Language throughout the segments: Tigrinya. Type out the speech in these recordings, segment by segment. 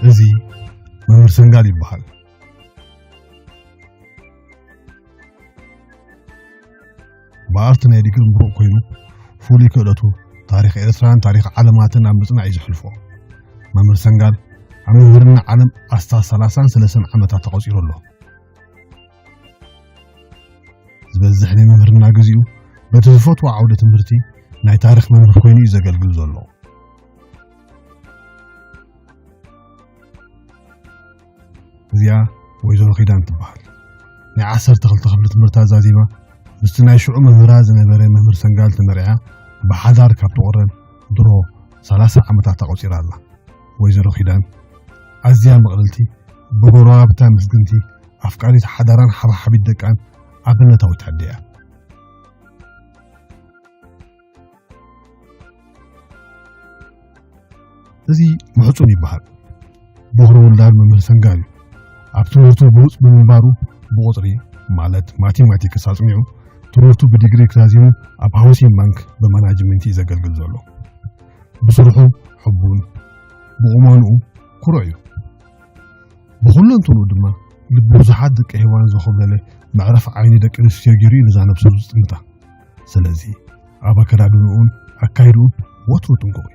እዚ መምህር ሰንጋል ይበሃል። ብኣርቲ ናይ ዲግሪ ምሩቕ ኮይኑ፣ ፍሉይ ክእለቱ ታሪኽ ኤርትራን ታሪኽ ዓለማትን ኣብ ምጽናዕ እዩ ዘሕልፎ። መምህር ሰንጋል ኣብ ምምህርና ዓለም ኣስታት ሰላሳን ሰለስተን ዓመታት ተቖጺሩ ኣሎ። ዝበዝሕ ናይ ምምህርና ግዜኡ በቲ ዝፈትዎ ዓውደ ትምህርቲ ናይ ታሪኽ መምህር ኮይኑ እዩ ዘገልግል ዘሎ። እዚኣ ወይዘሮ ኪዳን ትበሃል። ናይ ዓሰርተ ክልተ ክፍሊ ትምህርታ ዛዚማ ምስቲ ናይ ሽዑ መምህራ ዝነበረ መምህር ሰንጋል ተመርዕያ ብሓዳር ካብ ትቑረን ድሮ ሰላሳ ዓመታት ኣቑጺራ ኣላ። ወይዘሮ ኪዳን ኣዝያ ምቕልልቲ፣ ብጎረባብታ ምስግንቲ፣ ኣፍቃሪት ሓዳራን ሓባሓቢት ደቃን ኣብነታዊት ኣደ እያ። እዚ ምሕጹን ይበሃል። ቦኽሪ ውላድ መምህር ሰንጋል እዩ። ኣብ ትምህርቱ ብሉጽ ብምንባሩ ብቑጽሪ ማለት ማቴማቲክስ ኣጽኒዑ ትምህርቱ ብዲግሪ ክዛዚሙ ኣብ ሃውሲንግ ባንክ ብማናጅመንት እዩ ዘገልግል ዘሎ። ብስርሑ ሕቡን ብቑመንኡ ኩሩዕ እዩ። ብኹለንትንኡ ድማ ልቢ ብዙሓት ደቂ ሄዋን ዘኾብለለ መዕረፊ ዓይኒ ደቂ ኣንስትዮ ገይሩ እዩ ነዛ ነብሱ ዝጥምታ። ስለዚ ኣብ ኣከዳድንኡን ኣካይድኡን ወትሩ ጥንቁቕ እዩ።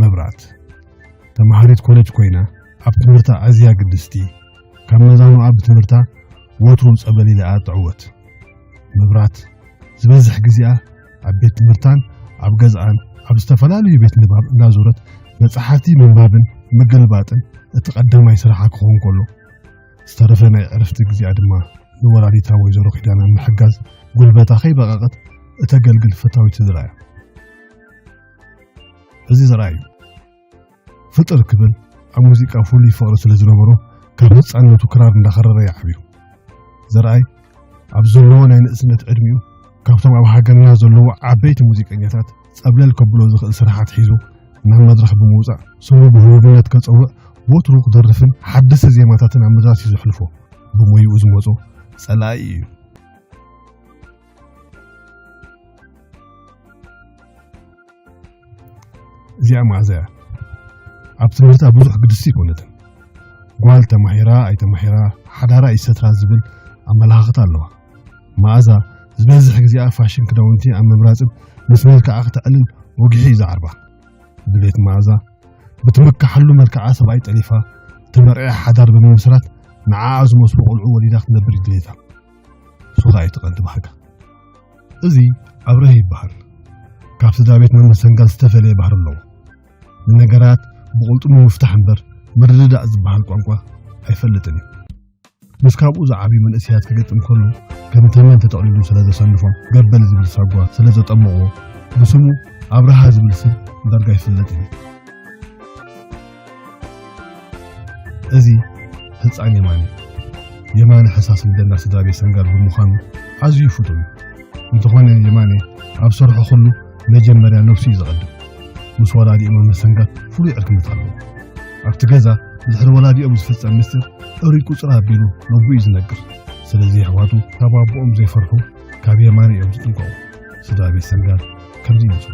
መብራት ተማሃሪት ኮሌጅ ኮይና ኣብ ትምህርታ ኣዝያ ግድስቲ፣ ካብ መዛኑኣ ብትምህርታ ወትሩ ጸበል ኢላኣ ትዕወት። መብራት ዝበዝሕ ግዜኣ ኣብ ቤት ትምህርታን ኣብ ገዝኣን ኣብ ዝተፈላለዩ ቤት ንባብ እናዞረት መጻሕፍቲ ምንባብን ምግልባጥን እቲ ቀዳማይ ስራሓ ክኸውን ከሎ፣ ዝተረፈ ናይ ዕረፍቲ ግዜኣ ድማ ንወላዲታ ወይዘሮ ኪዳና ምሕጋዝ ጉልበታ ከይበቐቐት እተገልግል ፈታዊት ስድራ እያ። እዚ ዘርኣይ እዩ። ፍጥር ክብል ኣብ ሙዚቃ ፍሉይ ፍቕሪ ስለ ዝነበሮ ካብ ህጻንነቱ ክራር እንዳኸረረ እዩ ዓብዩ። ዘርኣይ ኣብ ዘለዎ ናይ ንእስነት ዕድሚኡ ካብቶም ኣብ ሃገርና ዘለዉ ዓበይቲ ሙዚቀኛታት ጸብለል ከብሎ ዝኽእል ስራሓት ሒዙ ናብ መድረኽ ብምውጻእ ስሙ ብህቡብነት ከጸውዕ ወትሩ ክደርፍን ሓደስቲ ዜማታትን ኣብ ምድራስ እዩ ዘሕልፎ። ብሞይኡ ዝመጾ ጸላኢ እዩ። እዚኣ መኣዛ እያ። ኣብ ትምህርታ ብዙሕ ግድስቲ ኣይኮነትን። ጓል ተማሂራ ኣይተማሂራ ሓዳራ ይሰትራ ዝብል ኣመለኻኽታ ኣለዋ። መኣዛ ዝበዝሕ ግዜኣ ፋሽን ክዳውንቲ ኣብ ምምራጽን ምስ መልክዓ ክተዕልል ወጊሑ እዩ ዝዓርባ። ድሌት መኣዛ ብትምክሓሉ መልክዓ ሰብኣይ ጠሊፋ ተመርዕያ ሓዳር ብምምስራት ንዓኣ ዝመስሉ ቆልዑ ወሊዳ ክትነብር እዩ ድሌታ። እሱ ኸኣ እዩ እቲ ቀንዲ ባህጋ። እዚ ኣብርሀ ይበሃል። ካብ ስድራ ቤት መምህር ሰንጋል ዝተፈለየ ባህሪ ኣለዎ። ንነገራት ብቕልጡሙ ምፍታሕ እምበር ምርድዳእ ዝበሃል ቋንቋ ኣይፈልጥን እዩ። ምስ ካብኡ ዝዓብዩ መንእሰያት ክገጥም ከሎ ከም ተመን ተጠቕሊሉ ስለ ዘሰንፎም ገበል ዝብል ሳጓ ስለ ዘጠመቑዎ ብስሙ ኣብርሃ ዝብል ስም ዳርጋ ይፍለጥ እዩ። እዚ ህጻን የማነ፣ የማነ ሕሳስ ልደና ስድራ ቤት ሰንጋል ብምዃኑ ኣዝዩ ፍቱን እዩ። እንተኾነ የማነ ኣብ ስርሑ ኩሉ መጀመርያ ነብሱ እዩ ዘቐድም። ምስ ወላዲኡ መምህር ሰንጋል ፍሉይ ዕርክነት ኣለዎ። ኣብቲ ገዛ ብድሕሪ ወላዲኦም ዝፍጸም ምስጢር እሩይ ቁጽር ኣቢሉ ነቦኡ እዩ ዝነግር። ስለዚ ኣሕዋቱ ካብ ኣቦኦም ዘይፈርሑ ካብ የማነ እዮም ዝጥንቀቑ። ስድራ ቤት ሰንጋል ከምዚ ይመስሉ።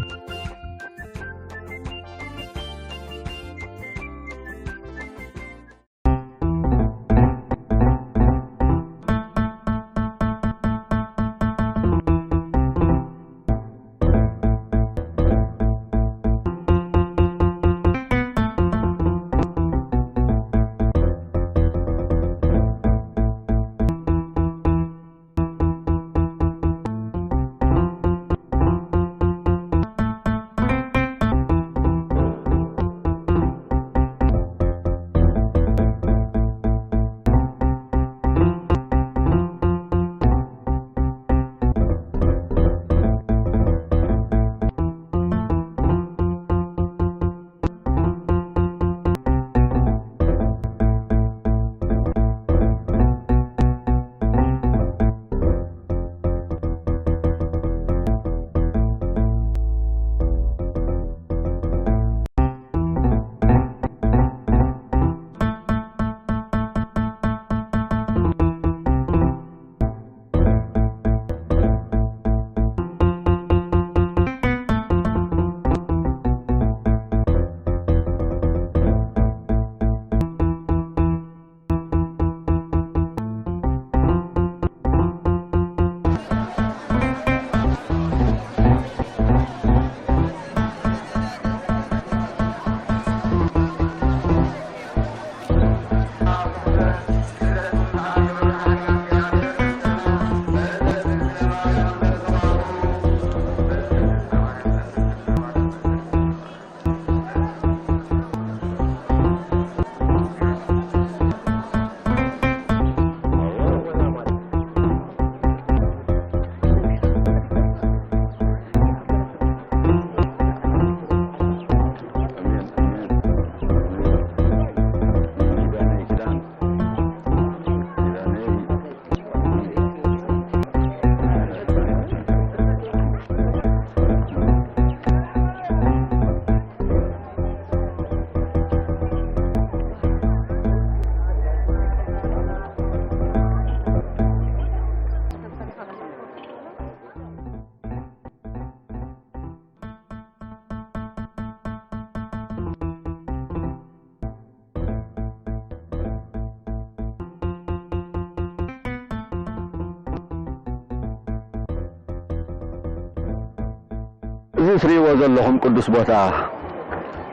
እዚ ትርእይዎ ዘለኹም ቅዱስ ቦታ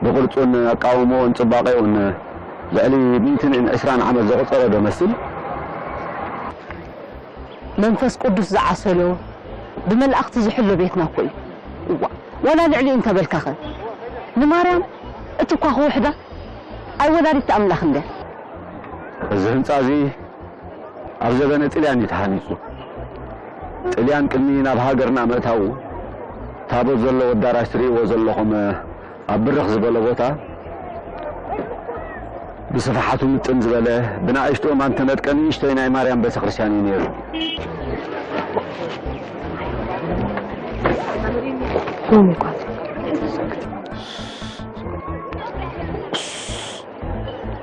ብቕርጹን ኣቃውሞኡን ጽባቐኡን ልዕሊ ሚእትን ዕስራን ዓመት ዘቑጸረ ዶ መስል? መንፈስ ቅዱስ ዝዓሰሎ፣ ብመላእኽቲ ዝሕሎ ቤትና እኮ እዩ። እዋ፣ ዋላ ልዕሊኡ እንተበልካኸ? ንማርያም እቲ እኳ ክውሕዳ ኣይ ወላዲት ኣምላኽ እንድያ። እዚ ህንጻ እዚ ኣብ ዘበነ ጥልያን እዩ ተሃኒጹ። ጥልያን ቅድሚ ናብ ሃገርና ምእታዉ፣ ታቦት ዘለዎ ኣዳራሽ ትርእይዎ ዘለኹም ኣብ ብርኽ ዝበለ ቦታ ብስፍሓቱ ምጥን ዝበለ ብንኣሽቱ እማን ተነጥቀ ንእሽተይ ናይ ማርያም ቤተክርስትያን እዩ ነይሩ።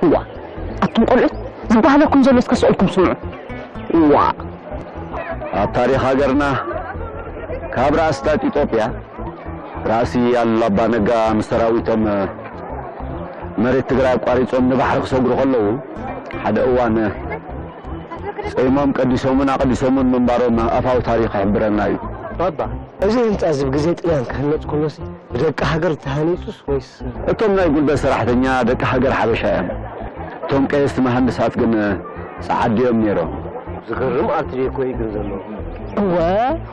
እዋ ኣቱም ቆልዑት ዝበሃለኩም ዘሎ እስከ ስኦልኩም ስምዑ። እዋ ኣብ ታሪኽ ሃገርና ካብ ራእስታት ኢትዮጵያ ራእሲ ኣሉላ ኣባ ነጋ ምስ ሰራዊቶም መሬት ትግራይ ኣቋሪጾም ንባሕሪ ክሰግሩ ከለዉ ሓደ እዋን ጾይሞም ቀዲሶምን ኣቐዲሶምን ምንባሮም ኣፋዊ ታሪኽ ይሕብረና እዩ። ባባ፣ እዚ ህንጻ እዚ ብግዜ ጥልያን ክህነጽ ከሎሲ ብደቂ ሃገር ተሃኒጹስ ወይስ? እቶም ናይ ጉልበት ሰራሕተኛ ደቂ ሃገር ሓበሻ እዮም። እቶም ቀየስቲ መሃንድሳት ግን ጸዓዱ እዮም ነይሮም። ዝገርም ኣርት ዴኮ እዩ ግን ዘለዎ። እወ፣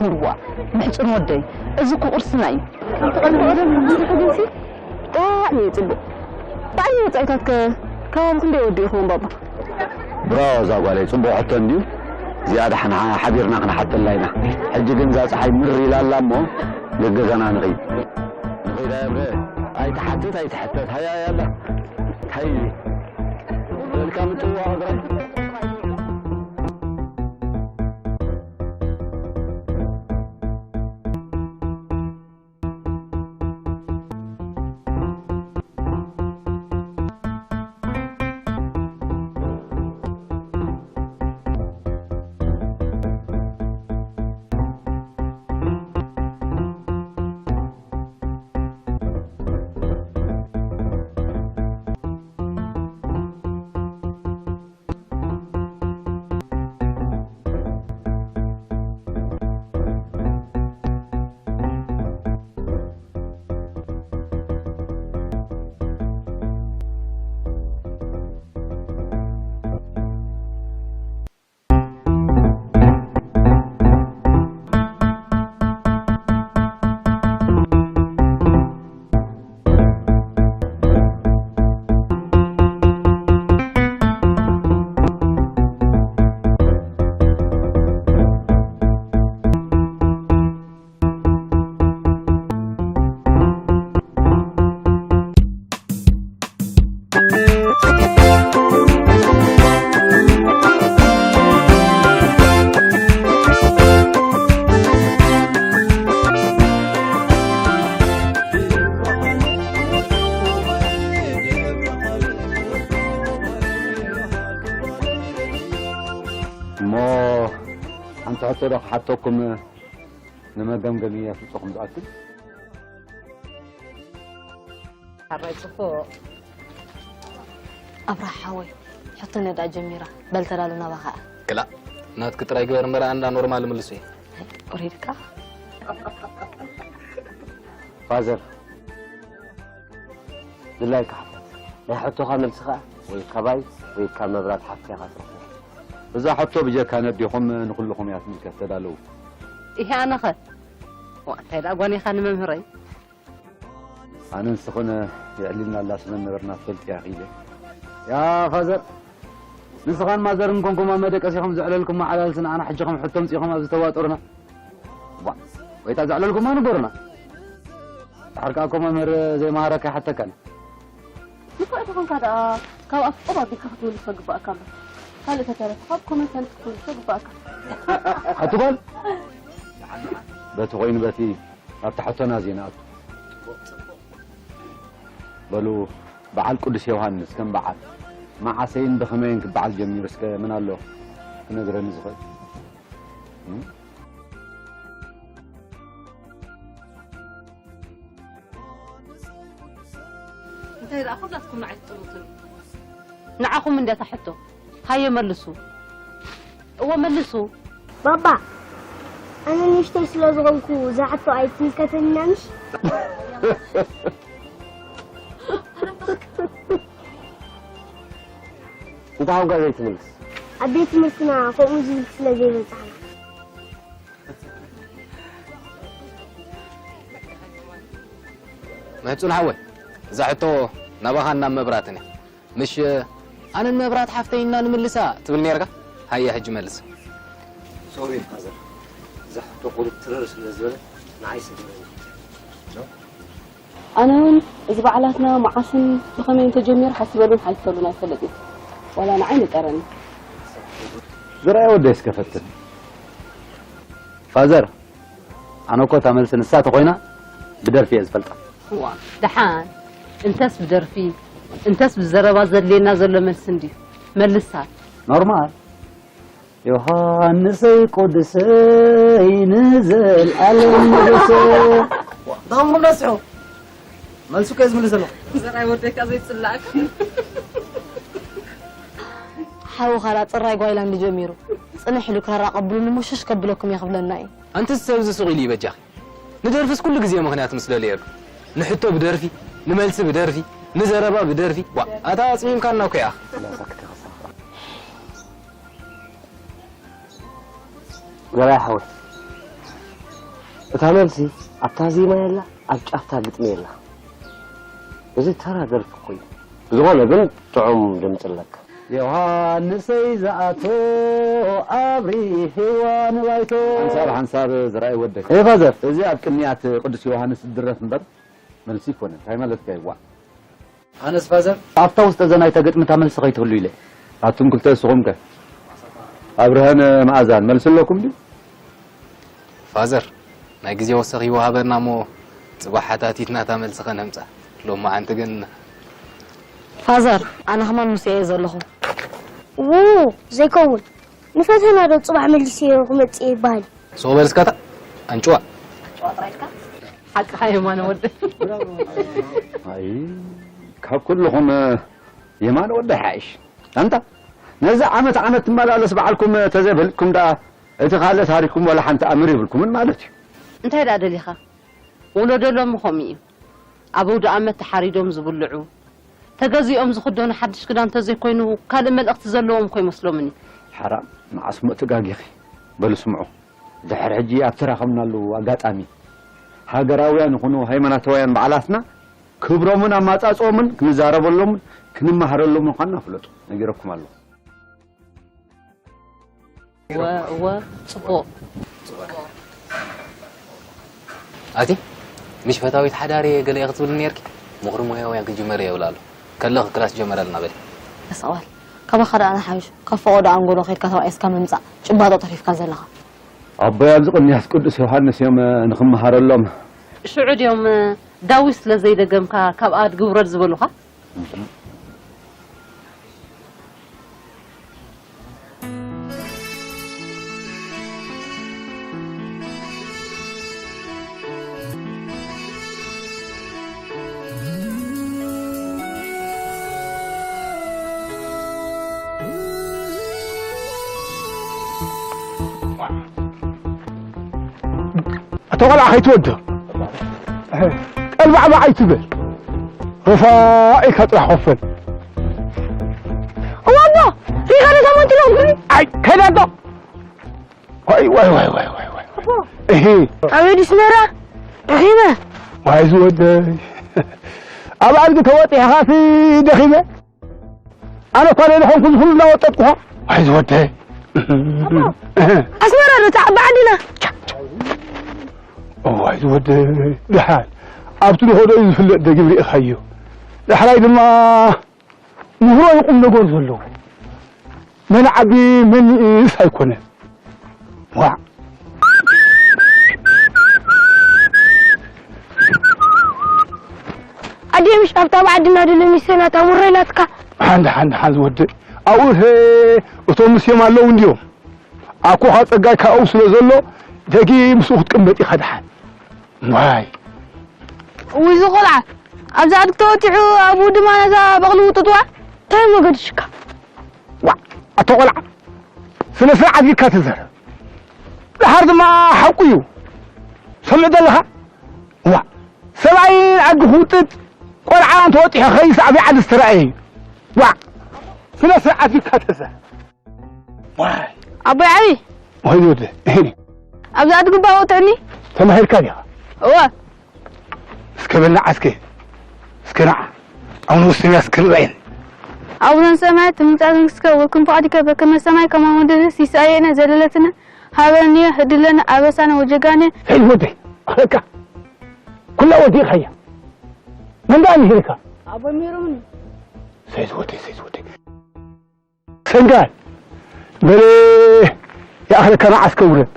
ህዋ፣ ምሕጽን ወደይ፣ እዚ እኮ ቅርስና እዩ። ከምቲ ቀደም ቀደም ብዙሕ ግን ሲ፣ ብጣዕሚ እዩ ጽቡቕ። ብጣዕሚ ወጻኢታት ከ ከባቢ ክንደይ ወዲኡ ይኸውን ባባ? ብራቮ እዛ ጓለይ፣ ጽቡቕ ሕቶ እንድዩ። እዚኣ ደሓን ሓ-፣ ሓቢርና ክንሓተላ ኢና። ሕጂ ግን እዛ ጸሓይ ምር ኢላ ኣላ እሞ፣ ገገዛና ንኸይድ። ንኸይድ ኣየብረ፣ ኣይትሓትት፣ ኣይትሕተት። ሃያ፣ ያላ። እንታይ እዩ? በልካ ምጥዋቕ እግረይ። እሞ ሓንቲ ሕቶ ዶ ክሓተኩም ንመገምገሚ ኣፍልጦኹም ዝኣክል? ሓራይ ጽቡቕ። ኣብርሃ ሓወይ፣ ሕቶ ነዳ ጀሚራ። በል ተዳሎ ናባኻ። ክላእ፣ ናትኪ ጥራይ ግበር እምበር ኣንዳ ኖርማል ምልሶ እየ። ወሪድካ? ፋዘር፣ ድላይካ ሓተት። ናይ ሕቶኻ መልሲ ኸኣ ወይ ካባይ ወይ ካብ መብራት ሓፍቲ ኢኻ ትረኽቦ። እዛ ሕቶ ብጀካ ነዲኹም ንኹልኹም እያ ትምልከት። ተዳለዉ። ይሄ ኣነኸ? ዋ፣ እንታይ ደኣ ጓኒኻ ንመምህረይ? ኣነ ንስኽን የዕሊልና ኣላ ስለ ነበርና ትፈልጥያ ኢለ። ያ ፋዘር፣ ንስኻን ማዘርን ኮንኩም ኣብ መደቀሲኹም ዘዕለልኩም መዓላልሲ ንዓና ሕጂ ከም ሕቶ ኣምጺእኹም ኣብዚ ተዋጥሩና። ዋ፣ ወይታ ዘዕለልኩማ ንገሩና። ድሓር ከኣ እኮ መምህር ዘይመሃረካ ኣይሓተካን። ንፉዕ ተኾንካ ደኣ ካብ ኣፍ ቁብ ኣቢልካ ክትምልሶ ግባእካ ኣሎ። ካልእ ተተረፈ ካብ ኮመን ሰንስ ክትምልሶ ግባእካ። ኣቲ ጓል፣ በቲ ኮይኑ በቲ ኣብታ ሕቶና ዜና ኣቱ። በሉ፣ በዓል ቅዱስ ዮሃንስ ከም በዓል መዓሰይን ብኸመይን ክበዓል ጀሚሩ እስከ መን ኣሎ ክነግረኒ ዝኽእል? እም? እንታይ ደኣ ኩላትኩም ንዓይ ትጥምቱኒ? ንዓኹም እንድያ እታ ሕቶ። ሃየ መልሱ። እወ መልሱ። ባባ፣ ኣነ ንእሽተይ ስለ ዝኾንኩ እዛ ሕቶ ኣይትምልከተንና ምሽ? እንታይ ኾንካ ዘይትምልስ? ኣብ ቤት ትምህርትና ከምኡ ዝብል ስለ ዘይበጻሕና። መሕጹን ሓወይ፣ እዛ ሕቶ ናባኻን ናብ መብራትን እያ። ምሽ ኣነን መብራት ሓፍተይ ኢና ንምልሳ ትብል ነርካ? ሃየ ሕጂ መልስ። ሶሪ ፋዘር፣ እዛ ሕቶ ቁሩብ ትርር ስለ ዝበለት ንዓይ ሰጊረኒ። ኣነ እውን እዚ በዓላትና መዓስን ብኸመይን ተጀሚሩ ሓሲበሉን ሓቲተሉን ኣይፈልጥን። ዋላ ንዓይ ንጠረኒ። ዝረኣየ ወደይ እስከ ፈትን። ፋዘር፣ ኣነ እኮ እታ መልሲ ንሳ ተኾይና ብደርፊ እየ ዝፈልጣ። እዋ ደሓን እንተስ ብደርፊ እንተስ ብዘረባ ዘድልየና ዘሎ መልሲ እንድዩ። መልሳ። ኖርማል ዮሃንሰይ ቅዱሰይ ንዘልኣለም ንጉሰ። ዳም ምነስሑ መልሱ ከ ዝምልስ ኣሎ። ዘራይ ወደካ ዘይጽላእካ። ሓው ካላ ጽራይ ጓይላንድ ጀሚሩ ጽንሕ ኢሉ ክራራ ቀብሉኒ እሞ ሽሽ ከብለኩም እየ ክብለና እዩ። ኣንቲ ሰብ እዚ ሱቕ ኢሉ እዩ በጃኺ። ንደርፍስ ኩሉ ግዜ ምኽንያት ምስ ደለየሉ ንሕቶ ብደርፊ ንመልሲ ብደርፊ ንዘረባ ብደርፊ ዋ ኣታ ኣጽሚምካና እኮ ኢኻ። ዘርኣይ ሓወይ እታ መልሲ ኣብታ ዜማ የላ ኣብ ጫፍታ ግጥሚ የላ። እዚ ተራ ደርፊ እኮ እዩ። ብዝኾነ ግን ጥዑም ድምፂ ኣለካ። ዮሃንሰይ ዝኣቶ ኣብሪህዋ ንባይቶ። ሓንሳብ ሓንሳብ ዝረኣይ ወደይ። እየ ፋዘር። እዚ ኣብ ቅንያት ቅዱስ ዮሃንስ ዝድረፍ እምበር መልሲ ይኮነ። እንታይ ማለትካ እዩ ዋእ። ኣነስ ፋዘር። ኣብታ ውስጠ ዘናይታ ግጥሚ እታ መልሲ ከይትህሉ ኢለ። ኣቱም ክልተ እስኹም ከ ኣብርሀን መኣዛን መልሲ ኣለኩም ድዩ? ፋዘር ናይ ግዜ ወሰኽ ይወሃበና እሞ ጽባሕ ሓታቲትና እታ መልሲ ከነምጻ። ሎማዓንቲ ግን ፋዘር ኣነ ከማን ምስኡ እየ ዘለኹ። ውው ዘይከውን ንፈተና ዶ ጽባሕ መሊሰዮ ክመጽእ ይበሃል እዩ። ሱቕ በል እስካታ ኣንጭዋ። ሓቅኻ የማነ ወደይ። ኣይ ካብ ኩልኹም የማነ ወደይ ሓይሽ። ኣንታ ነዚ ዓመት ዓመት ትመላለስ በዓልኩም ተዘይፈልጥኩም ደኣ እቲ ካልእ ታሪኩም ዋላ ሓንቲ ኣምር የብልኩምን ማለት እዩ። እንታይ ደኣ ደሊኻ? ወለዶ ሎሚ ከምኡ እዩ። ኣብ ኣውደኣመት ተሓሪዶም ዝብልዑ፣ ተገዚኦም ዝኽደኑ ሓድሽ ክዳን ተዘይኮይኑ ካልእ መልእኽቲ ዘለዎም እኮ ይመስሎምኒ። ሓራም መዓስ እሞ ተጋጊኺ። በሉ ስምዑ፣ ድሕሪ ሕጂ ኣብ ተራኸብናሉ ኣጋጣሚ ሃገራውያን ይኹኑ ሃይማኖታውያን በዓላትና ክብሮምን ኣማጻጽኦምን ክንዛረበሎምን ክንመሃረሎምን ምዃንና ፍለጡ። ነጊረኩም ኣለኹ። እወ እወ ጽቡቕ። ኣቲ ምሽ ፈታዊት ሓዳር እየ ገለ ክትብል ነርኪ ምኽሪ ሞያውያን ክጅመር እየ እብል ኣሎ ከለኺ ክላስ ጀመረልና በሊ። ተሰቕባል ካባኻ ደኣ ንሓይሽ ካብ ፈቖዶ ኣንጎሎ ከይድካ ተባኢስካ ምምጻእ ጭባጦ ተሪፍካ ዘለኻ። ኣቦይ ኣብዚ ቅንያት ቅዱስ ዮሃንስ እዮም ንኽመሃረሎም። ሽዑ ድዮም ዳዊት ስለ ዘይደገምካ ካብ ኣድጊ ውረድ ዝበሉኻ? ኣታ ቆልዓ ከይትወዶ ቀልባዕባዕ ኣይትበል። ሩፋ ኢልካ ጥራሕ ኮፈል። እዋቦ ሪኻ ነታ መንትሎ ጉሪ ኣይ ከይዳ ኣዶ ዋይ ዋይ ዋይ ዋይ ዋይ ዋይ እሂ ኣበይ ድስመራ ደኺመ ዋይ ዝወደይ ኣብ ኣድጊ ተወጢሕኻሲ ደኺመ ኣነ እኳ ደደኾንኩ ዝኹሉ እናወጠጥኩኻ ዋይ ዝወደይ ኣስመራ ዶ ተዓቢ ዓድና ዋይ ዝወደይ ደሓን ኣብቲ ንኸዶ እዩ ዝፍለጥ ደጊም ርኢኻዮ ዳሕራይ ድማ ምህሮ እዩ ቁም ነገር ዘለዎ መን ዓቢ መን ይእስ ኣይኮነን ዋዕ ኣዴ ምሽ ኣብታ ብዓድና ድለ ሚሰና ታሙረ ኢላትካ ሓንድ ሓንድ ሓንዝ ወድእ ኣብኡ ሀ እቶም ምስዮም ኣለዉ እንድዮም ኣኮኻ ጸጋይ ካብኡ ስለ ዘሎ ደጊ ምስኡ ክትቅመጥ ኢኻ ድሓን ዋይ ውይ እዚ ቆልዓ ኣብዚ ኣድግ ተወቲሑ ኣብኡ ድማ ነዛ በቕሊ ውጥጥዋ እንታይ እሞ ገድሽካ ዋ ኣቶ ቆልዓ ስነ ስርዓት ኢልካ ተዛረብ ደሓር ድማ ሓቁ እዩ። ሰምዕ ዘለኻ? ዋ፣ ሰብኣይ ኣዱ ክውጥጥ ቆልዓ እንተወጢሑ ከይስ ዓብይ ዓዲ ዝተረኣየ እዩ። ዋ፣ ስነ ስርዓት ይካተሰ። ዋይ። ኣቦይ ዓቢ። ወይ ወደ፣ እሄ። ኣብዚ ኣድግባ ወጥዕኒ። ተማሂርካ ዲኻ? እወ። እስከ በልና ዓስከ። እስከ ንዓ። ኣቡነ ውስንያስ ክንረአየን። ኣቡነ ሰማያት ትምጻእ መንግስትከ ወይኩን ፍቃድከ በከመ ሰማይ ከማሁ ምድር ሲሳየነ ዘለለትነ ሃበኒ ህድለነ ኣበሳነ ወጀጋነ። ሰይድ ወደይ፣ ኣኸካ። ኩላ ወዲእኻያ። መን ደኣ ምሂርካ? ኣቦ ሚሩኒ። ሰይድ ወደይ፣ ሰይድ ወደይ። ሰንጋል በለ ይኣኽለካ ንዓስከ ውረድ።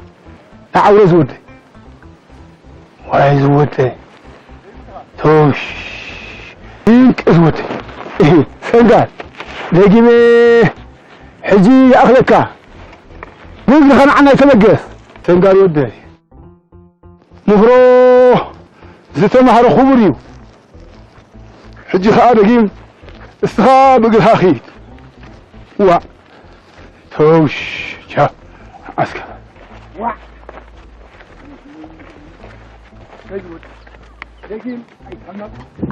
ንዓውረ ዝወደ። ዋይ ዝወደ። ቶሽ። ይንቅ ዝወደ። እህ፣ ሰንጋል። ደጊመ ሕጂ ይኣኽለካ። ንእግርኻ ንዓና ይተበገስ። ሰንጋል ወደ። ምኽሮ ዝተማህረ ክቡር እዩ። ሕጂ ኸኣ ደጊም እስኻ ብእግርኻ ኺድ። ዋእ ተውሽ ቻ ዓስከር። ዋእ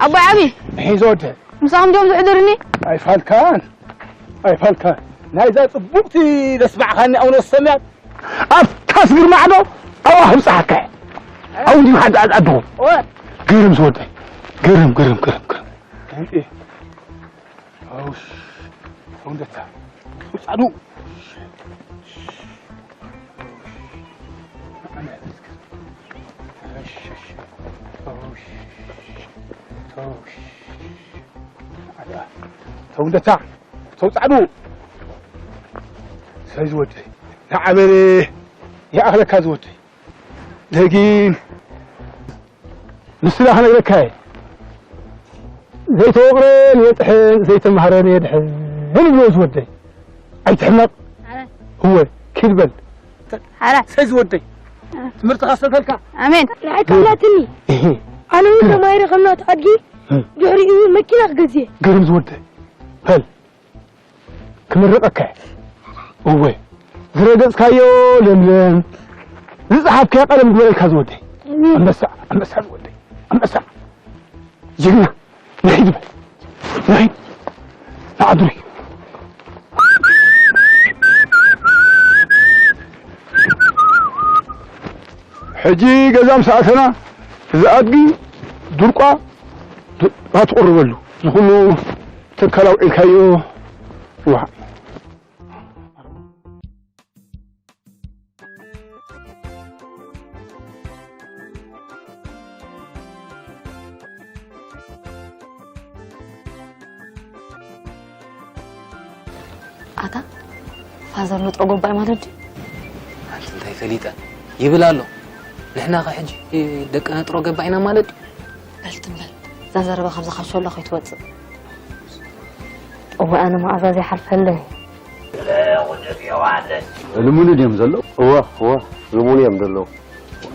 ኣቦ ዓቢ ሒዞ ወደ ምሳኹም ዲዮም ዝሕድርኒ? ኣይፋልካን ኣይፋልካን። ናይዛ ጽቡቕቲ ዘስማዕኻኒ ኣውነ ሰምያት ኣብታ ስግር ማዕዶ ኣዋ ህብጻሓካ። ኣው እንዲሁ ሓድ ኣድኹ። ግርም ዝወደይ። ግርም ግርም ግርም ግርም። ኣውሽ ሰውንደታ ጻዱ። ሰውንደታ ተውጻዕዱ። ሰይ ዝወደይ ንዓበለ ይኣኽለካ ዝወደይ። ደጊም ምስላ ክነግረካ እየ። ዘይተወቕረ ንየጥሕን ዘይተማህረ ንየድሕን ይብሎ ዝወደይ። ኣይትሕመቕ። እወ ኪድ በል። ሓራ ሰይ ዝወደይ ትምህርትኻ ሰተልካ። ኣሜን። ንዓይ ካላትኒ እህ። ኣነ እውን ተማሂረ ከም ናቱ ኣድጊ እህ። ድሕሪኡ እውን መኪና ክገዝእ እየ። ግርም ዝወደይ በል። ክምርቐካ እየ። እወ ዝረገጽካዮ ለምለም ዝጸሓፍካዮ ቀለም ግበረልካ ዝወደይ። ኣሜን። ኣንበሳ ኣንበሳ ዝወደይ ኣንበሳ ጅግና። ንኺድ በል ንኺድ ንዓድሪ። ሕጂ ገዛ ምስ ኣተና እዚ ኣድጊ ድርቋ ድ- ትቕርበሉ እዚ ኩሉ ተካል ኣውዒልካዮ። ዋ ኣታ ፋዘር ንጥሮ ጎባይ ማለት ድዩ? ኣንቲ እንታይ ፈሊጠ ይብል ኣሎ። ንሕና ከ ሕጂ ደቂ ነጥሮ ገባይና ማለት ድዩ? በል ትም በል። እዛ ዘረባ ካብዛ ካብ ሸሎ ከይትወጽእ። እወ ኣነ መኣዛ ዘይሓልፈለይ። ልሙኑ ድዮም ዘለዉ? እወ እወ ልሙኑ እዮም ዘለዉ።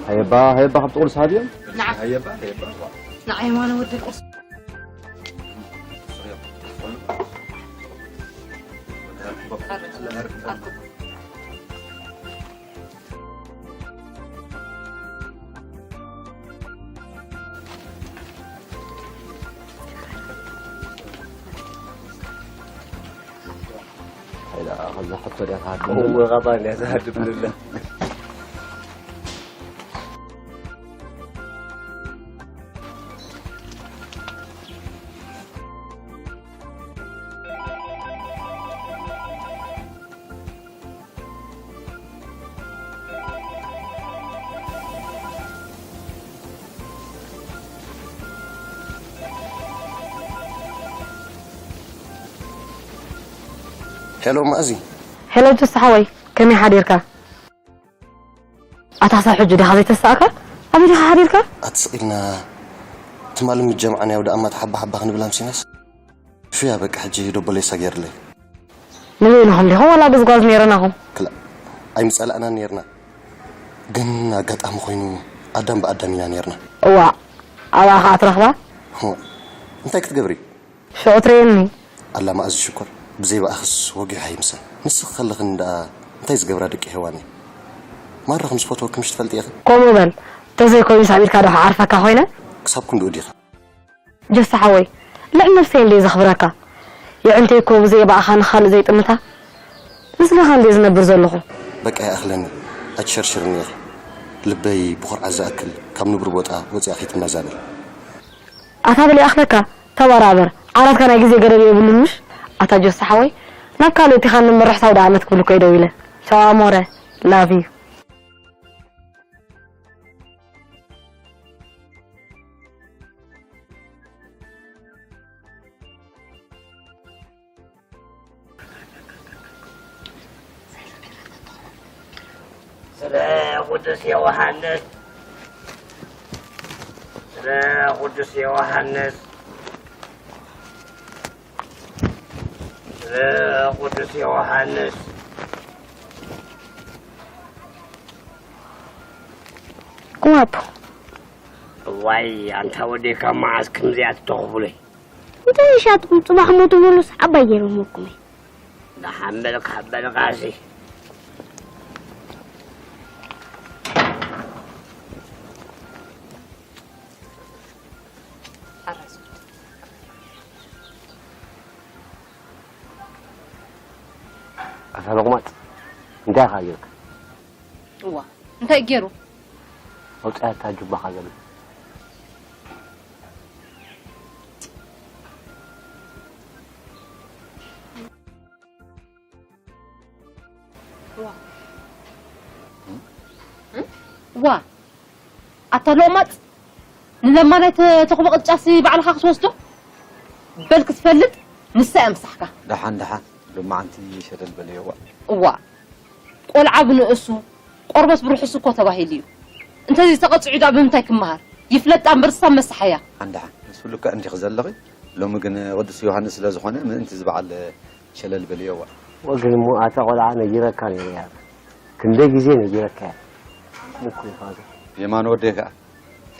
ሃየባ ሃየባ ካብ ጥቑር ሰሃብ እዮም። ንዓ ንዓ የማነ ወደ ቁርስ ከዛ ሕቶ ድያ ትሃድም እወ፣ ካባ እንድያ ትሃድም ዘላ። ሄሎ ማእዚ። ሄሎ ጆስ ሓወይ፣ ከመይ ሓዲርካ? ኣታ ክሳብ ሕጂ ዲኻ ዘይተሳእካ? ኣበይ ዲኻ ሓዲርካ? ኣትስኢልና ትማሊ ምጀምዓና ያው ደኣማት ሓባ ሓባ ክንብል ኣምሲናስ። ሽያ በቃ ሕጂ ዶቦለይ ሳጌርለይ። ንበይንኹም ዲኹም ዋላ ጉዝጓዝ ነይርናኹም? ክላ ኣይምጸላእናን ነይርና። ግን ኣጋጣሚ ኮይኑ ኣዳም ብኣዳም ኢና ነይርና። እዋ፣ ኣብኣ ኸኣ ትረኽባ? እዋ፣ እንታይ ክትገብሪ? ሽዑ ትርእየኒ። ኣላ መኣዚ ሽኮር፣ ብዘይ ብኣኽስ ወጊሑ ኣይምሰን። ንስኺ ከለኽን ደኣ እንታይ ዝገብራ ደቂ ሄዋን እየን? ማራ ከም ዝፈትወኪ ምሽ ትፈልጢ ኢኺ። ከምኡ በል። ተዘይኮይኑ ሳብ ኢድካ ዶ ክዓርፈካ ኮይነ? ክሳብ ክንድኡ ዲኺ? ጀስታ ሓወይ፣ ልዕሊ ነብሰይ እንድየ ዘኽብረካ። የዕንተይ እኮ ብዘይ ብኣኻ ንኻልእ ዘይጥምታ። ምስልኻ እንድየ ዝነብር ዘለኹ። በቃ ይኣኽለኒ። ኣይትሸርሽርኒ ኢኺ። ልበይ ብኹርዓት ዝኣክል ካብ ንቡር ቦታ ወፂኣ ከይትመዛበል። ኣታ በል ይኣኽለካ፣ ተበራበር። ዓራትካ ናይ ግዜ ገደብ የብሉን ምሽ? ኣታ ጆሲ ሓወይ፣ ናብ ካልእ እቲኻ እንምርሕ ሳውዲ ዓመት ክብል እኮ እዩ ደው ኢለ። ቻው ኣሞረ፣ ላቭ ዩ። ስለ ቅዱስ ዮሃንስ፣ ስለ ቅዱስ ዮሃንስ፣ ስለ ቅዱስ ዮሃንስ። ቁም ኣቦ። እዋይ፣ ኣንታ ወደይ ካብ መዓስ ከምዚኣ ትተኽፉለይ? እንታይ ይሻጥኩም? ጽባሕ ሞ ትብሉስ ዓባይ ገይሮምኩም እየ። ደሓን በልካ በልካሲ። ኣታ ሎቕማጽ፣ እንታይ ኢኻ ጌርካ? እዋ፣ እንታይ ገይሩ? ኣውጽኣታ ጁባኻ ዘሎ። ዋ። ዋ። ኣታ ሎማጽ፣ ንለማናይ ተ-፣ ተኽቦ ቅጫሲ ባዕልኻ ክትወስዶ? በል ክትፈልጥ፣ ንሳ እያ ምሳሕካ። ደሓን፣ ደሓን፣ ሎማዓንቲ ሸለል በልዮ፣ ዋ። እዋ። ቆልዓ ብንእሱ፣ ቆርበት ብርሑሱ እኮ ተባሂሉ እዩ። እንተዚ ተቐጺዑ ደኣ ብምንታይ ክመሃር? ይፍለጣ እምበር እሳ መሳሓያ። ደሓን፣ ደሓን፣ ንሱ ልክዕ እንዲኺ ዘለኺ። ሎሚ ግን ቅዱስ ዮሃንስ ስለ ዝኾነ፣ ምእንቲ እዚ በዓል ሸለል በልዮ፣ ዋ። ወግን እሞ ኣታ ቆልዓ ነጊረካ ነይረ እያ። ክንደይ ግዜ ነጊረካ እያ። ምኩ ኢኻ ዶ? የማን ወደይ ከኣ፣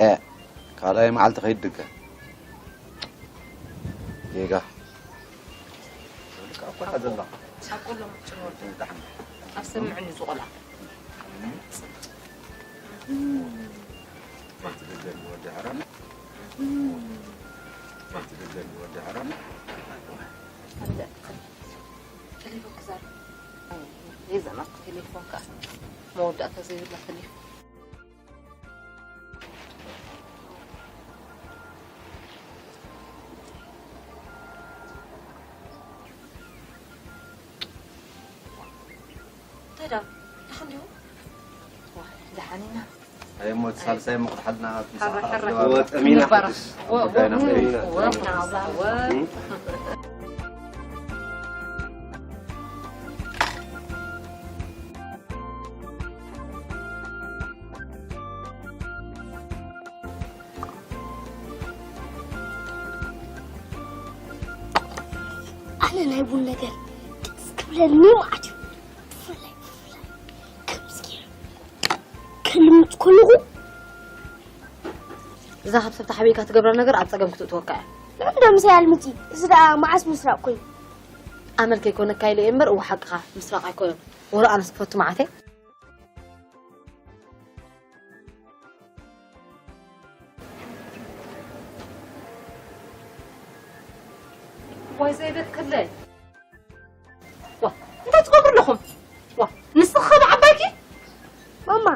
እ፣ ካልኣይ መዓልቲ ከይድገ። ጌጋ። ኣቆላ ዘለኻ። ኣቆላ ምጭን ወደይ። ደሓን። ኣሰምዕኒ እዚ ቆልዓ። ቴሌፎን ክዛር። የዘናት ቴሌፎን ከኣ መወዳእታ ዘይብላ ቴሌፎን። እንታይ ደኣ? ደሓን ድዩ? ዋ፣ ደሓን ኢና። ኣይ እሞ፣ እቲ ሳልሳይ እሞ ክትሓልና፣ እቲ ሕረ፣ ምሳኻ ሕረ። ዝገባርና። ወጠሚና ምባራ። ሕድስ ወ-፣ ጉዳይና ወ-፣ ምሳና። ወ-፣ ወ-፣ ኣነ ናይ ቡን ነገር ደስ ክብለኒ ማለት እዩ። ብፍላይ፣ ብፍላይ ከምዚ ገይረ ከልምጽ ከለኹ። እዛ ካብ ሰብ ተሓቢእካ ትገብራ ነገር ኣብ ጸገም ክትእትወካ እያ። ለምን ደምሰ ያልምጺ? እዚ ደኣ መዓስ ምስራቕ ኮይኑ? ኣመል ከይኮነካ ኢለ እየ እምበር፣ እወ ሓቅኻ ምስራቕ ኣይኮነን። ወረ ኣነስ ክፈቱ መዓተይ። ዋይ ዘይደቅለይ። ዋ፣ እንታይ ትገብሩ ኣለኹም? ዋ፣ ንስኺ ከ ብዓባይኪ? ማማ፣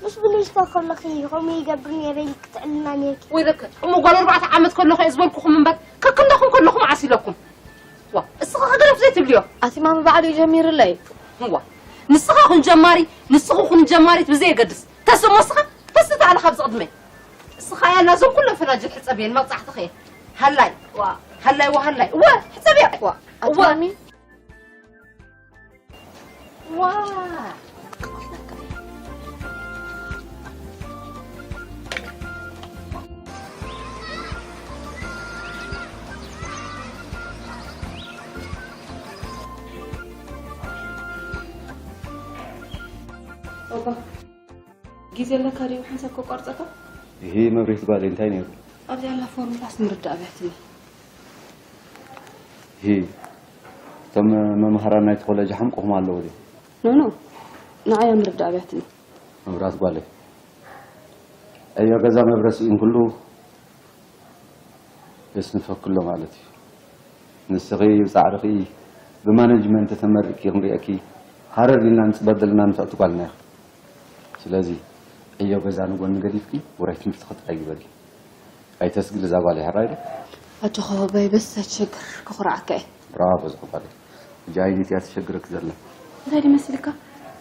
ምስ ብንእሽቶ ከለኺ ከምኡ ይገብር ነይረ ኢልኪ ትዕልና ነይርኪ። ወይ ለከ፣ እሞ ጓል ኣርባዕተ ዓመት ከለኹ እየ ዝበልኩኹም እምበር፣ ከክንደኹም ከለኹ መዓስ ኢለኩም? ዋ፣ እስኺ ከ ገደፍ ዘይትብልዮ? ኣቲ ማሚ ባዕሉ እዩ ጀሚርለይ። እዋ፣ ንስኻ ኩን ጀማሪ፣ ንስኹ ኩን ጀማሪት ብዘየገድስ። ተስሞ እስኻ፣ ተስ ተዓለ ካብዚ ቅድመይ። እስኻ እያ ናዞም ኩሎም ፈናጅል ሕጸብየን መቕጻዕትኺ እየ። ሃላይ፣ ዋ። ሃላይ ወሃላይ። እወ፣ ሕጸብዮ። ዋ፣ ኣቲ እወ። ማሚ። ዋ። ኦባ፣ ግዜ ኣለካ ድዩ ሓንሳብ ከቋርጸካ? ይሄ መብሬት ጓለይ እንታይ ነይሩ? ኣብዚ ያላ ፎርሙላስ ምርዳእ ኣብያትኒ። ይሄ እቶም መምሃራን ናይቲ ኮለጅ ሓምቅኹም ኣለዉ ድዩ? ኖ፣ ኖ፣ ንዓይ ምርዳእ ኣብያትኒ። መብራት ጓለይ፣ ዕዮ ገዛ መብረሲኡ እንክሉ የስንፈክሎ ማለት እዩ። ንስኺ ብጻዕርኺ ብማኔጅመንት ተመሪቕኪ ክንሪአኪ ሃረር ኢልና ንጽበ ዘለና ንፍዕቲ ጓልና ኢኺ። ስለዚ ዕዮ ገዛ ንጎኒ ገዲፍኪ ውራይ ትምህርትኺ ጥራይ ግበሪ። ኣይተስግሊ እዛ ጓለይ፣ ሕራይ ዶ? ኣጆኻ ባባይ፣ በስ ኣይትሸገር፣ ከኹርዓካ እየ። ብራቮ እዛ ጓለይ። ሕጂ ኣይዲት እያ ትሸግረክ ዘላ። እንታይ ድዩ መሲልካ?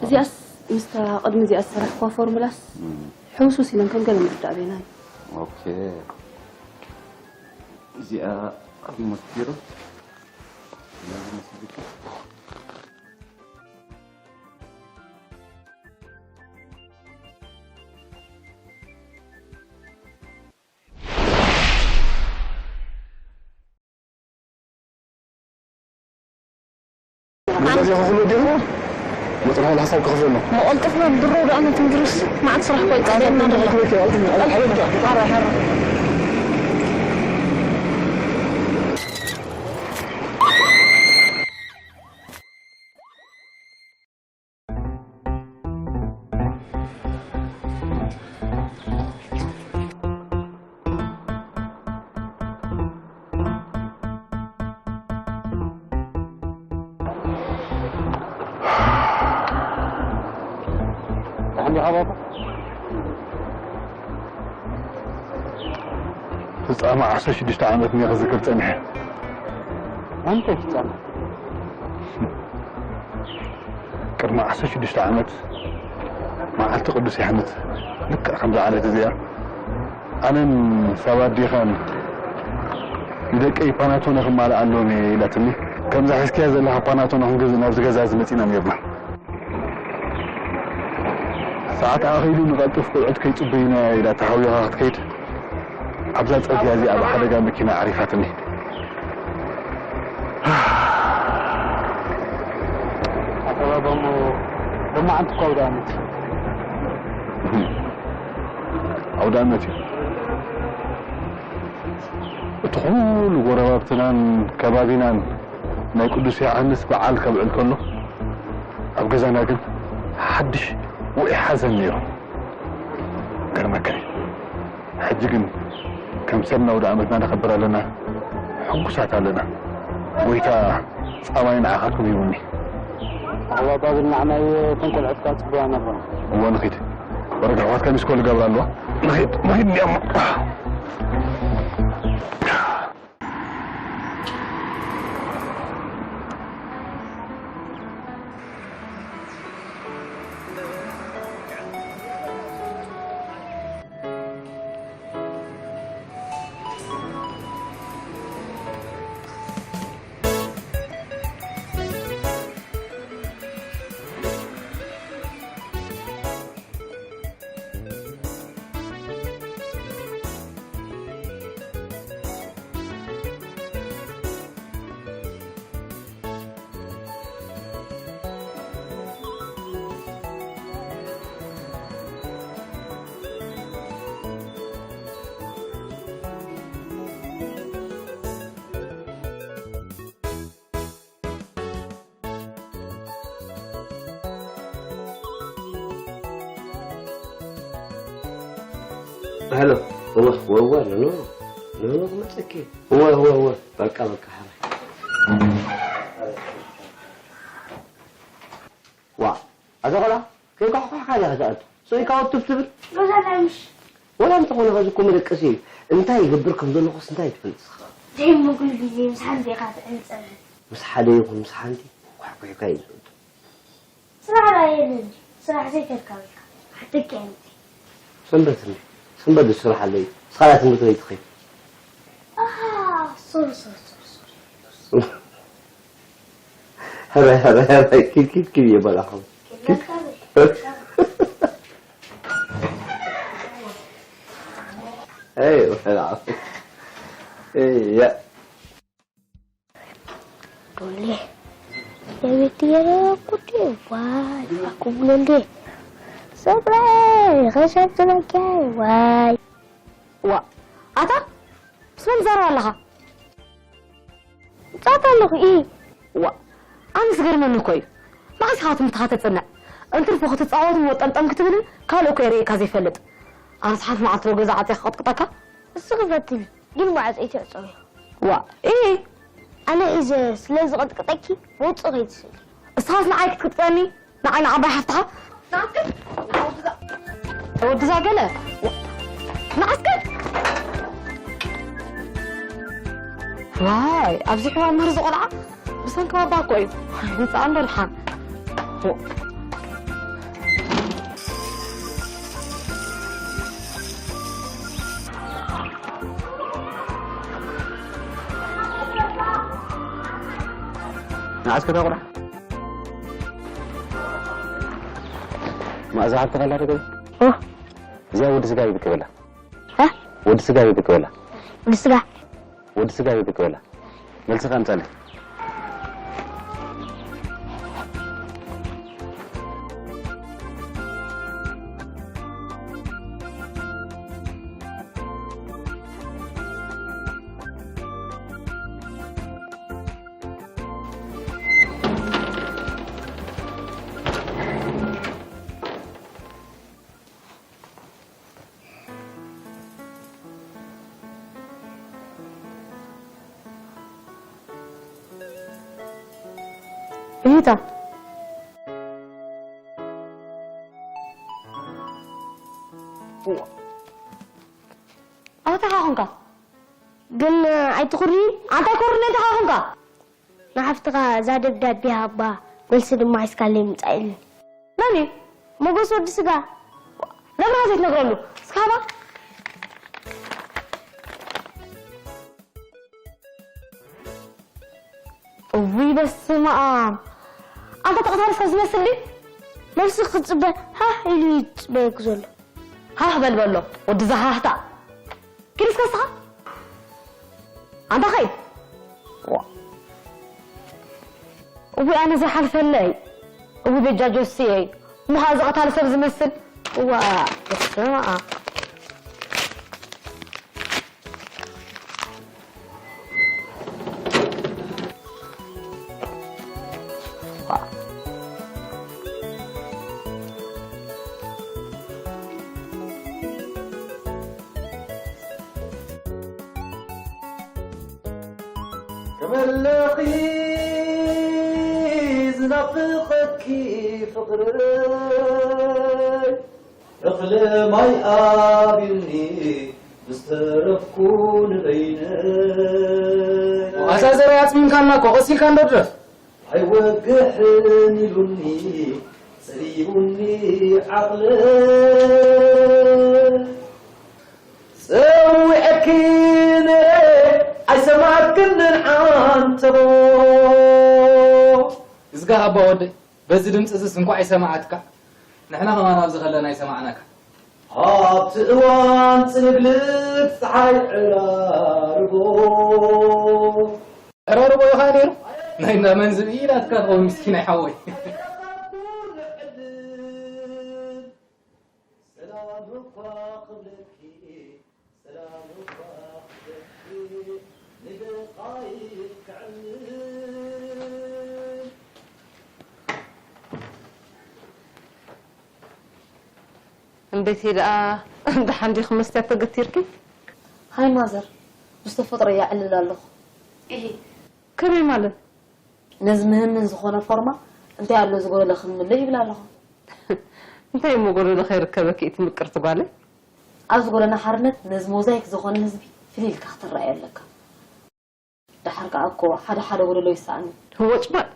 እዚኣስ ምስታ ቅድሚ እዚኣ ዝሰራሕክዋ ፎርሙላስ እም። ሕውስውስ ኢለን ከም ገለ ምርዳእ በይናን። ኦኬ። እዚኣ ኣብ ሞት ቢሮ። እዚኣ መሲልካ። ነዚ ከኽፍሎ ዲኹ? መጠን ሓይሊ ሓሳብ ክኸፍሎ ኣሎ። መቐልጥፍና ድሮ ደኣ ነቲ እንግሊዝ መዓት ስራሕ እኮ ይጻደና ኣሎ። ክበኪ፣ ኣውጥኒ፣ ኣውጥኒ። ኣረ፣ ኣረ። ደሓን ዲኻ ባባ? ፍጻመ ዓሰርተ ሽዱሽተ ዓመት እየ ክዝክር ጸኒሐ። ኣንተ ፍጻመ? ቅድሚ ዓሰርተ ሽዱሽተ ዓመት መዓልቲ ቅዱስ ዮሃንስ ልክዕ ከምዛ ዓለት እዚኣ ኣነን ሰብ ኣዴኻን ንደቀይ ፓናቶነ ክማልእ ኣለዎም እየ ኢላትኒ። ከምዛ ሒዝካያ ዘለኻ ፓናቶነ ክንገዝእ ናብዚ ገዛ እዚ መጺና ነይርና። ሰዓት ኣኺሉ ንቐልጥፍ ቆልዑት ከይጽበዩና ኢላ ተሃዊኻ ክትከይድ ኣብዛ ጽርግያ እዚኣ ብሓደጋ መኪና ዓሪፋትኒ። ኣተባባሞ ሎማዓንቲ እኮ ኣውደ ኣመት እዩ። ኣውደ ኣመት እዩ። እቲ ኩሉ ጎረባብትናን ከባቢናን ናይ ቅዱስ ዮሃንስ በዓል ከብዕል ከሎ፣ ኣብ ገዛና ግን ሓድሽ ውዑይ ሓዘን ነይሩ። ገርመካ እዩ። ሕጂ ግን ከም ሰብ ናውደ ዓመትና ነኸብር ኣለና፣ ሕጉሳት ኣለና። ጎይታ ጻማይ ንዓኻትኩም ይሁኒ። ኣሕዋት ባብል ንዓናይ እተን ቆልዑት ከኣ ጽቡያ ነበር። እወ፣ ንኺድ። ወረድ ኣሕዋትካ ሚስኮል ይገብራ ኣለዋ። ንኺድ፣ ንኺድ እንዲኣሞ። ሄሎ። እወ፣ እወ፣ እወ፣ ኖ፣ ኖ፣ ኖ፣ ኖ፣ ክመጸኪ። እወ፣ እወ፣ እወ፣ በቃ፣ በቃ፣ ሓራይ። ዋ፣ ኣዛ ቆልዓ፣ ከይኳሕኳሕካ ዲኻ ትኣቱ? ስቕ ኢልካ ወትፍ ትብል? ሎዛ ናይ ምሽ። ወላ እንተኾነ ኸዚ እኮ መደቀሲ እዩ። እንታይ ይገብር ከም ዘለኹስ እንታይ ትፈልጥ እስኻ? ዘይምጉል ግዜ ምስ ሓንቲ ኢኻ ትዕንጸኒ። ምስ ሓደ ይኹን ምስ ሓንቲ ኳሕኲሕካ እዩ ዝእቱ። ስራሕ ደኣ የለን። ስራሕ ዘይተርካቢካ። ሓደገ ኣንቲ። ሰንበት እንዴ? ሰንበት ዶ ስራሕ ኣለዩ? ስኻ ደኣ ትምህርቲ ወይ ትኸይድ? ኣሃ፣ ሶሪ፣ ሶሪ፣ ሶሪ፣ ሶሪ። ሕራይ፣ ሕራይ፣ ሕራይ፣ ኪድ፣ ኪድ፣ ኪድ እየ በላኹም። ኪድ። ኣይ፣ በላኹም። እያ። ዶሌ፣ የቤት የረኩት ዋይ፣ ኣኩብሎ እንዴ። ሰብራይ፣ ኸሻብ ተባኪያይ ዋይ። ዋ፣ ኣታ፣ ምስ መን ትዛረብ ኣለኻ? ጻት ኣለኹ፣ ኢ። ዋ፣ ኣነ ዝገርመኒ እኮ እዩ። መዓስ ኢኻ ትምህርትኻ ተጽንዕ? እንትርፎ ክትጻወትን ወጠምጠም ክትብልን ካልእ እኮ የርእየካ ዘይፈልጥ። ኣነስ ሓንቲ መዓልቲ ዶ ገዛ ዓጽየ ክቕጥቅጠካ? እስኺ ፈትኒ፣ ግን ማዕጾ ኣይትዕጸዊ። ዋ፣ እይ። ኣነ ሒዘ ስለ ዝቕጥቅጠኪ መውጽኢ ከይትስእኒ። እስኻስ ንዓይ ክትቅጥቅጠኒ? ንዓይ ንዓባይ ሓፍትኻ? ንዓስከ? ንዓ ወድዛ፣ ወድዛ ገለ? ንዓስከ? ዋይ፣ ኣብዚ ሕዋ ምህር ዝቖልዓ ብሰንኪ ባባ እኮ እዩ። ይምጻእ እምበር ድሓን። ንዓስከ እታ ቆልዓ? መኣዛ ሃብቲ ከላ ዶ ገዛ? ኦ። እዚኣ ወዲ ስጋ ይብክ በላ። እ? ወዲ ስጋ ይብክ በላ። ወዲ ስጋ? ወዲ ስጋ ይብክ በላ። መልስኻ ኣምጻለይ። እሂታ። ኣታ ሓኹንካ። ግን ኣይትኹሪ። ኣንታ ኩርነ ተኻኹንካ። ንሓፍትኻ እዛ ደብዳቤ ሃባ፣ መልሲ ድማ ሒዝካለይ ምጻእ ኢሉኒ። መን እዩ? ሞገስ ወዲ ስጋ። ለምን ዘይትነግረሉ? እስካባ። እውይ በስመ ኣብ። ኣንታ ተቐታሊ ሰብ ዝመስል ድዩ? መልሲ ክትጽበ ሃህ ኢሉ እዩ ዝጽበየኪ ዘሎ። ሃህ በል በሎ፣ ወዲ ዝሃህታ። ኪድ እስከ እስኻ። ኣንታ ኸይድ። ዋ። እውይ ኣነ ዘይሓልፈለይ። እውይ በጃ ጆስየይ። እሞ ኸኣ እዚ ቐታሊ ሰብ ዝመስል። እዋ፣ በስመ ኣብ። ከመለኺ ዝናፍቐኪ ፍቕረይ፣ እኽሊ ማይ ኣብዩኒ ምስ ተረፍኩ ንበይነይ። ኣዛ ዘርኣይ ኣጽሚምካና እኮ፣ ቀስ ኢልካ እንዶ ድረፍ። ኣይወግሕን ኢሉኒ ጸሊኡኒ ዓቕለይ። ጸዊዐኪ ነይረ ኣይሰማዕክንን ዓንተቦ። እዝጋ ሃባ ወደይ፣ በዚ ድምፂ እዝስ እንኳዕ ይሰማዓትካ። ንሕና ከማን ኣብዚ ከለና ይሰማዕናካ። ኣብቲ እዋን ጽልግልግ ፀሓይ ዕራርቦ። ዕራርቦ ኢኻ ነይሩ? ናይ እንዳ መን ዝብኢ ኢላትካ ትኸውን ምስኪናይ ሓወይ። ሰላም እኳ ክብለኪ፣ ሰላም እኳ ክብለኪ፣ ንደቓይቕ ክዕልል። እንዴት ደኣ ደሓን ዲኺ መስትያት ተገቲርኪ? ሃይ ማዘር፣ ምስ ተፈጥሮ እየ ኣዕልል ኣለኹ። እሂ። ከመይ ማለት? ነዚ ምህንን ዝኾነ ፎርማ እንታይ ኣሎ ዝጎደለ ክንምልእ ይብል ኣለኹ። እንታይ እሞ ጎደሎ ከይርከበኪ እቲ ምቅርቲ ጓለይ? ኣብዚ ጎደና ሓርነት ነዚ ሞዛይክ ዝኾነ ህዝቢ ፍልይ ኢልካ ክትረኣይ ኣለካ። ደሓር ከኣ እኮ ሓደ ሓደ ጎደሎ ይሰኣን እዩ። ህወጭ ባል!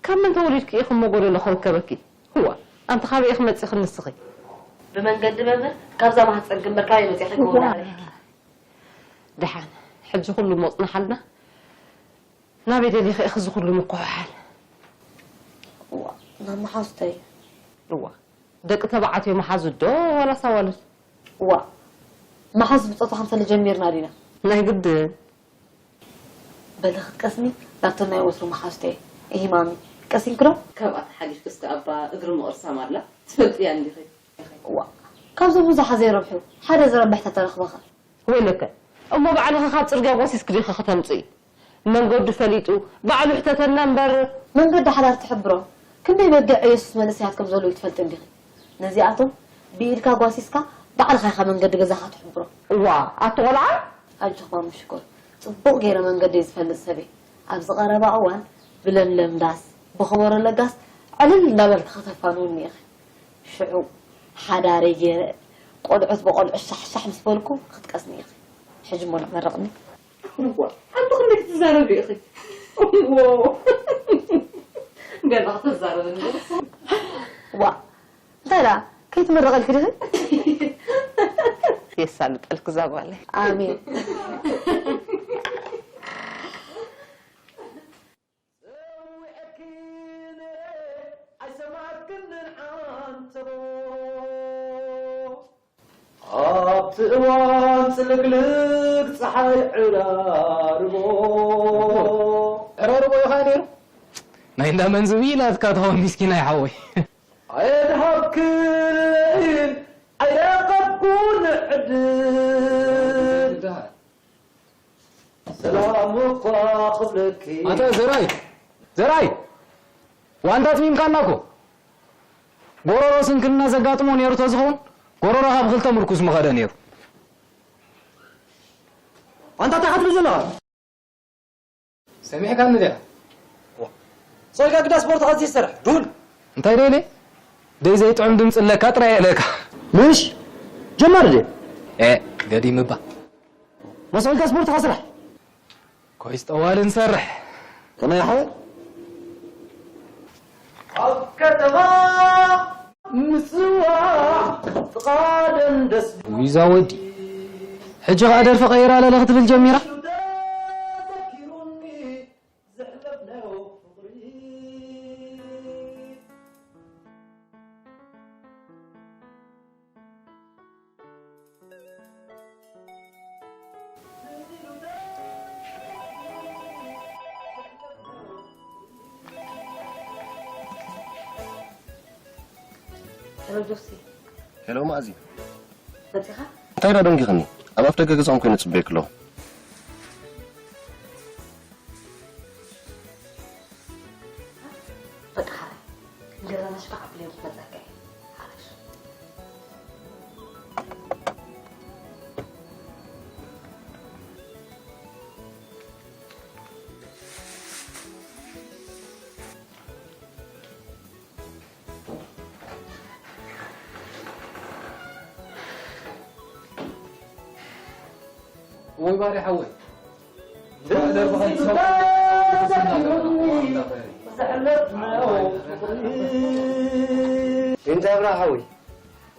ካብ መን ተወሊድኪ ኢኺ እሞ ጎደሎ ክርከበኪ? ህዋ! ኣንቲ ካበይ ኢኺ መጺኺ ንስኺ? ብመንገዲ መምህር ካብዛ ማህጸን ግንበር ካበይ መጺኺ ክመወዳደረኪ? ደሓን፣ ሕጂ ኩሉ ሞጽናሓልና። ናበይ ደሊኺ ኢኺ እዚ ኩሉ ምኩሕሓል? እዋ፣ ናብ መሓዙተይ። እዋ፣ ደቂ ተባዕትዮ መሓዙት ዶ ዋላስ ኣዋልድ? እዋ፣ መሓዙት ብጾታ ክንሰሊ ጀሚርና ዲና? ናይ ግድን። በሊ ክትቀስኒ ናብተን ናይ ወትሩ መሓዙተይ። እሂ ማሚ፣ ቀሲንኪ ዶ? ካብኣ ተሓሊፍክስ ከኣ እባ እግሪ ምቕርሳም ኣላ። ትፈልጥያ እንዲኺ። እዋ፣ ካብዚ ብዙሓ ዘይረብሑ ሓደ ዝረብሕ ተተረኽበኸ? ወይለከ፣ እሞ ባዕልኺ ካብ ጽርግያ ጎሲስኪ ዲኺ ከተምጽኢ? መንገዱ ፈሊጡ ባዕሉ ሕተተና እምበር። መንገዲ ሓዳር ትሕብሮ። ክንደይ በጊዕ ዕዮስስ መንእሰያት ከም ዘለዉ ትፈልጢ እንዲኺ? ነዚኣቶም ብኢድካ ጓሲስካ ባዕልኻ ኢኻ መንገዲ ገዛኻ ትሕብሮ። እዋ፣ ኣቲ ቆልዓ! ኣጆኻ ማሚ ሽኮር፣ ጽቡቕ ገይረ መንገደይ ዝፈልጥ ሰብ እየ። ኣብዚ ቀረባ እዋን ብለምለም ዳስ፣ ብኽበሮ ለጋስ ዕልል እንዳበልኪ ከተፋንውኒ ኢኺ። ሽዑ ሓዳረይ ገይረ ቆልዑት ብቆልዑት ሻሕሻሕ ምስ በልኩ ክትቀስኒ ኢኺ። ሕጂ እሞ ንመርቕኒ። እዋ፣ ኣንቲ ክንደይ ክትዛረቢ ኢኺ? እዎ። ገና ክትዛረቢ እንዶ። ዋ፣ እንታይ ደኣ? ከይትምረቐልኪ ዲኺ? የሳልጠልኪ እዛ ጓለይ። ኣሜን። ጸዊዐኪ ነይረ ኣይሰማዕክንን ዓንተቦ። ኣብቲ እዋን ጽልግልግ ጸሓይ ዕራርቦ። ዕራርቦ ኢኻ ነይሩ? ናይ እንዳ መን ዝብኢ ኢላትካ ትኸውን ሚስኪናይ ሓወይ። ኣየድሃብክን ኣይረኸብኩን ዕድል። ሰላም እኳ ክብለኪ። ኣታ ዘራይ፣ ዘራይ፣ ዋንታ ትሚምካና እኮ። ጎሮሮ ስንክልና ዘጋጥሞ ነይሩ ተዝኸውን፣ ጎሮሮኻ ብኽልተ ምርኩስ ምኸደ ነይሩ። ኣንታ እንታይ ክትብል ዘለኻ? ሰሚዕካኒ ዲኻ? ሶልካ ግዳ ስፖርት ኸዚ ይሰርሕ፣ ዱል። እንታይ ደይለ? ደይ ዘይጥዑም ድምፂ ኣለካ ጥራይ የለካ። ምሽ? ጀማሪ ድየ? ኤ፣ ገዲም እባ። መሶልካ ስፖርት ኸስራሕ። ኮይስ ጠዋል ንሰርሕ። ከመይ ሓወይ? ኣብ ከተማ ምጽዋዕ ፍቓደን ደስ ዊዛ ወዲ። ሕጂ ኸኣ ደርፊ ቀይራ ለለ ክትብል ጀሚራ። ተዘኪሩኒ ዘሕለፍናዮ ፍቕሪ። ሄሎ ጆሲ። ሄሎ ማእዚ። መጺኻ? እንታይ ደኣ ደንጊኽኒ? ኣብ ኣፍ ደገ ገዛኹም ኮይነ ጽበየኪ ኣለኹ። በቃ ሓራይ። ንገዛና ሽፋዕ ኣብለይ ክትመጸካ እየ። ሓራሽ። ወይ ባሪ ሓወይ። እንታይ ብራ ሓወይ?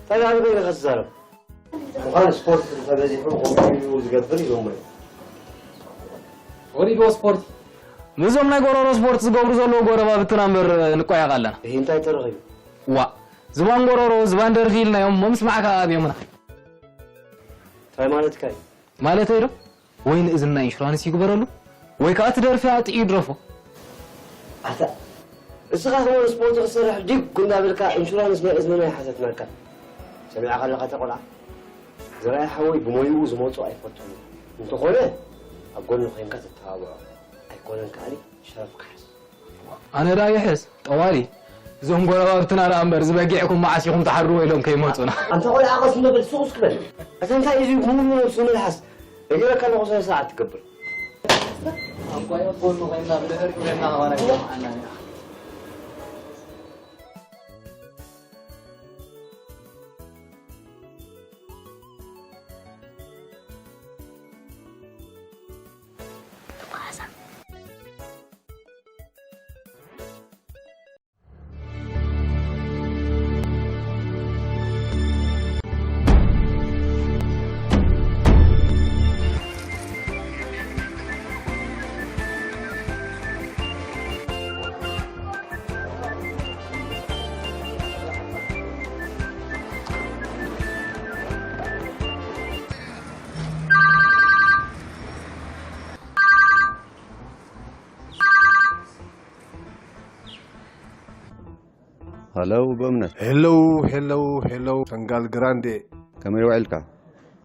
እንታይ ዳኣ ንበይንኻ ትዛረብ? ምዃን ስፖርት እንተበዚሑ ከምኡ እዩ ዝገብር ኢሎሞ እዮም። ወሪድዎ ስፖርት። ምስዞም ናይ ጎረሮ ስፖርት ዝገብሩ ዘለዉ ጎረባብትና እምበር ንቆያቕ ኣለና። እሂ እንታይ ተረኺቡ? ዋእ፣ ዝባን ጎረሮ፣ ዝባን ደርፊ ኢልናዮም እሞ ምስማዕ ከኣ ኣብዮምና። እንታይ ማለትካ እዩ? ማለተይ ዶ? ወይ ንእዝንና ኢንሹራንስ ይግበረሉ፣ ወይ ከኣ እቲ ደርፊ ኣጥዕዩ ይድረፎ። ኣታ፣ እስኻ ከማን ስፖርት ክትሰርሕ ዲግ እንዳበልካ ኢንሹራንስ ናይ እዝንና ይሓተትናካ። ሰሚዕካ ኣለኻ እታ ቆልዓ? ዘርኣይ ሓወይ ብሞይኡ ዝመጾ ኣይፈቱን እዩ። እንተኾነ፣ ኣብ ጎኑ ኮይንካ ተተባብዖ። ኣይኮነን ከኣኒ ሸረፍ ክሓዝ። ኣነ ደኣ ይሕዝ፣ ጠዋሊ። እዞም ጎረባብትና ደኣ እምበር፣ እዚ በጊዕኩም መዓስ ኢኹም ትሓርድዎ ኢሎም ከይመጹና። ኣንታ ቆልዓ ቀስ እንዶ በል፣ ሱቕ እስኪ በል። ኣታ እንታይ እዩ እዚ ሙሉ ነብሱ መልሓስ? ነጊረካ ኣለኹ፣ ሰለስተ ሰዓት ትገብር። ኣንቋይ ኣብ ጎኑ ኮይንና ብድሕሪኡ ኮይንና ከማን ኣይሰምዓናን ኢና። ሃለው በእምነት። ሄለው፣ ሄለው፣ ሄለው፣ ሰንጋል ግራንዴ። ከመይ ውዒልካ?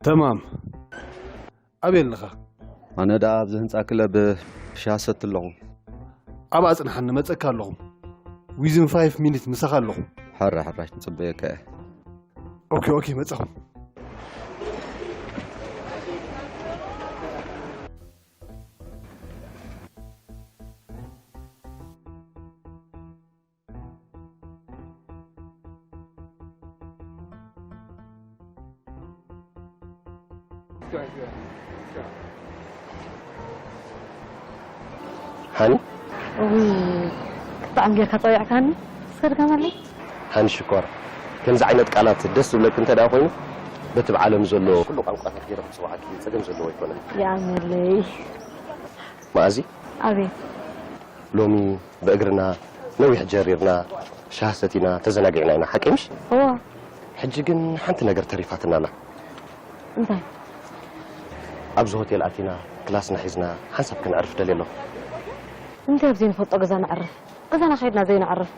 ተማም። ኣበይ ኣለኻ? ኣነ ደኣ ኣብዚ ህንጻ ክለብ ሻሂ ሰቲ ኣለኹ። ኣብኣ ጽንሓኒ፣ መጸካ ኣለኹ። Within five minutes ምሳኻ ኣለኹ። ሕራ ሕራሽ ትጽበየካ እየ። ኦኬ ኦኬ፣ መጻኹ። ሃኒ እውይ ብጣዕሚ ጌርካ ፀዊዕካኒ። እስከ ድገመለይ። ሃኒ ሽኮር፣ ከምዚ ዓይነት ቃላት ደስ ዝብለኪ እንተ ደኣ ኮይኑ፣ በቲ ብዓለም ዘሎ ኩሉ ቋንቋታት ገይረ ክፅውዓኪ ፀገም ዘለዎ ኣይኮነን። ይኣምነለይ። መኣዚ ኣቤት። ሎሚ ብእግርና ነዊሕ ጀሪርና ሻሂ ሰቲና ተዘናጊዕና ኢና፣ ሓቂ ምሽ? እዎ። ሕጂ ግን ሓንቲ ነገር ተሪፋትና ኣላ። እንታይ? ኣብዚ ሆቴል ኣቲና ክላስና ሒዝና ሓንሳብ ክነዕርፍ ደልየ ኣለኹ። እንታይ ኣብ ዘይንፈልጦ ገዛ ነዕርፍ? ገዛና ከይድና ዘይነዕርፍ?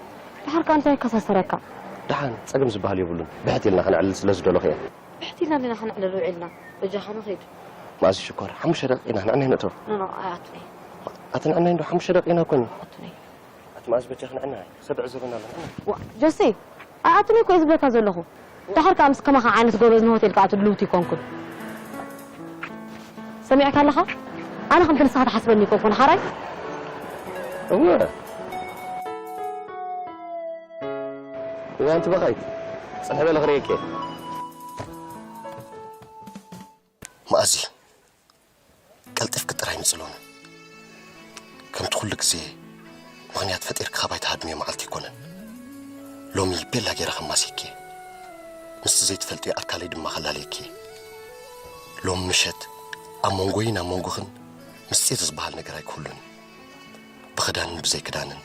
ድሓር ከኣ እንታይ ይከሳሰርካ? ደሓን ጸገም ዝበሃል የብሉን። ብሕት ኢልና ክነዕልል ስለ ዝደለኹ እየ። ብሕት ኢልና ዲና ከነዕልል ውዒልና? በጃኻ ንኸይድ። መኣዚ ሽኮር፣ ሓሙሽተ ደቂቕ ኢና ንዕናይ ንእቶ። ኖ ኖ፣ ኣይኣቱኒ። ኣቲ ንዕናይ እንዶ ሓሙሽተ ደቂቕ ኢና እኮ። ኣቱኒ። ኣቲ መኣዚ በጃኺ ንዕናይ። ሰብ ዕዘብና ኣሎ። ዋ፣ ጆሲ፣ ኣይኣቱኒ እኮ እየ ዝብለካ ዘለኹ። ድሓር ከኣ ምስ ከማኻ ዓይነት ጎበዝ ንሆቴል ክኣቱ ድልውቲ ኣይኮንኩን። ሰሚዕካ ኣለኻ? ኣነ ከምቲ ንስኻ ትሓስበኒ ኣይኮንኩን፣ ሓራይ? እወ። እዋንቲ በኻይት። ጽንሕ በለ ክርእየኪ እየ። መኣዚ፣ ቀልጢፍኪ ጥራይ ምጽእ ሎሚ። ከምቲ ኩሉ ግዜ ምኽንያት ፈጢርኪ ካባይ ትሃድምዮ መዓልቲ ኣይኮነን። ሎሚ ቤላ ገይረ ከማስየኪ እየ። ምስቲ ዘይትፈልጥዮ ኣካለይ ድማ ከላልየኪ እየ። ሎሚ ምሸት ኣብ መንጎይን ኣብ መንጎኽን ምስጢር ዝበሃል ነገር ኣይክህሉን እዩ። ብኽዳንን ብዘይ ክዳንን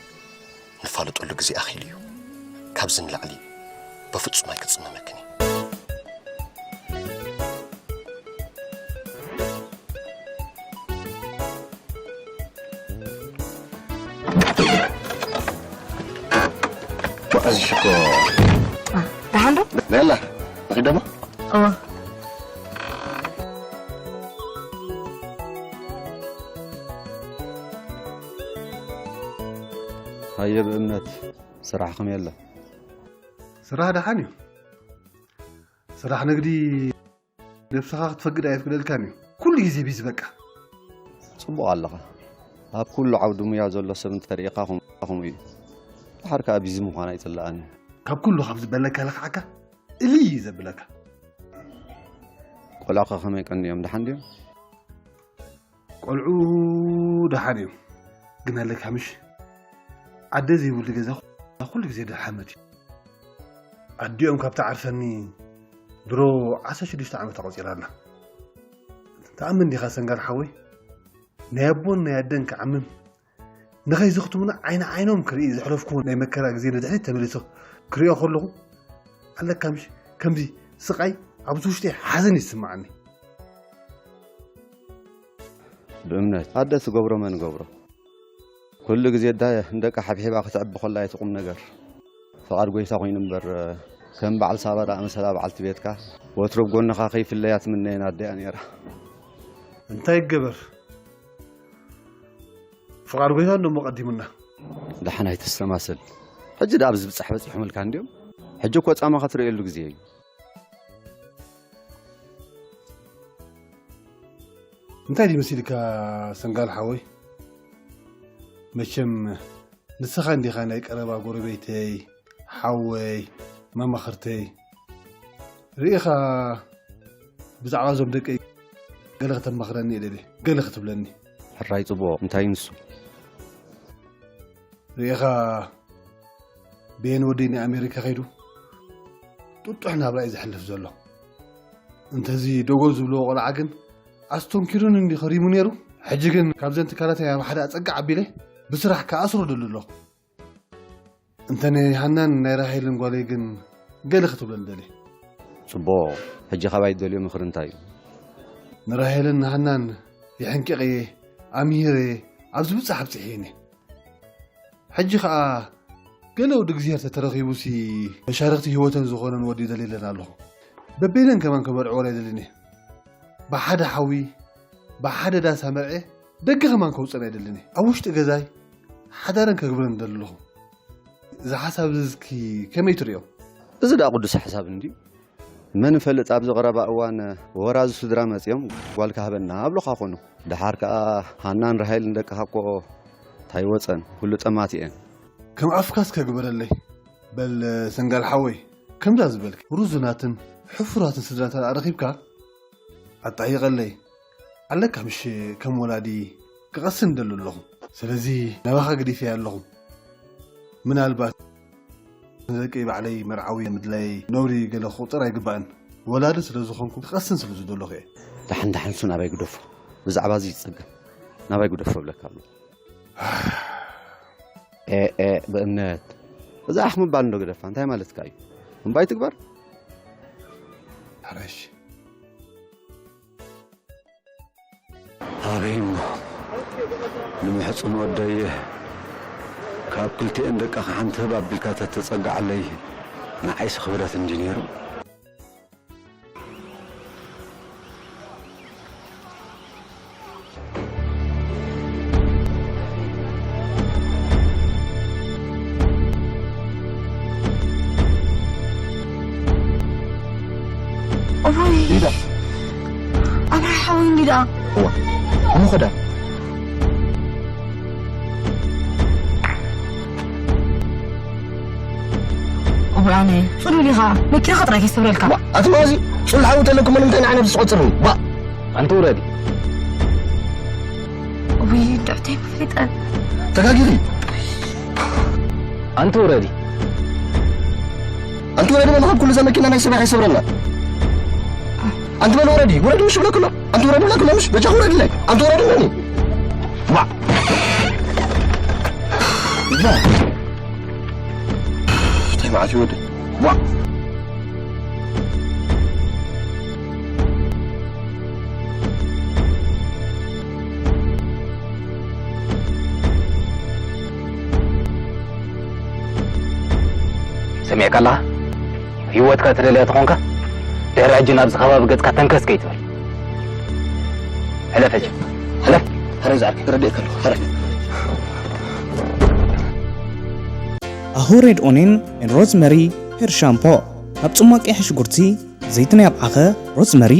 ንፋለጠሉ ግዜ ኣኺሉ እዩ። ካብዚ ንላዕሊ በፍጹም ኣይክጽመመክን እዩ። መኣዚ ሽኮር። ደሓን ዶ? ነላ ንኺደሞ እወ። ሃየ ብእምነት ስራሕ ከመይ ኣሎ? ስራሕ ደሓን እዩ። ስራሕ ንግዲ ነብስኻ ክትፈቅድ ኣየፍቅደልካን እዩ። ኩሉ ግዜ ቢዚ በቃ። ጽቡቕ ኣለኻ። ኣብ ኩሉ ዓውዲ ሙያ ዘሎ ሰብ እንተሪእኻ ኹም- ኹም እዩ። ድሓር ከኣ ቢዚ ምዃን ኣይጽላኣን እዩ። ካብ ኩሉ ካብ ዝበለካ ለኽዓካ እሊ እዩ ዘብለካ። ቆልዑ ከ ከመይ ቀንዮም? ደሓን ድዮም? ቆልዑ ደሓን እዮም። ግን ኣለካ ምሽ ዓደ ዘይብሉ ገዛ ኩሉ ግዜ ደሓመት እዩ። ኣዲኦም ካብ ትዓርፈኒ ድሮ ዓሰርተ ሽዱሽተ ዓመት ኣቆጺራ ኣላ። ትኣምን ዲኻ ሰንጋል ሓወይ? ናይ ኣቦን ናይ ኣደን ክዓምም ንኸይዝኽትሙና ዓይኒ ዓይኖም ክርኢ ዘሕለፍኩዎ ናይ መከራ ግዜ ንድሕሪት ተመሊሶ ክሪኦ ከለኹ ኣለካ ምሽ ከምዚ ስቓይ ኣብዚ ውሽጢ ሓዘን ይስምዓኒ። ብእምነት ኣደ ትገብሮ መን ገብሮ? ኩሉ ግዜ ኣደ ንደቃ ሓብሒባ ክተዕቢ ከላ እቲ ቁም ነገር። ፍቓድ ጎይታ ኮይኑ እምበር ከም በዓል ሳባ ዝኣመሰላ በዓልቲ ቤትካ ወትሩ ኣብ ጎንኻ ከይፍለያ ትምነየን ኣደ እያ ነይራ። እንታይ ይገበር ፍቓድ ጎይታ እንዶ እሞ ቀዲሙና። ደሓን ኣይትሰማሰል። ሕጂ ደኣ ኣብዚ ብጻሕ በጺሖምልካ እንድዮም። ሕጂ እኮ ጻማኻ ትርእየሉ ግዜ እዩ። እንታይ ድዩ መሲልካ ሰንጋል ሓወይ? መቸም ንስኻ እንዲኻ ናይ ቀረባ ጎረቤተይ፣ ሓወይ፣ መማኽርተይ። ርኢኻ ብዛዕባ እዞም ደቀይ ገለ ከተማኽረኒ እየ ደልየ፣ ገለ ክትብለኒ። ሕራይ ጽቡቕ፣ እንታይ ንሱ? ርኢኻ ብኤን ወደይ ንኣሜሪካ ከይዱ ጥጡሕ ናብራ እዩ ዘሕልፍ ዘሎ። እንተዚ ደጎል ዝብልዎ ቆልዓ ግን ኣስተንኪሩኒ እንዲ ከሪሙ ነይሩ። ሕጂ ግን ካብዘን ትካላተይ ኣብ ሓደ ኣጸግዕ ኣቢለ ብስራሕ ክኣስሮ ደሊ ኣለኹ። እንተ ናይ ሃናን ናይ ራሄልን ጓለይ ግን ገለ ክትብለኒ ደልየ። ጽቡቕ፣ ሕጂ ካባይ ትደልዮ ምኽሪ እንታይ እዩ? ንራሄልን ንሃናን የሕንቂቐየ፣ ኣምሂረየ፣ ኣብ ዝብጻሕ ኣብጺሐየን እየ። ሕጂ ኸኣ ገለ ወዲ እግዚኣብሔር ተተረኺቡሲ መሻርኽቲ ህይወተን ዝኾነን ወዲ ደልየለን ኣለኹ። በበይነን ከማን ከመርዕወን ኣይደልን እየ። ብሓደ ሓዊ፣ ብሓደ ዳስ ኣመርዕየ ደገ ከማን ከውጽአን ኣይደልን እየ። ኣብ ውሽጢ ገዛይ ሓዳረን ከግብረን እደሊ ኣለኹ። እዚ ሓሳብ እዚ እስኪ ከመይ ትርእዮ? እዚ ደኣ ቅዱስ ሓሳብ እንድዩ። መን ይፈልጥ ኣብዚ ቀረባ እዋን ወራዚ ስድራ መጺኦም ጓልካ ሃበና ኣብሉኻ ኮኑ። ደሓር ከኣ ሃናን ራሄልን ደቅኻ እኮ እንታይ ወጸን፣ ኩሉ ጠማት እየን። ከም ኣፍካስ ከግበረለይ። በል ሰንጋል ሓወይ፣ ከምዛ ዝበልክ ርዙናትን ሕፉራትን ስድራታት ኣረኺብካ ኣጣይቐለይ። ኣለካ ምሽ ከም ወላዲ ክቐስን ደሉ ኣለኹ። ስለዚ ናባኻ ገዲፈያ ኣለኹ። ምናልባት ንደቂ ባዕለይ መርዓዊ ምድላይ ነውሪ ገለ ክቑጸር ኣይግባእን። ወላዲ ስለ ዝኾንኩ ክቐስን ስለ ዝደለኹ እየ። ደሓን ደሓን እሱ ናባይ ግደፎ። ብዛዕባ እዚ ይጸገም። ናባይ ግደፎ እብለካ ኣለኹ። ኤ፣ ኤ፣ ብእምነት። እዛ ኣኽ ምባል እንዶ ግደፋ፣ እንታይ ማለትካ እዩ? እምባይ ትግበር? ሕረሽ። ኣበይ እሞ ንምሕጹን ወደይ ካብ ክልቲኤን ደቅኻ ሓንቲ ህብ ኣቢልካ ተተጸግዓለይ ንዓይስ ክብረት እንዲ ነይሩ። እዋይ። ሊዳ። ኣምሓ ሓወይ እንዲ ደኣ። እዋ። እሞ ኸዳ። እዋይ ኣነ። ጽሉል ኢኻ። መኪናኻ ጥራይ ከይሰብረልካ። ዋ፣ ኣቲ መኣዚ ጽሉል ሓዊ ተለኩም ንምንታይ ንዓይ ነብሲ ትቆጽርኒ? ዋ። ኣንቲ ውረዲ። እውይ፣ ድዕተይ መፍሊጠ። ተጋጊኺ። ኣንቲ ውረዲ። ኣንቲ ውረዲ በልኻ፣ ኩሉ እዛ መኪና ናይ ሰብኣይ ኣይሰብረና። ኣንቲ በል ውረዲ፣ ውረዲ ምሽ ብለኩሎ። ኣንቲ ውረዲ ብለኩሎ ምሽ፣ በጃ ውረዲ ላይ። ኣንቲ ውረዲ ምኒ። ዋ። ዋ። እንታይ መዓት ይወደ? ዋ። ሰሚዕካ ኣለኻ? ህይወትካ ትደልያ ተኾንካ፣ ድሕሪ ሕጂ ናብዚ ከባቢ ገጽካ ተንከስ ከይትብል። ሕለፍ ሕጂ። ሕለፍ። ሕረ ዝኣርክ ክረድእ ከለኹ። ሕረ። ኣሁ ሬድ ኦኔን ኤን ሮዝመሪ ሄር ሻምፖ። ካብ ጽሟቕ ቀይሕ ሽጉርቲ፣ ዘይቲ ናይ ኣብዓኸ፣ ሮዝመሪ፣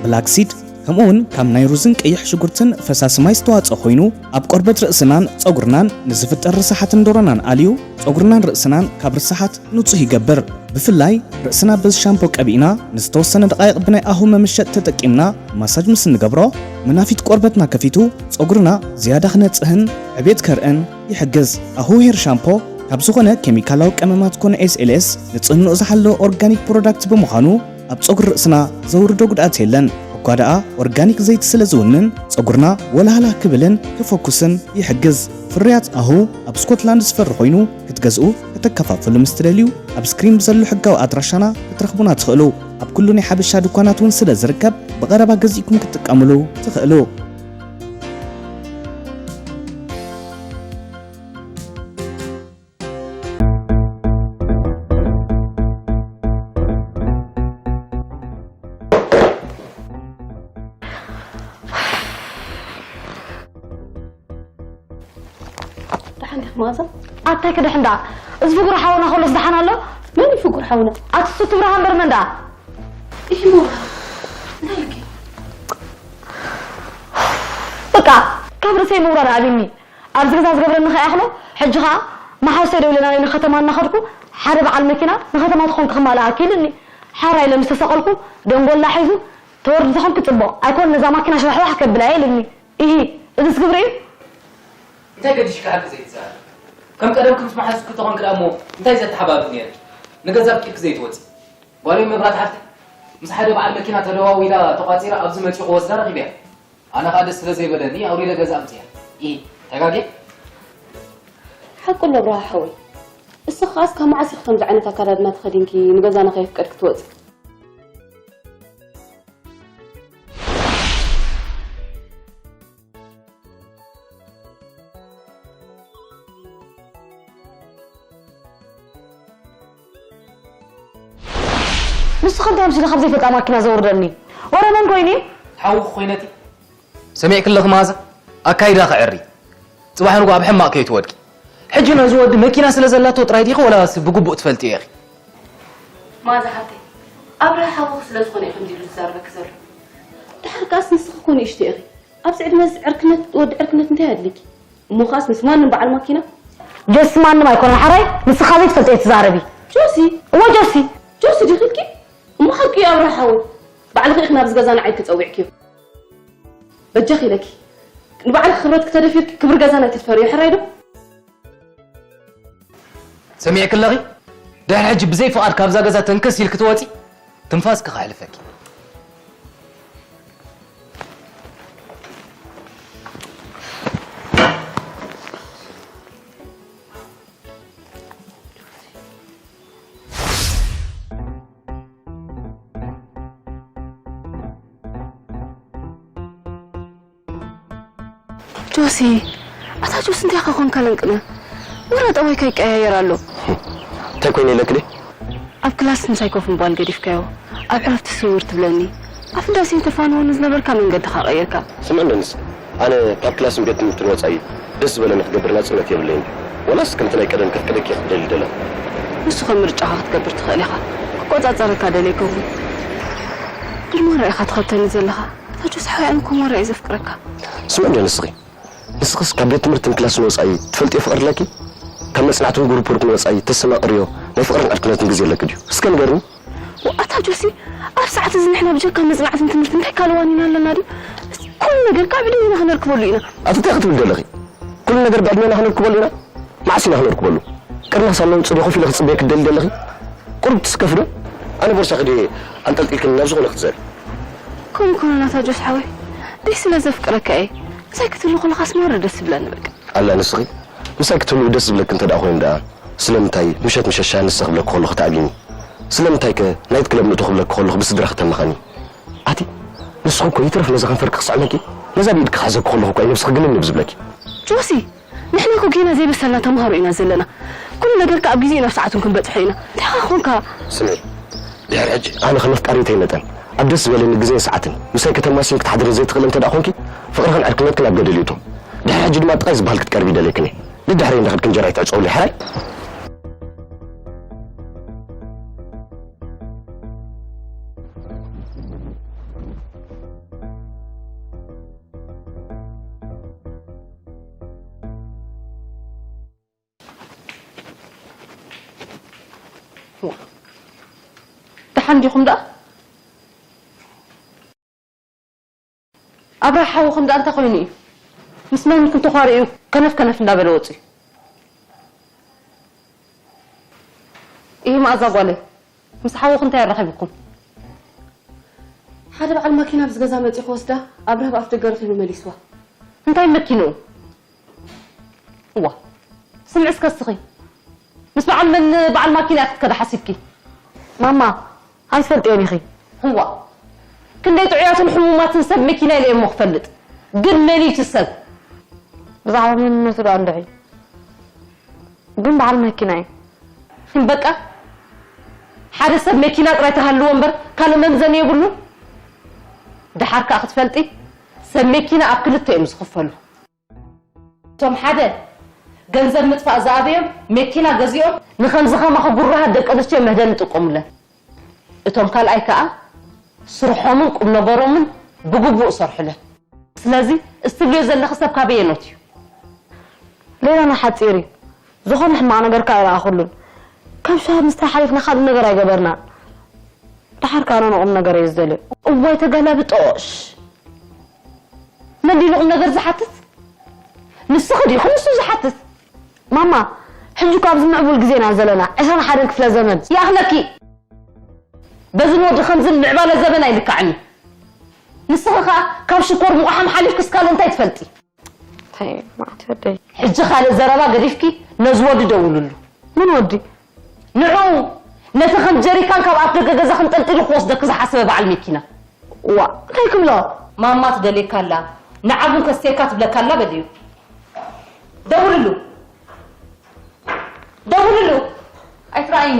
ብላክ ሲድ፣ ከምኡ እውን ካብ ናይ ሩዝን ቀይሕ ሽጉርትን ፈሳሲ ማይ ዝተዋጽኦ ኮይኑ፣ ኣብ ቆርበት ርእስናን ጸጉርናን ንዝፍጠር ርሳሓትን ዶሮናን ኣልዩ፣ ጸጉርናን ርእስናን ካብ ርሳሓት ንጹህ ይገብር። ብፍላይ ርእስና በዚ ሻምፖ ቀቢእና ንዝተወሰነ ደቓይቕ ብናይ ኣሁ መመሸጥ ተጠቂምና ማሳጅ ምስ እንገብሮ፣ መናፊት ቆርበትና ከፊቱ ጸጉርና ዝያዳ ክነጽህን ዕቤት ከርእን ይሕግዝ። ኣሁ ሄር ሻምፖ ካብ ዝኾነ ኬሚካላዊ ቀመማት ኮነ ኤስ ኤል ኤስ ንጽህንኡ ዝሓለወ ኦርጋኒክ ፕሮዳክት ብምዃኑ ኣብ ጸጉሪ ርእስና ዘውርዶ ጉድኣት የለን። እኳ ደኣ ኦርጋኒክ ዘይቲ ስለ ዝውንን ጸጉርና ወላህላ ክብልን ክፈኩስን ይሕግዝ። ፍርያት ኣሁ ኣብ ስኮትላንድ ዝፈሪ ኮይኑ ክትገዝኡ ከተከፋፍሉ ምስ ትደልዩ ኣብ ስክሪን ብዘሎ ሕጋዊ ኣድራሻና ክትረኽቡና ትኽእሉ። ኣብ ኩሉ ናይ ሓበሻ ድኳናት እውን ስለ ዝርከብ ብቐረባ ገዚእኩም ክትጥቀምሉ ትኽእሉ። ደሓን ዲኻ መኣዛ? ኣታይ ክድሕን ደኣ? እዚ ፍጉር ሓውና ከሎስ ደሓን ኣሎ? መን እዩ ፍጉር ሓውና? ኣቲ እሱ ትብርሃ እምበር መን ደኣ? እሞ እንታይ ኢልኪ? በቃ ካብ ርእሰይ ምውራድ ኣብኒ። ኣብዚ ገዛ ዝገብረኒ ከይኣኽሎ፣ ሕጂ ኸኣ መሓውሰይ ደው ኢለና ንከተማ እናኸድኩ ሓደ በዓል መኪና ንከተማ ተኾንኪ ክማልኣኪ ኢሉኒ። ሓራ ኢለ ምስ ተሰቐልኩ ደንጎላ ሒዙ ተወርዲ ተኾንኪ ጽቡቕ ኣይኮን ነዛ ማኪና ሸዋሕዋሕ ከብላ እየ ኢሉኒ። ኢሂ፣ እዝስ ግብሪ እዩ? እንታይ ገዲሽካ ሓቂ ዘይትዛረብ? ከም ቀደምኪ ምስ መሓዙትኪ ተኾንኪ ደኣ እሞ እንታይ ዘተሓባብር ነይርኪ? ንገዛ ኣፍቂርኪ ዘይትወጺ? ጓለይ መብራት ሓፍቲ ምስ ሓደ በዓል መኪና ተደዋዊላ ተቋጺራ ኣብዚ መጺኡ ክወስዳ ረኺበያ። ኣነ ኸኣ ደስ ስለ ዘይበለኒ ኣውሪደ ገዛ ኣምጺኣ። ኢሂ፣ ተጋግየ? ሓቁ ኣሎ ብርሃ ሓወይ። እስኺ ኸኣ እስካብ መዓስ ኢኺ ከምዚ ዓይነት ኣከዳድና ተኸዲንኪ ንገዛና ከየፍቀድኪ ትወጺ? ንስኺ እንታይ ኣምሲልኺ ካብ ዘይፈልጣ ማኪና ዘውርደኒ? ወረ መን ኮይኑ? ሓውኺ ኮይነቲ። ሰሚዕኪ ኣለኺ መኣዛ? ኣካይዳ ክዕሪ። ጽባሕ ንግሆ ኣብ ሕማቕ ከይትወድቂ። ሕጂ ነዚ ወዲ መኪና ስለ ዘላቶ ጥራይ ዲኺ ወላስ ብግቡእ ትፈልጥዮ ኢኺ? ማዛ ሓብተይ ኣብርሃ ሓውኺ ስለ ዝኾነ እዩ ከምዚ ኢሉ ዝዛረበኪ ዘሎ። ድሓር ከኣስ ንስኺ እኮ ንእሽቶ ኢኺ። ኣብዚ ዕድመ እዚ ዕርክነት ወዲ ዕርክነት እንታይ ኣድልኪ? እሞ ከኣስ ምስ ማንም በዓል ማኪና? ጆሲ ማንም ኣይኮነን ሓራይ ንስኻ ዘይትፈልጥዮ ትዛረቢ። ጆሲ እወ ጆሲ ጆሲ ዲኺ ኢልኪ? እሞ ሓቂ እዩ ኣብርሃ ሓወይ። ባዕልኺ ኢኺ ናብዚ ገዛ ንዓይ ክጸዊዕክዮ። በጃኺ ኢለኪ ንባዕልኺ ክብረትኪ ተደፊርኪ ክብሪ ገዛና ኣይትድፈርዮ ሕራይ ዶ? ሰሚዕኪ ኣለኺ? ድሕሪ ሕጂ ብዘይ ፍቓድ ካብዛ ገዛ ተንከስ ኢልኪ ትወጺ ትንፋስኪ ከሕልፈኪ። ጆሲ፣ ኣታ ጆሲ እንታይ ኢኻ ኮንካ ለንቅነ? ወረ ጠባይካ ይቀያየር ኣሎ። እንታይ ኮይነ ኢለክ ድየ? ኣብ ክላስ ምሳይ ኮፍ ምባል ገዲፍካዮ፣ ኣብ ዕረፍቲ ስውር ትብለኒ። ኣፍንዳሴን ተፋንወኒ ዝነበርካ መንገድኻ ቀይርካ። ስምዕኒ ንስ፣ ኣነ ካብ ክላስን ቤት ትምህርትን ወጻኢ ደስ ዝበለኒ ክገብር ናጽነት የብለይን። ወላስ ከምቲ ናይ ቀደም ከፍቅደኪ እየ ክደሊ ደለኹ። ንሱ ኸ ምርጫኻ ክትገብር ትኽእል ኢኻ። ክቆጻጸረካ ደልየ ኣይኮንኩን። ግን ማራ ኢኻ ትኸብተኒ ዘለኻ። ኣታ ጆሲ ሓወይ ኣነ እኮ ማራ እየ ዘፍቅረካ። ስምዕኒ ዶ ንስኺ? ንስኽስ ካብ ቤት ትምህርትን ክላስን ወጻኢ ትፈልጥዮ ፍቕሪ ኣለኪ? ካብ መጽናዕትን ግሩፕ ወርክን ወጻኢ ተስተማቕርዮ ናይ ፍቕርን ዕርክነትን ግዜ ኣለኪ ድዩ? እስከ ንገርኒ። ዋእ ኣታ ጆሲ፣ ኣብ ሰዓት እዚ ንሕና ብጀካ መጽናዕትን ትምህርትን እንታይ ካልእ ዋኒን ኣለና ድዩ? ኩሉ ነገር ካብ ዕድሜና ክነርክበሉ ኢና። ኣቲ እንታይ ክትብሊ ደለኺ? ኩሉ ነገር ብዕድሜና ክነርክበሉ ኢና? መዓስ ኢና ክነርክበሉ? ቅድሚ ክሳብ ነውጽእ ዶ ኮፍ ኢለ ክጽበየኪ ትደልዪ ደለኺ? ቁሩብ ትስከፊ ዶ? ኣነ ቦርሳኺ ድየ ኣንጠልጢልክኒ ናብ ዝኾነ ክትዘሪ? ከምኡ ኮነ ናታ ጆስ ሓወይ፣ ደይ ስለ ዘፍቅረካ እየ። ምሳይ ክትህሉ ከለኻስ ማራ ደስ ዝብለኒ በቃ። ኣላ ንስኺ ምሳይ ክትህሉ ደስ ዝብለኪ እንተ ደኣ ኮይኑ ደኣ ስለምንታይ ምሸት ምሸት ሻሂ ንሰ ክብለኪ ከለኹ ትኣብይኒ? ስለምንታይከ ናይት ክለብ ንእቶ ክብለኪ ከለኹ ብስድራኺ ተመኻኒ? ኣቲ ንስኺ እኮ ይትረፍ ነዛ ከንፈርኪ ክስዕመኪ ነዛ ብኢድኪ ክሕዘኪ ከለኹ እኮ እዩ ነብስኺ ግልምልም ዝብለኪ። ጆሲ ንሕና እኮ ጌና ዘይበሰልና ተምሃሮ ኢና ዘለና። ኩሉ ነገር ከኣ ኣብ ግዜኡን ኣብ ሰዓቱን ክንበጽሖ ኢና። እንታይ ኢኻ ኾንካ? ስምዒ ድሕሪ ሕጂ ኣነ ከም ኣፍቃሪተይ መጠን ኣብ ደስ ዝበለኒ ግዜን ሰዓትን ምሳይ ከተማሲን ክትሓድርን ዘይትኽእሊ እንተ ደኣ ኾንኪ ፍቕርኽን ዕርክነትክን ኣብ ገደል ይእቶ። ድሕሪ ሕጂ ድማ ጥቓይ ዝበሃል ክትቀርቢ ይደልየክን እየ። ደድሕረይ እንዳኸድኪ እንጀራይ ትዕጸውለይ ሕራይ። ደሓን ዲኹም ደኣ? ኣብርሃ ሓውኹም ደኣ እንታይ ኮይኑ እዩ? ምስ መን ክንተዃርዩ ከነፍ ከነፍ እንዳበለ ወፂኡ? ኢሂ መኣዛ ጓለይ፣ ምስ ሓውኺ እንታይ ኣራኺብኩም? ሓደ በዓል ማኪና ኣብዚ ገዛ መፂኡ ክወስዳ ኣብርሃ ብኣፍ ደገ ረኺቡ መሊስዋ። እንታይ መኪንኡ? እዋ ስምዒ እስከ እስኺ ምስ በዓል መን በዓል ማኪና ክትከዳ ሓሲብኪ? ማማ ኣይትፈልጥዮን ኢኺ። እዋ ክንደይ ጥዑያትን ሕሙማትን ሰብ መኪና ኢለ እሞ ክፈልጥ ግን መን እዩ እቲ ሰብ? ብዛዕባ መንነቱ ደኣ እንድዒ ግን በዓል መኪና እዩ። በቃ ሓደ ሰብ መኪና ጥራይ ተሃልዎ እምበር ካልእ መምዘኒ የብሉን። ደሓር ከኣ ክትፈልጢ ሰብ መኪና ኣብ ክልተ እዮም ዝኽፈሉ። እቶም ሓደ ገንዘብ ምጥፋእ ዝኣበዮም መኪና ገዚኦም ንኸምዚ ኸማኺ ጉራሃት ደቂ ኣንስትዮ መህደን ይጥቀሙለን። እቶም ካልኣይ ከኣ ስርሖምን ቁምነገሮምን ብግቡእ እሰርሑለን። ስለዚ እዚ ትብልዮ ዘለኺ ሰብ ካበየኖት እዩ? ሌላና ሓጺር እዩ። ዝኾነ ሕማቕ ነገር ከኣ ኣይረኣኹሉን። ካብ ሸሃ ምስታይ ሓሊፍና ካልእ ነገር ኣይገበርናን። ደሓር ከኣ ኣነ ንቑም ነገር እየ ዝደልዮ። እዋይ ተገላብጦሽ! መን ድዩ ንቑም ነገር ዝሓትት? ንስኺ ዲኺ ንሱ ዝሓትት? ማማ፣ ሕጂ እኮ ኣብዚ ምዕቡል ግዜ ኢና ዘለና፣ ዕስራን ሓደን ክፍለ ዘመን። ይኣኽለኪ! በዝን ወዲ ከምዝን ምዕባለ ዘበን ኣይልካዕን እዩ። ንስኺ ኸኣ ካብ ሽኮር ምቑሓም ሓሊፍኪ እስካል እንታይ ትፈልጢ? እንታይ መዓት ወደይ? ሕጂ ካልእ ዘረባ ገዲፍኪ ነዚ ወዲ ደውልሉ። መን ወዲ? ንዑ ነቲ ከም ጀሪካን ካብ ኣፍ ደገ ገዛ ክንጠልጢሉ ክወስደኪ ዝሓሰበ በዓል መኪና። ዋ እንታይ ክብሎ? ማማ ትደልየካ ኣላ ንዓ ቡን ከስትየካ ትብለካ ኣላ በልዩ። ደውልሉ ደውልሉ ኣይትረኣይኒ።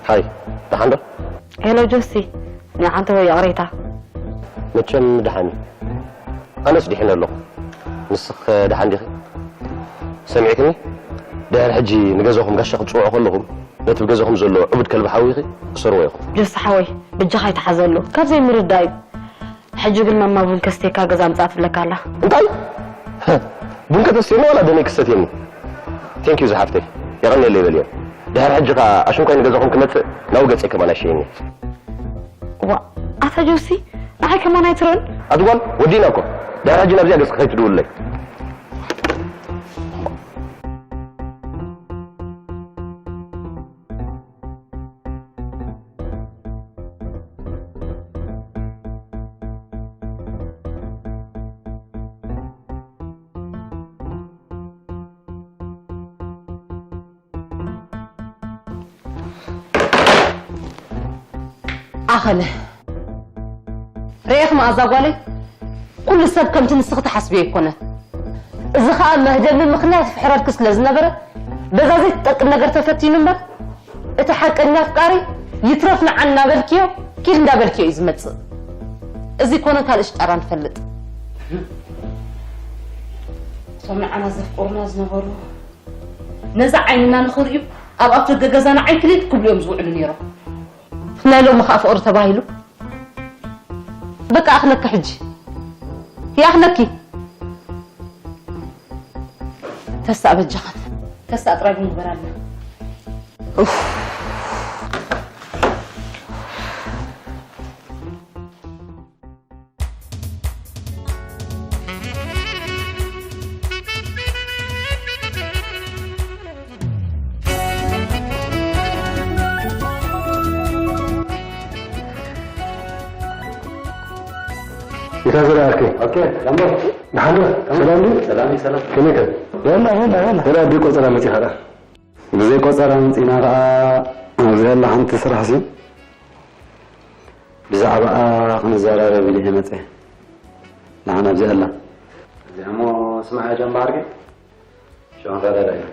ሃይ፣ ደሓን ዶ? ሄሎ ጆሲ፣ ንዓንተ ወይ ይቕሬታ። መቸም ደሓን እዩ። ኣነስ ድሒነ ኣለኹ። ንስኽ ደሓን ዲኺ? ሰሚዕክኒ? ድሕሪ ሕጂ ንገዛኹም ጋሻ ክትጽውዑ ከለኹም ነቲ ብገዛኹም ዘሎ ዕቡድ ከልቢ ሓዊኺ እሰርዎ ኢኹም። ጆሲ ሓወይ፣ ብጃኻ ይተሓዘሉ። ካብ ዘይምርዳእ እዩ። ሕጂ ግን ማማ ቡን ከስትየካ ገዛ ኣምጻኣትለካ ኣላ። እንታይ? ቡን ከተስትየኒ ዋላ ደመይ ክሰትየኒ? ቴንኪዩ ዝሓፍተይ፣ የቐንየለይ በልዮ። ድሕሪ ሕጂ ከኣ ኣሽንኳይ ንገዛኹም ክመጽእ ናብኡ ገጸይ ከማን ኣይሸይኒ። ዋ ኣታ ጆሲ ንዓይ ከማን ኣይትርእን? ኣቲ ጓል ወዲእና እኮ። ድሕሪ ሕጂ ናብዚኣ ገጽኪ ከይትድውልለይ። ኣኸለ ርኤኺ መኣዛ ጓለይ፣ ኩሉ ሰብ ከምቲ ንስኺ ትሓስብዮ ኣይኮነን። እዚ ኸኣ መህደሚ ምኽንያት ይፍሕረልኪ ስለ ዝነበረ በዛ ዘይትጠቅም ነገር ተፈቲኑ እምበር እቲ ሓቀኛ ኣፍቃሪ ይትረፍ ንዓ እናበልክዮ ኪድ እንዳበልክዮ እዩ ዝመጽእ። እዚ ኮነ ካልእ ሽጣራ ንፈልጥ። እቶም ንዓና ዘፍቅሩና ዝነበሩ ነዛ ዓይንና ንኽርእዩ ኣብ ኣፍደገ ገዛና ዓይንክሊት ክብሉ እዮም ዝውዕሉ ነይሮም። ናይ ሎሚ ከዓ ፍቕሪ ተባሂሉ በቃ ኣኽነኪ ሕጂ ይኣኽነኪ። ተሳእ በጃኻት ተሳእ ጥራይ ምግበር ኣለና። ኢታ ዝረኣርኪ ኦኬ ላምቦ ንሓንዶ ሰላም ድዩ? ሰላም እዩ ሰላም ከመይ ከ የላ የላ የላ ወላ ኣዲ ቆፀራ መፂኻ ደኣ ብዘይ ቆፀራ መፂና ከዓ ኣብዚ ያለ ሓንቲ ስራሕ ሲ ብዛዕባኣ ክንዘራረብ ኢለ እየ መፀ ንዓና ኣብዚ ያላ እዚኣ እሞ ስማዕ ጃምባ ዓርኪ ሸዋን ፈረዳ እዩ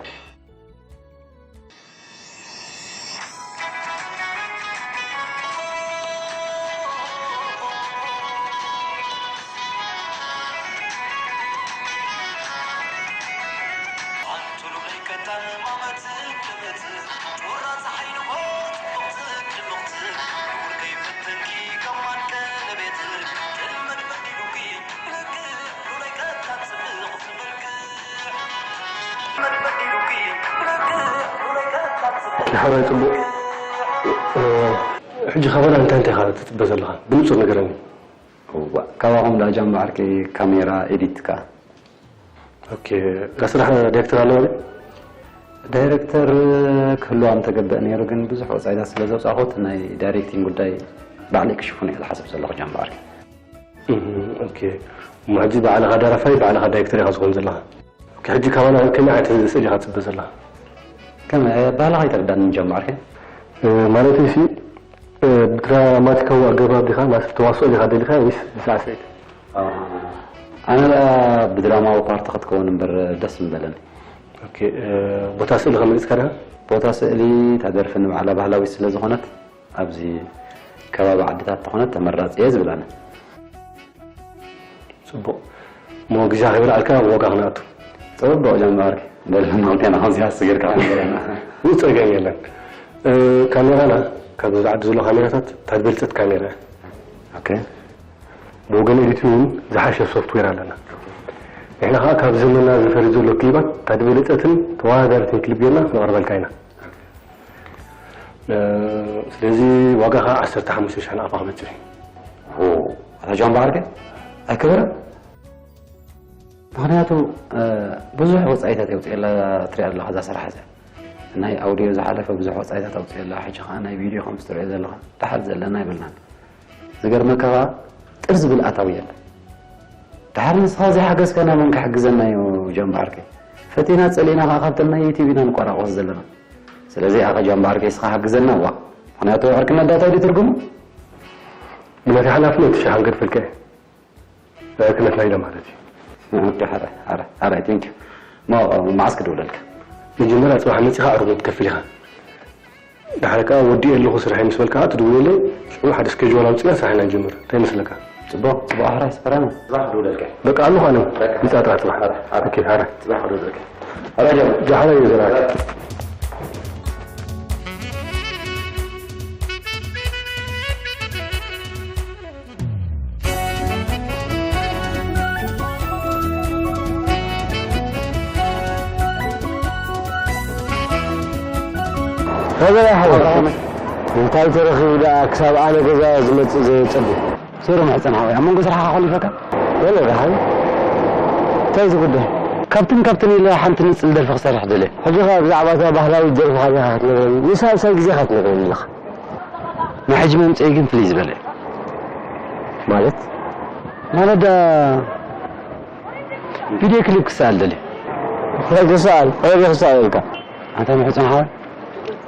ሓራይ ጽቡቕ ሕጂ ካባና እንታይ እንታይ ኢኻ ትጽበ ዘለኻ ብንጹር ንገረኒ። እዋ ካባኹም ደኣ ጃምባ ዓርከይ ካሜራ ኤዲት ከኣ። ኦኬ እታ ስራሕ ዳይሬክተር ኣለዋ ድያ? ዳይሬክተር ክህልዋ ምተገብአ ነይሩ ግን ብዙሕ ወጻኢታት ስለ ዘውጻእኹ እቲ ናይ ዳይሬክቲንግ ጉዳይ ባዕለይ ክሽፍኖ እየ ዝሓስብ ዘለኹ ጃምባ ዓርከይ። እህ፣ ኦኬ እሞ ሕጂ ባዕልኻ ደራፋይ ባዕልኻ ዳይሬክተር ኢኻ ዝኾን ዘለኻ። ኦኬ ሕጂ ካባና ከመይ ዓይነት ስእሊ ኢኻ ትጽበ ዘለኻ? ከመይ ባህልኻ ኣይተረዳእን ጀማርካ። ማለተይ ሲ ብድራማቲካዊ ኣገባብ ዲኻ ማለት ተዋስኦ ዲኻ ደሊኻ ወይስ ብሳዕስዒት? ኣነ ደኣ ብድራማዊ ፓርቲ ክትከውን እምበር ደስ ምበለኒ። ኦኬ ቦታ ስእሊ ከመይ ኢልካ ዲኻ? ቦታ ስእሊ እታ ደርፊ ንባዕላ ባህላዊት ስለ ዝኾነት ኣብዚ ከባቢ ዓድታት ተኾነት ተመራጺ እየ ዝብል ኣነ። ጽቡቕ እሞ ግዜ ከይበልዓልካ ኣብ ዋጋ ክንኣቱ። ጽቡቕ ጀመርክ። በል ንክልቴና ከምዚ ሃስ ጌርካ ንገረና። ምንም ጸገም የለን። ካሜራና ካብዚ ዓዲ ዘሎ ካሜራታት እታ ዝበልጸት ካሜራ እያ። ኦኬ። ብወገን ኤዲቲንግ እውን ዝሓሸ ሶፍትዌር ኣለና። ንሕና ከዓ ካብ ዘመንና ዝፈሪ ዘሎ ክሊባት እታ ዝበለጸትን ተወዳዳሪትን ክሊፕ ጌርና ክነቕርበልካ ኢና። ስለዚ ዋጋ ከዓ ዓሰርተ ሓሙሽተ ሽሕ ናቕፋ ክበፅሕ እዩ። ኣታ ጃምባ ዓርከይ ኣይክበረን። ምኽንያቱ ብዙሕ ወፃኢታት የውፅኤላ ትሪኣ ኣለኻ እዛ ስራሕ እዚኣ። ናይ ኣውዲዮ ዝሓለፈ ብዙሕ ወፃኢታት ኣውፅኤላ፣ ሕጂ ከዓ ናይ ቪድዮ ከምዚ ትሪኦ ዘለኻ ደሓር ዘለና ኣይብልናን። ዝገርመካ ከዓ ጥር ዝብል ኣታዊ የለን። ደሓር ንስኻ ዘይሓገዝካና መን ክሕግዘና እዩ ጃምባ ዓርከይ? ፈቲና ፀሊእና ከዓ ካብተን ናይ ዩቲዩብ ኢና ንቆራቆስ ዘለና። ስለዚ ኣኸ ጃምባ ዓርከይ እስኻ ሓግዘና ዋ። ምኽንያቱ ዕርክነት ዳታ ድዩ ትርጉሙ? ብናተይ ሓላፍነት ሽሓን ገድፈልካ እየ። ዕርክነትና ኢለ ማለት እዩ። ኦኬ ሓራይ ሓራይ ሓራይ ቴንክ ዩ። እሞ መዓስ ክድውለልካ? መጀመርያ ፅባሕ መፂኻ ዕርክነት ትከፍል ኢኻ። ዳሕረ ከኣ ወዲኤ ኣለኹ ስርሐይ ምስ በልካ ከኣ ትድውለለይ፣ ሽዑ ሓደ ስኬጁዋል ኣውጺእና ስራሕና ንጅምር። እንታይ ይመስለካ? ጽቡቕ፣ ጽቡቕ፣ ሕራይ ስፈረና። ጽባሕ ክድውለልካ። በቃ ኣለኹ ኣነ። በቃ። ምጻእ ጥራሕ ጽባሕ። ሕራይ። ኦኬ፣ ሕራይ። ጽባሕ ክድውለልካ። ሕራይ ጀምር። ጃ፣ ሕራይ እዩ ዘራክ። ረበያ ሓወይ፣ እንታይ ተረኺቡ ደኣ ክሳብ ኣነ ገዛ ዝመጽእ ዘየጸቡ? ሶሪ ምሕጽን ሓወይ፣ ኣብ መንጎ ስራሕኻ ኮሊፈካ? የለ ደሓን። እንታይ እዚ ጉዳይ? ካብትን ካብትን ኢለ ሓንቲ ንጽል ደርፊ ክሰርሕ ደልየ። ሕጂ ኸኣ ብዛዕባ እታ ባህላዊት ደርፍኻ ዲኻ ክትነግረኒ? ንሳልሳይ ግዜኻ ትነግረኒ ኣለኻ። ናይ ሕጂ መምጽኢ ግን ፍልይ ዝበለ እዩ። ማለት? ማለት ደኣ ቪድዮ ክሊፕ ክሰኣል ደልየ። እንታይ ክሰኣል? ኣበይ ክሰኣል ኢልካ? ኣታ ምሕጽን ሓወይ፣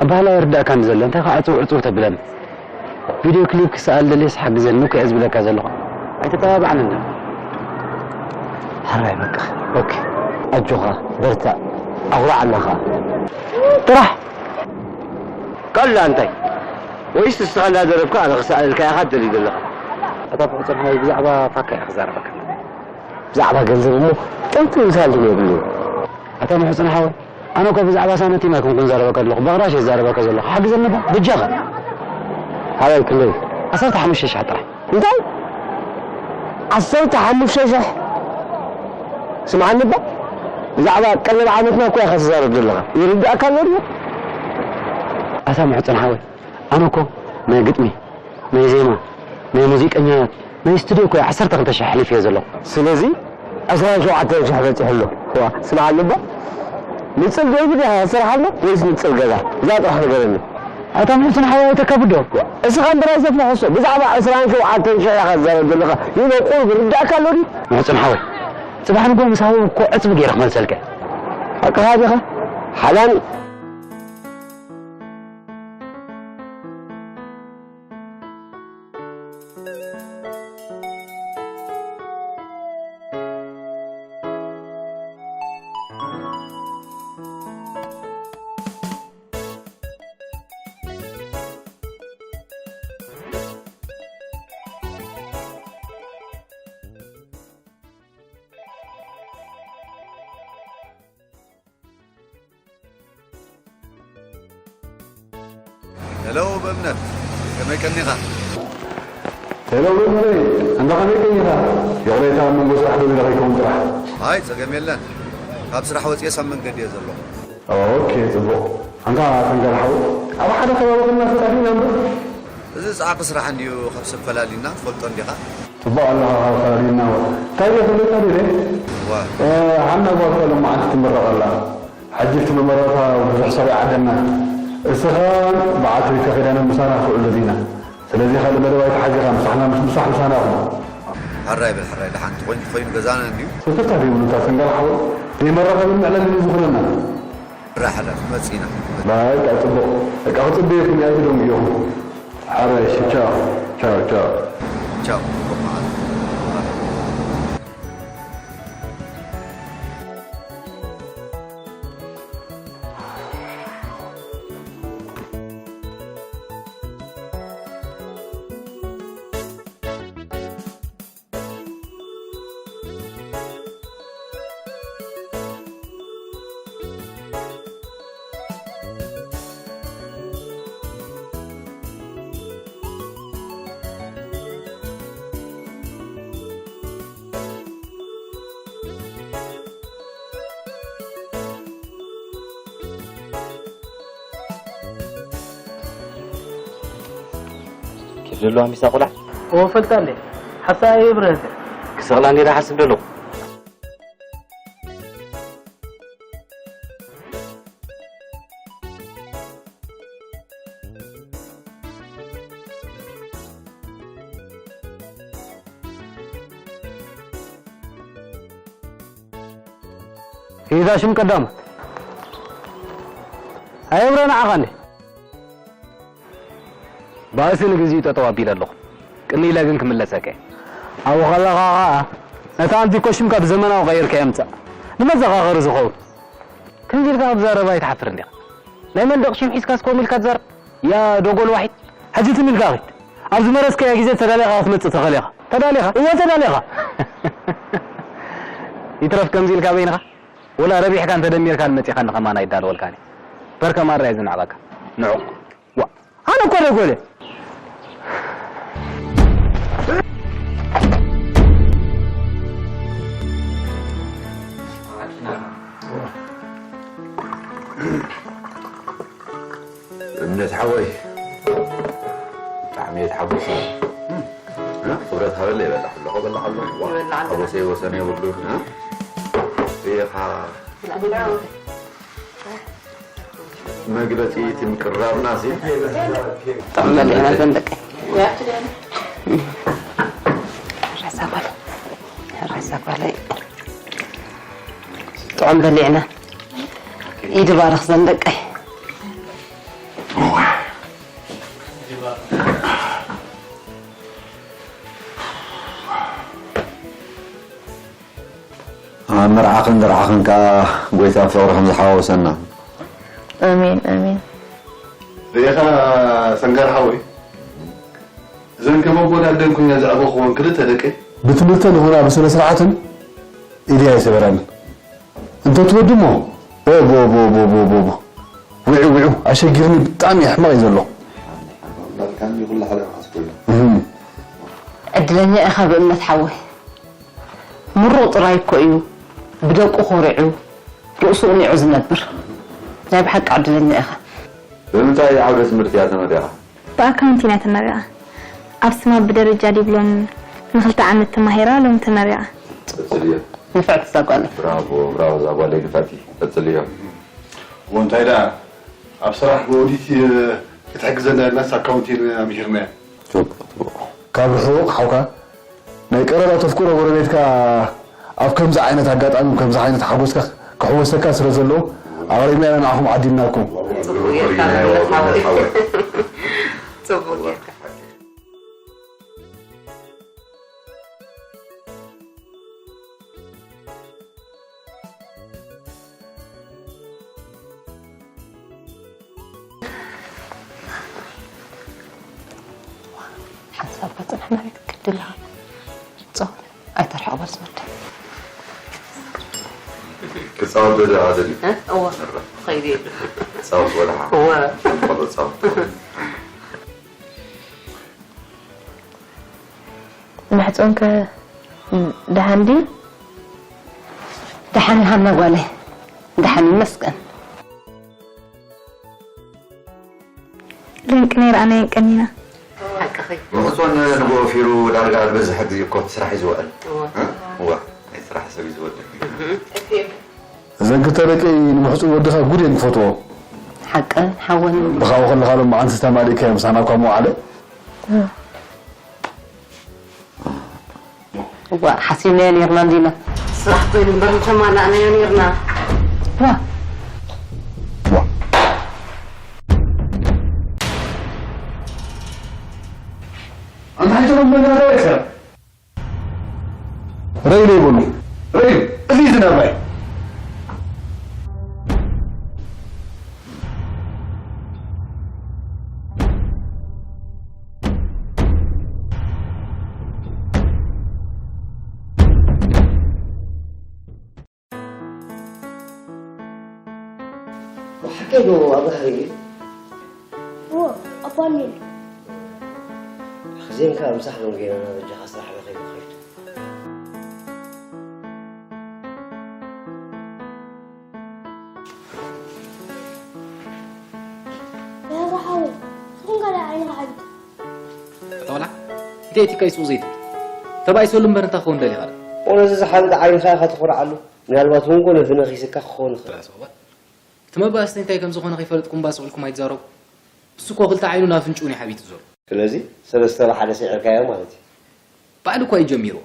ኣብ ባህላዊ ይርዳእካ እንዲ ዘሎ፣ እንታይ ከዓ ዕጽው ዕጽው ተብለኒ? ቪድዮ ክሊፕ ክሰኣል ደልየስ ሓግዘኒ እኮ እየ ዝብለካ ዘለኹ። ኣይተተባብዓንን ዶ? ሕራይ በቃ። ኦኬ። ኣጆኻ፣ በርትዕ። ኣኹርዓና ኸኣ። ጥራሕ! ካላ እንታይ? ወይስ ንስኻ እንዳደረፍካ ኣነ ክሰኣለልካ ኢኻ ትደሊ ዘለኻ? ኣታ ምሕጽን ሓወይ፣ ብዛዕባ ፋካ እየ ክዛረበካ። ብዛዕባ ገንዘብ እሞ ጠንጠን ሳንቲም የብሉን። ኣታ ምሕጽን ሓወይ፣ ኣነ እኮ ብዛዕባ ሳንቲም ኣይኮንኩን ዛረበካ ዘለኹ፣ ብቕራሽ እየ ዛረበካ ዘለኹ። ሓግዘኒ እባ፣ በጃኻ። ሓራይ ክንደይ? ዓሰርተ ሓሙሽተ ሽሕ ጥራሕ። እንታይ? ዓሰርተ ሓሙሽተ ሽሕ? ስምዓኒ እባ፣ ብዛዕባ ቀለብ ዓመትና እኮ ኢኻ ትዛረብ ዘለኻ። ይርድኣካ ኣሎ ድዩ? ኣታ ምሕጽን ሓወይ፣ ኣነ እኮ ናይ ግጥሚ፣ ናይ ዜማ፣ ናይ ሙዚቀኛታት፣ ናይ ስቱድዮ እኮ ዓሰርተ ክልተ ሽሕ ኣሕሊፈዮ ዘለኹ። ስለዚ ዕስራን ሸውዓተን ሽሕ በጺሑ ኣሎ። ዋ፣ ስምዓኒ እባ። ንጽል ደርፊ ዲኻ ትሰርሓ ኣሎ ወይስ ንጽል ገዛ? እዛ ጥራሕ ንገረኒ። ኣታ ምሕጽን ሓወይ ኣይተካብዶ። እስኻ እምበር ኣይተፍልሖ እሱ። ብዛዕባ ዕስራን ሸውዓተን ሽሕ ኢኻ ትዛረብ ዘለኻ። ይበቁር ይርድኣካ ኣሎ ድዩ? ምሕጽን ሓወይ፣ ጽባሕ ንግሆ ምስ ሃወ እኮ ዕጽቢ ገይረ ክመልሰልካ። ሓቅኻ ዲኻ? ሓላል። ሄሎ በእምነት፣ ከመይ ቀኒኻ? ሄሎ መምህረይ፣ ኣንታ ከመይ ቀኒኻ? ይቕሬታ፣ ኣብ መንጎ ስራሕ ደው ኢለ ከይከውን ጥራሕ። ኣይ፣ ጸገም የለን። ካብ ስራሕ ወጺኤስ ኣብ መንገዲ እየ ዘለኹ። ኦኬ፣ ጽቡቕ። ኣንታ ተንጋል ሓው፣ ኣብ ሓደ ከባቢ ኮይንና ተጣፊእና እምበር። እዚ ጻዕቂ ስራሕ እንድዩ ካብ ሰብ ፈላሊና ትፈልጦ እንዲኻ? ጽቡቕ ኣለኻ ካብ ፈላሊና እዋ። እንታይ ኢለ ፈሊጥካ ድየ? እዋ። እ፣ ሓና ጓልካ ሎማዓንቲ ትምረቕ ኣላ። ሕጂ እቲ መመረቕታ ብዙሕ ሰብ ይዓደና። እስኻ በዓልቲ ቤትካ ኪዳነ ምሳና ክትውዕል ደሊና። ስለዚ ካልእ መደብ ኣይተሓዚኻ፣ ምሳሕና፣ ምስ፣ ምሳሕ ምሳና ኢኹም። ሕራይ በል፣ ሕራይ ደሓን እንተኾይኑ፣ ተኾይኑ ገዛና እንድዩ። ሰተታ ደይብሉ፣ እታ ሰንጋል ሓወይ፣ ዘይመራኸብን መዕለልን እዩ ዝኾነና። ሕራይ፣ ሕራይ፣ ክንመጽእ ኢና። በቃ፣ ጽቡቕ። በቃ፣ ክጽበየኩም እየ፣ ኣይትደንጉየኹም። ሕራይ፣ እሺ፣ ቻው፣ ቻው፣ ቻው። ቻው፣ ጽቡቕ መዓልቲ። ኬፍ ዘለዋ ሚሳ ቆልዓ? እወ፣ ፈልጣ እንዴ? ሓፍታ እየ ብረህተ። ክሰቕላ እንዴ ሓስብ ደለኹ። ኢዛ ሽም ቀዳሞት። ኣየብረ ንዓኻ እንዴ? ባእሲ ንግዚኡ ጠጠው ኣቢለ ኣለኹ። ቅንይ ኢለ ግን ክምለሰካ እየ። ኣብኡ ከለኻ ኸኣ ነታ ኣንቲኮ ሽምካ ብዘመናዊ ቀይርካያ ምጻእ። ንመዘኻኸሪ ዝኸውን። ከምዚ ኢልካ ክትዛረብ ኣይትሓፍርን ዲኻ? ናይ መንደቕ ሽም ሒዝካስ ከምኡ ኢልካ ትዛረብ? ያ ደጎል ዋሒድ፣ ሕጂ ትም ኢልካ ኺድ። ኣብ ዝመረጽካዮ ግዜ ተዳሊኻ ክትመጽእ ትኽእል ኢኻ። ተዳሊኻ? እወ፣ ተዳሊኻ። ይትረፍ ከምዚ ኢልካ በይንኻ፣ ወላ ረቢሕካን ተደሚርካን መጺኻኒ ከማን ኣይዳለወልካን እየ። በርከ ማራ እየ ዝንዕቐካ። ንዑቕ። ዋ፣ ኣነ እኮ ደጎል እየ። እምነት ሓወይ፣ ብጣዕሚ እየ ተሓጒሰ። እ? ክብረት ሃበለይ፣ ይበላዕ ኣለኹ፣ በላዕ ኣለኹ። ዋ፣ ይበላዕ ኣሎ። ሓጎሰይ ወሰን የብሉን፣ እ? ኢኻ። መግለጺ እቲ ምቅራብና ሲ። ጥዑም በሊዕና ዘን ደቀይ። ሕራይ እዛ ጓለይ። ሕራይ እዛ ጓለይ። ጥዑም በሊዕና። ኢድ ባርኽ ዘን ደቀይ። ኣብ መርዓኽን ዘርዓኽን ከኣ ጎይታ ፍቕሪ ከም ዝሓዋውሰና። ኣሜን፣ ኣሜን። ርኢኻ ሰንጋር ሓወይ፣ እዘን ከም ኣቦን ኣደን ኮይነ ዘዕበኹወን ክልተ ደቀይ፣ ብትምህርተን ይኹና ብስነ ስርዓተን ኢደይ ኣይሰበራንን። እንተ ትወዲ እሞ፣ ኦቦ፣ ኦቦ፣ ኦቦ፣ ኦቦ፣ ኦቦ፣ ኦቦ። ውዑ፣ ውዑ፣ ኣሸጊርኒ፣ ብጣዕሚ ሕማቕ እዩ ዘሎ። ኣምላኽ ካኒ ኩሉ ሓደ መዓስ ኮይኑ። እህም። ዕድለኛ ኢኻ ብእምነት ሓወይ። ምሩቕ ጥራይ እኮ እዩ ብደቁ ኮሪዑ፣ ርእሱ ቅኒዑ ዝነብር። ናይ ብሓቂ ዕድለኛ ኢኻ። ብምንታይ ዓውደ ትምህርቲ እያ ተመሪቓ? ብኣካውንቲንግ እያ ተመሪቓ። ኣብ ስማ ብደረጃ ዲፕሎም ንኽልተ ዓመት ተማሂራ ሎም ተመሪቓ። ቀጽልዮ። ንፍዕቲ እዛ ጓለይ። ብራቮ፣ ብራቮ እዛ ጓለይ ንፍዕቲ። ቀጽልዮ። እሞ እንታይ ደኣ ኣብ ስራሕ ብኦዲት ክትሕግዘና ኢልናስ ኣካውንቲንግ ኣምሂርናያ። ጽቡቕ፣ ጽቡቕ። ካብ ርሑቕ ሓውካ ናይ ቀረባ ተፍቅሮ ጎረቤትካ ኣብ ከምዚ ዓይነት ኣጋጣሚ፣ ከምዚ ዓይነት ሓጎስካ ክሕወሰካ ስለ ዘለዎ፣ ኣቕሪብና ኢና ንዓኹም ዓዲልናኩም። ጽቡቕ ጌርካ መምህር ሓወይ። ጽቡቕ ጌርካ። ሓንሳብ በጽሕ መሬት ክትድልኻ። ጾም ኣይተርሕቕ በል ዝወደ። ክጻወት ዶ ደኣ ደልዩ? እ? እወ። እረ። ኸይደ። ክጻወት ወድሓ። እወ። ቆሎ ጻወት። ማሕጾንከ ደሓን ድዩ? ደሓን ሃና ጓለይ። ደሓን ይመስገን። ልንቂ ነይ ረኣናየን ቀኒና። ሓቅኺ። ምሕጾን ንግሆ ፊሩ ዳርጋ ዝበዝሕ ግዜ እኮ እቲ ስራሕ እዩ ዝውዕል። እወ። እ? እወ፣ ናይ ስራሕ ሰብ እዩ ዝወድእ። እህ። እዘን ክልተ ደቀይ ንምሕጹን ወድኻ ጉድ እየን ክፈትዎ። ሓቀን ሓወን። ብኻኡ ከለኻ ሎም መዓልቲ ተማሊእካዮ ምሳና እኳ መዋዕለ። እህ። እዋ፣ ሓሲብናዮ ኔርና እንዲና። ስራሕ ኮይኑ እምበር ምተማላእናዮ ኔርና። ዋ። ዋ። ኣንታ ሓይቶም መናዳ ይሰራ። ረይ ለይ በሉ። ረይ፣ እዚ ዝናባይ። ብሓቂ ዶ ኣብርሃ ርእዩ? እዎ፣ ኣብ ፓኔል። ኣኽዚንካ ምሳሕ ዶ ጌና ናብ በጃኻ ስራሕ ረኺቡ ኸይዱ። ያዛ ሓወይ፣ ስኹም ካልእ ዓይኒ ሓቢት። ኣታ ዋላ፣ እንታይ እቲ ካይ ሱቕ ዘይትብል? ተባኢሰሉ እምበር እንታይ ክኸውን ደሊኻ? ኦ፣ ነዚ ዝሓብጥ ዓይንኻ ኢኻ ትኾርዓሉ። ምናልባት እውን ኮነ ብነኺስካ ክኸውን ይኽእል። ራስ ኣወል። እቲ መባእስቲ እንታይ ከም ዝኾነ ከይፈለጥኩም ባስቑልኩም ኣይትዛረቡ። ንሱ እኮ ክልተ ዓይኑ ናብ ፍንጭኡ እዩ ሓቢጡ ዘሎ። ስለዚ ሰለስተ ብሓደ ስዒርካዮ ማለት እዩ። ባዕሉ እኳ እዩ ጀሚርዎ።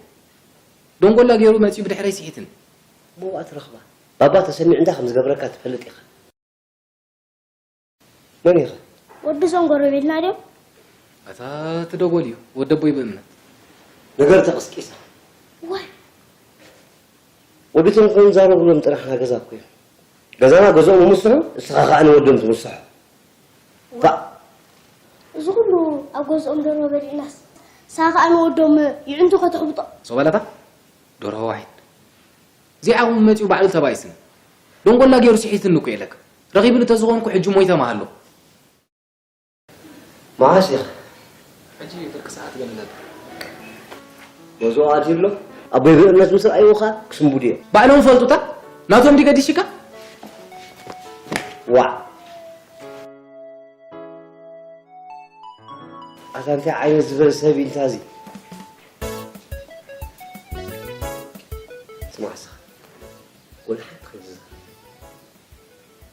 ደንጎላ ገይሩ መጺኡ ብድሕረይ ስሒትኒ። ብኡ ትረኽባ። ባባ ተሰሚዑ እንታይ ከም ዝገብረካ ትፈልጥ ኢኻ። መን ኢኻ? ወዲ እዞም ጎረቤትና ድዮም? ኣታ እቲ ደጎል እዩ፣ ወዲ ኣቦይ ብእምነት። ነገር ተቐስቂሳ። ዋይ። ወዲ እቶም ክዛረብሎም ጥራሕ ና ገዛ እኮ እዮም። ገዛና ገዝኦም ይምስሑ፣ እስኻ ኸኣ ንወዶም ትምስሖ። ባእ። ኣብ ገዝኦም ደርሆ በሊዕናስ፣ ንሳ ኸኣ ንወዶም ይዕንቱ ከተሕብጦ። ሶባላታ ደርሆ ዋሒድ። እዚኣ እውን መጺኡ ባዕሉ ተባኢስኒ። ደንጎላ ገይሩ ስሒትኒ እኮ ኢለካ። ረኺብኒ ተዝኾንኩ ሕጂ ሞይተ ምሃለኹ። መዓስ ኢኻ? ሕጂ ፍርቂ ሰዓት ገለ ነብር። ገዝኡ ኣትዩ ኣሎ? ኣቦይ ብእምነት ምስ ረኣይዎ ኸኣ ክስንብዱ እዮም። ባዕሎም ፈልጡታ? ናቶም ድዩ ገዲሽካ? ዋዕ። ኣታ እንታይ ዓይነት ዝበለ ሰብ እዩ እንታ እዚ? ስማዕ እስኻ፣ ወላ ሓንቲ ከይትዛረብ።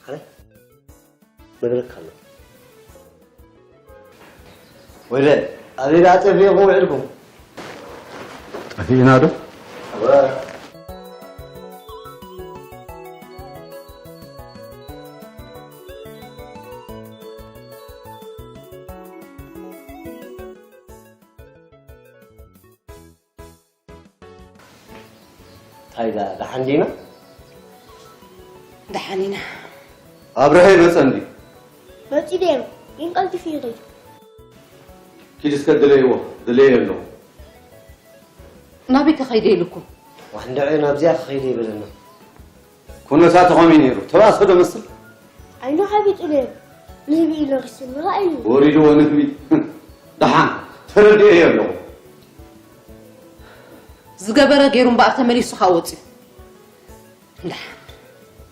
ሓራይ? ነግረካ ኣለኹ። ወደ ኣበይ ደኣ ጠፊእኩም ውዒልኩም? ጠፊእና ዶ? እወ። እንታይ ዳ-፣ ደሓን ዲና? ደሓን ኢና። ኣብርሀ ይመጸ እንድዩ? መጺኡ ድዩ? ግን ቀልጢፉ ይኸይድ። ኪድ እስከ ድለይዎ፣ ድለዮ ኣለኹ። ናበይ ከኸይደ ኢሉኩም? ዋሕ፣ እንድዒ ናብዚኣ ክኸይደ ይበለና። ኩነታቱ ከመይ ነይሩ? ተባእሰ ዶ መስል? ዓይኑ ሓቢጡ ነይሩ። ንህቢ ኢሉ ርሱ ንረኣዩ። ወሪድዎ ንህቢ። ደሓን፣ ተረዲኤዮ ኣለኹ። ዝገበረ ገይሩ እምበኣር ተመሊሱ ኸኣ ወጺኡ። ደሓን።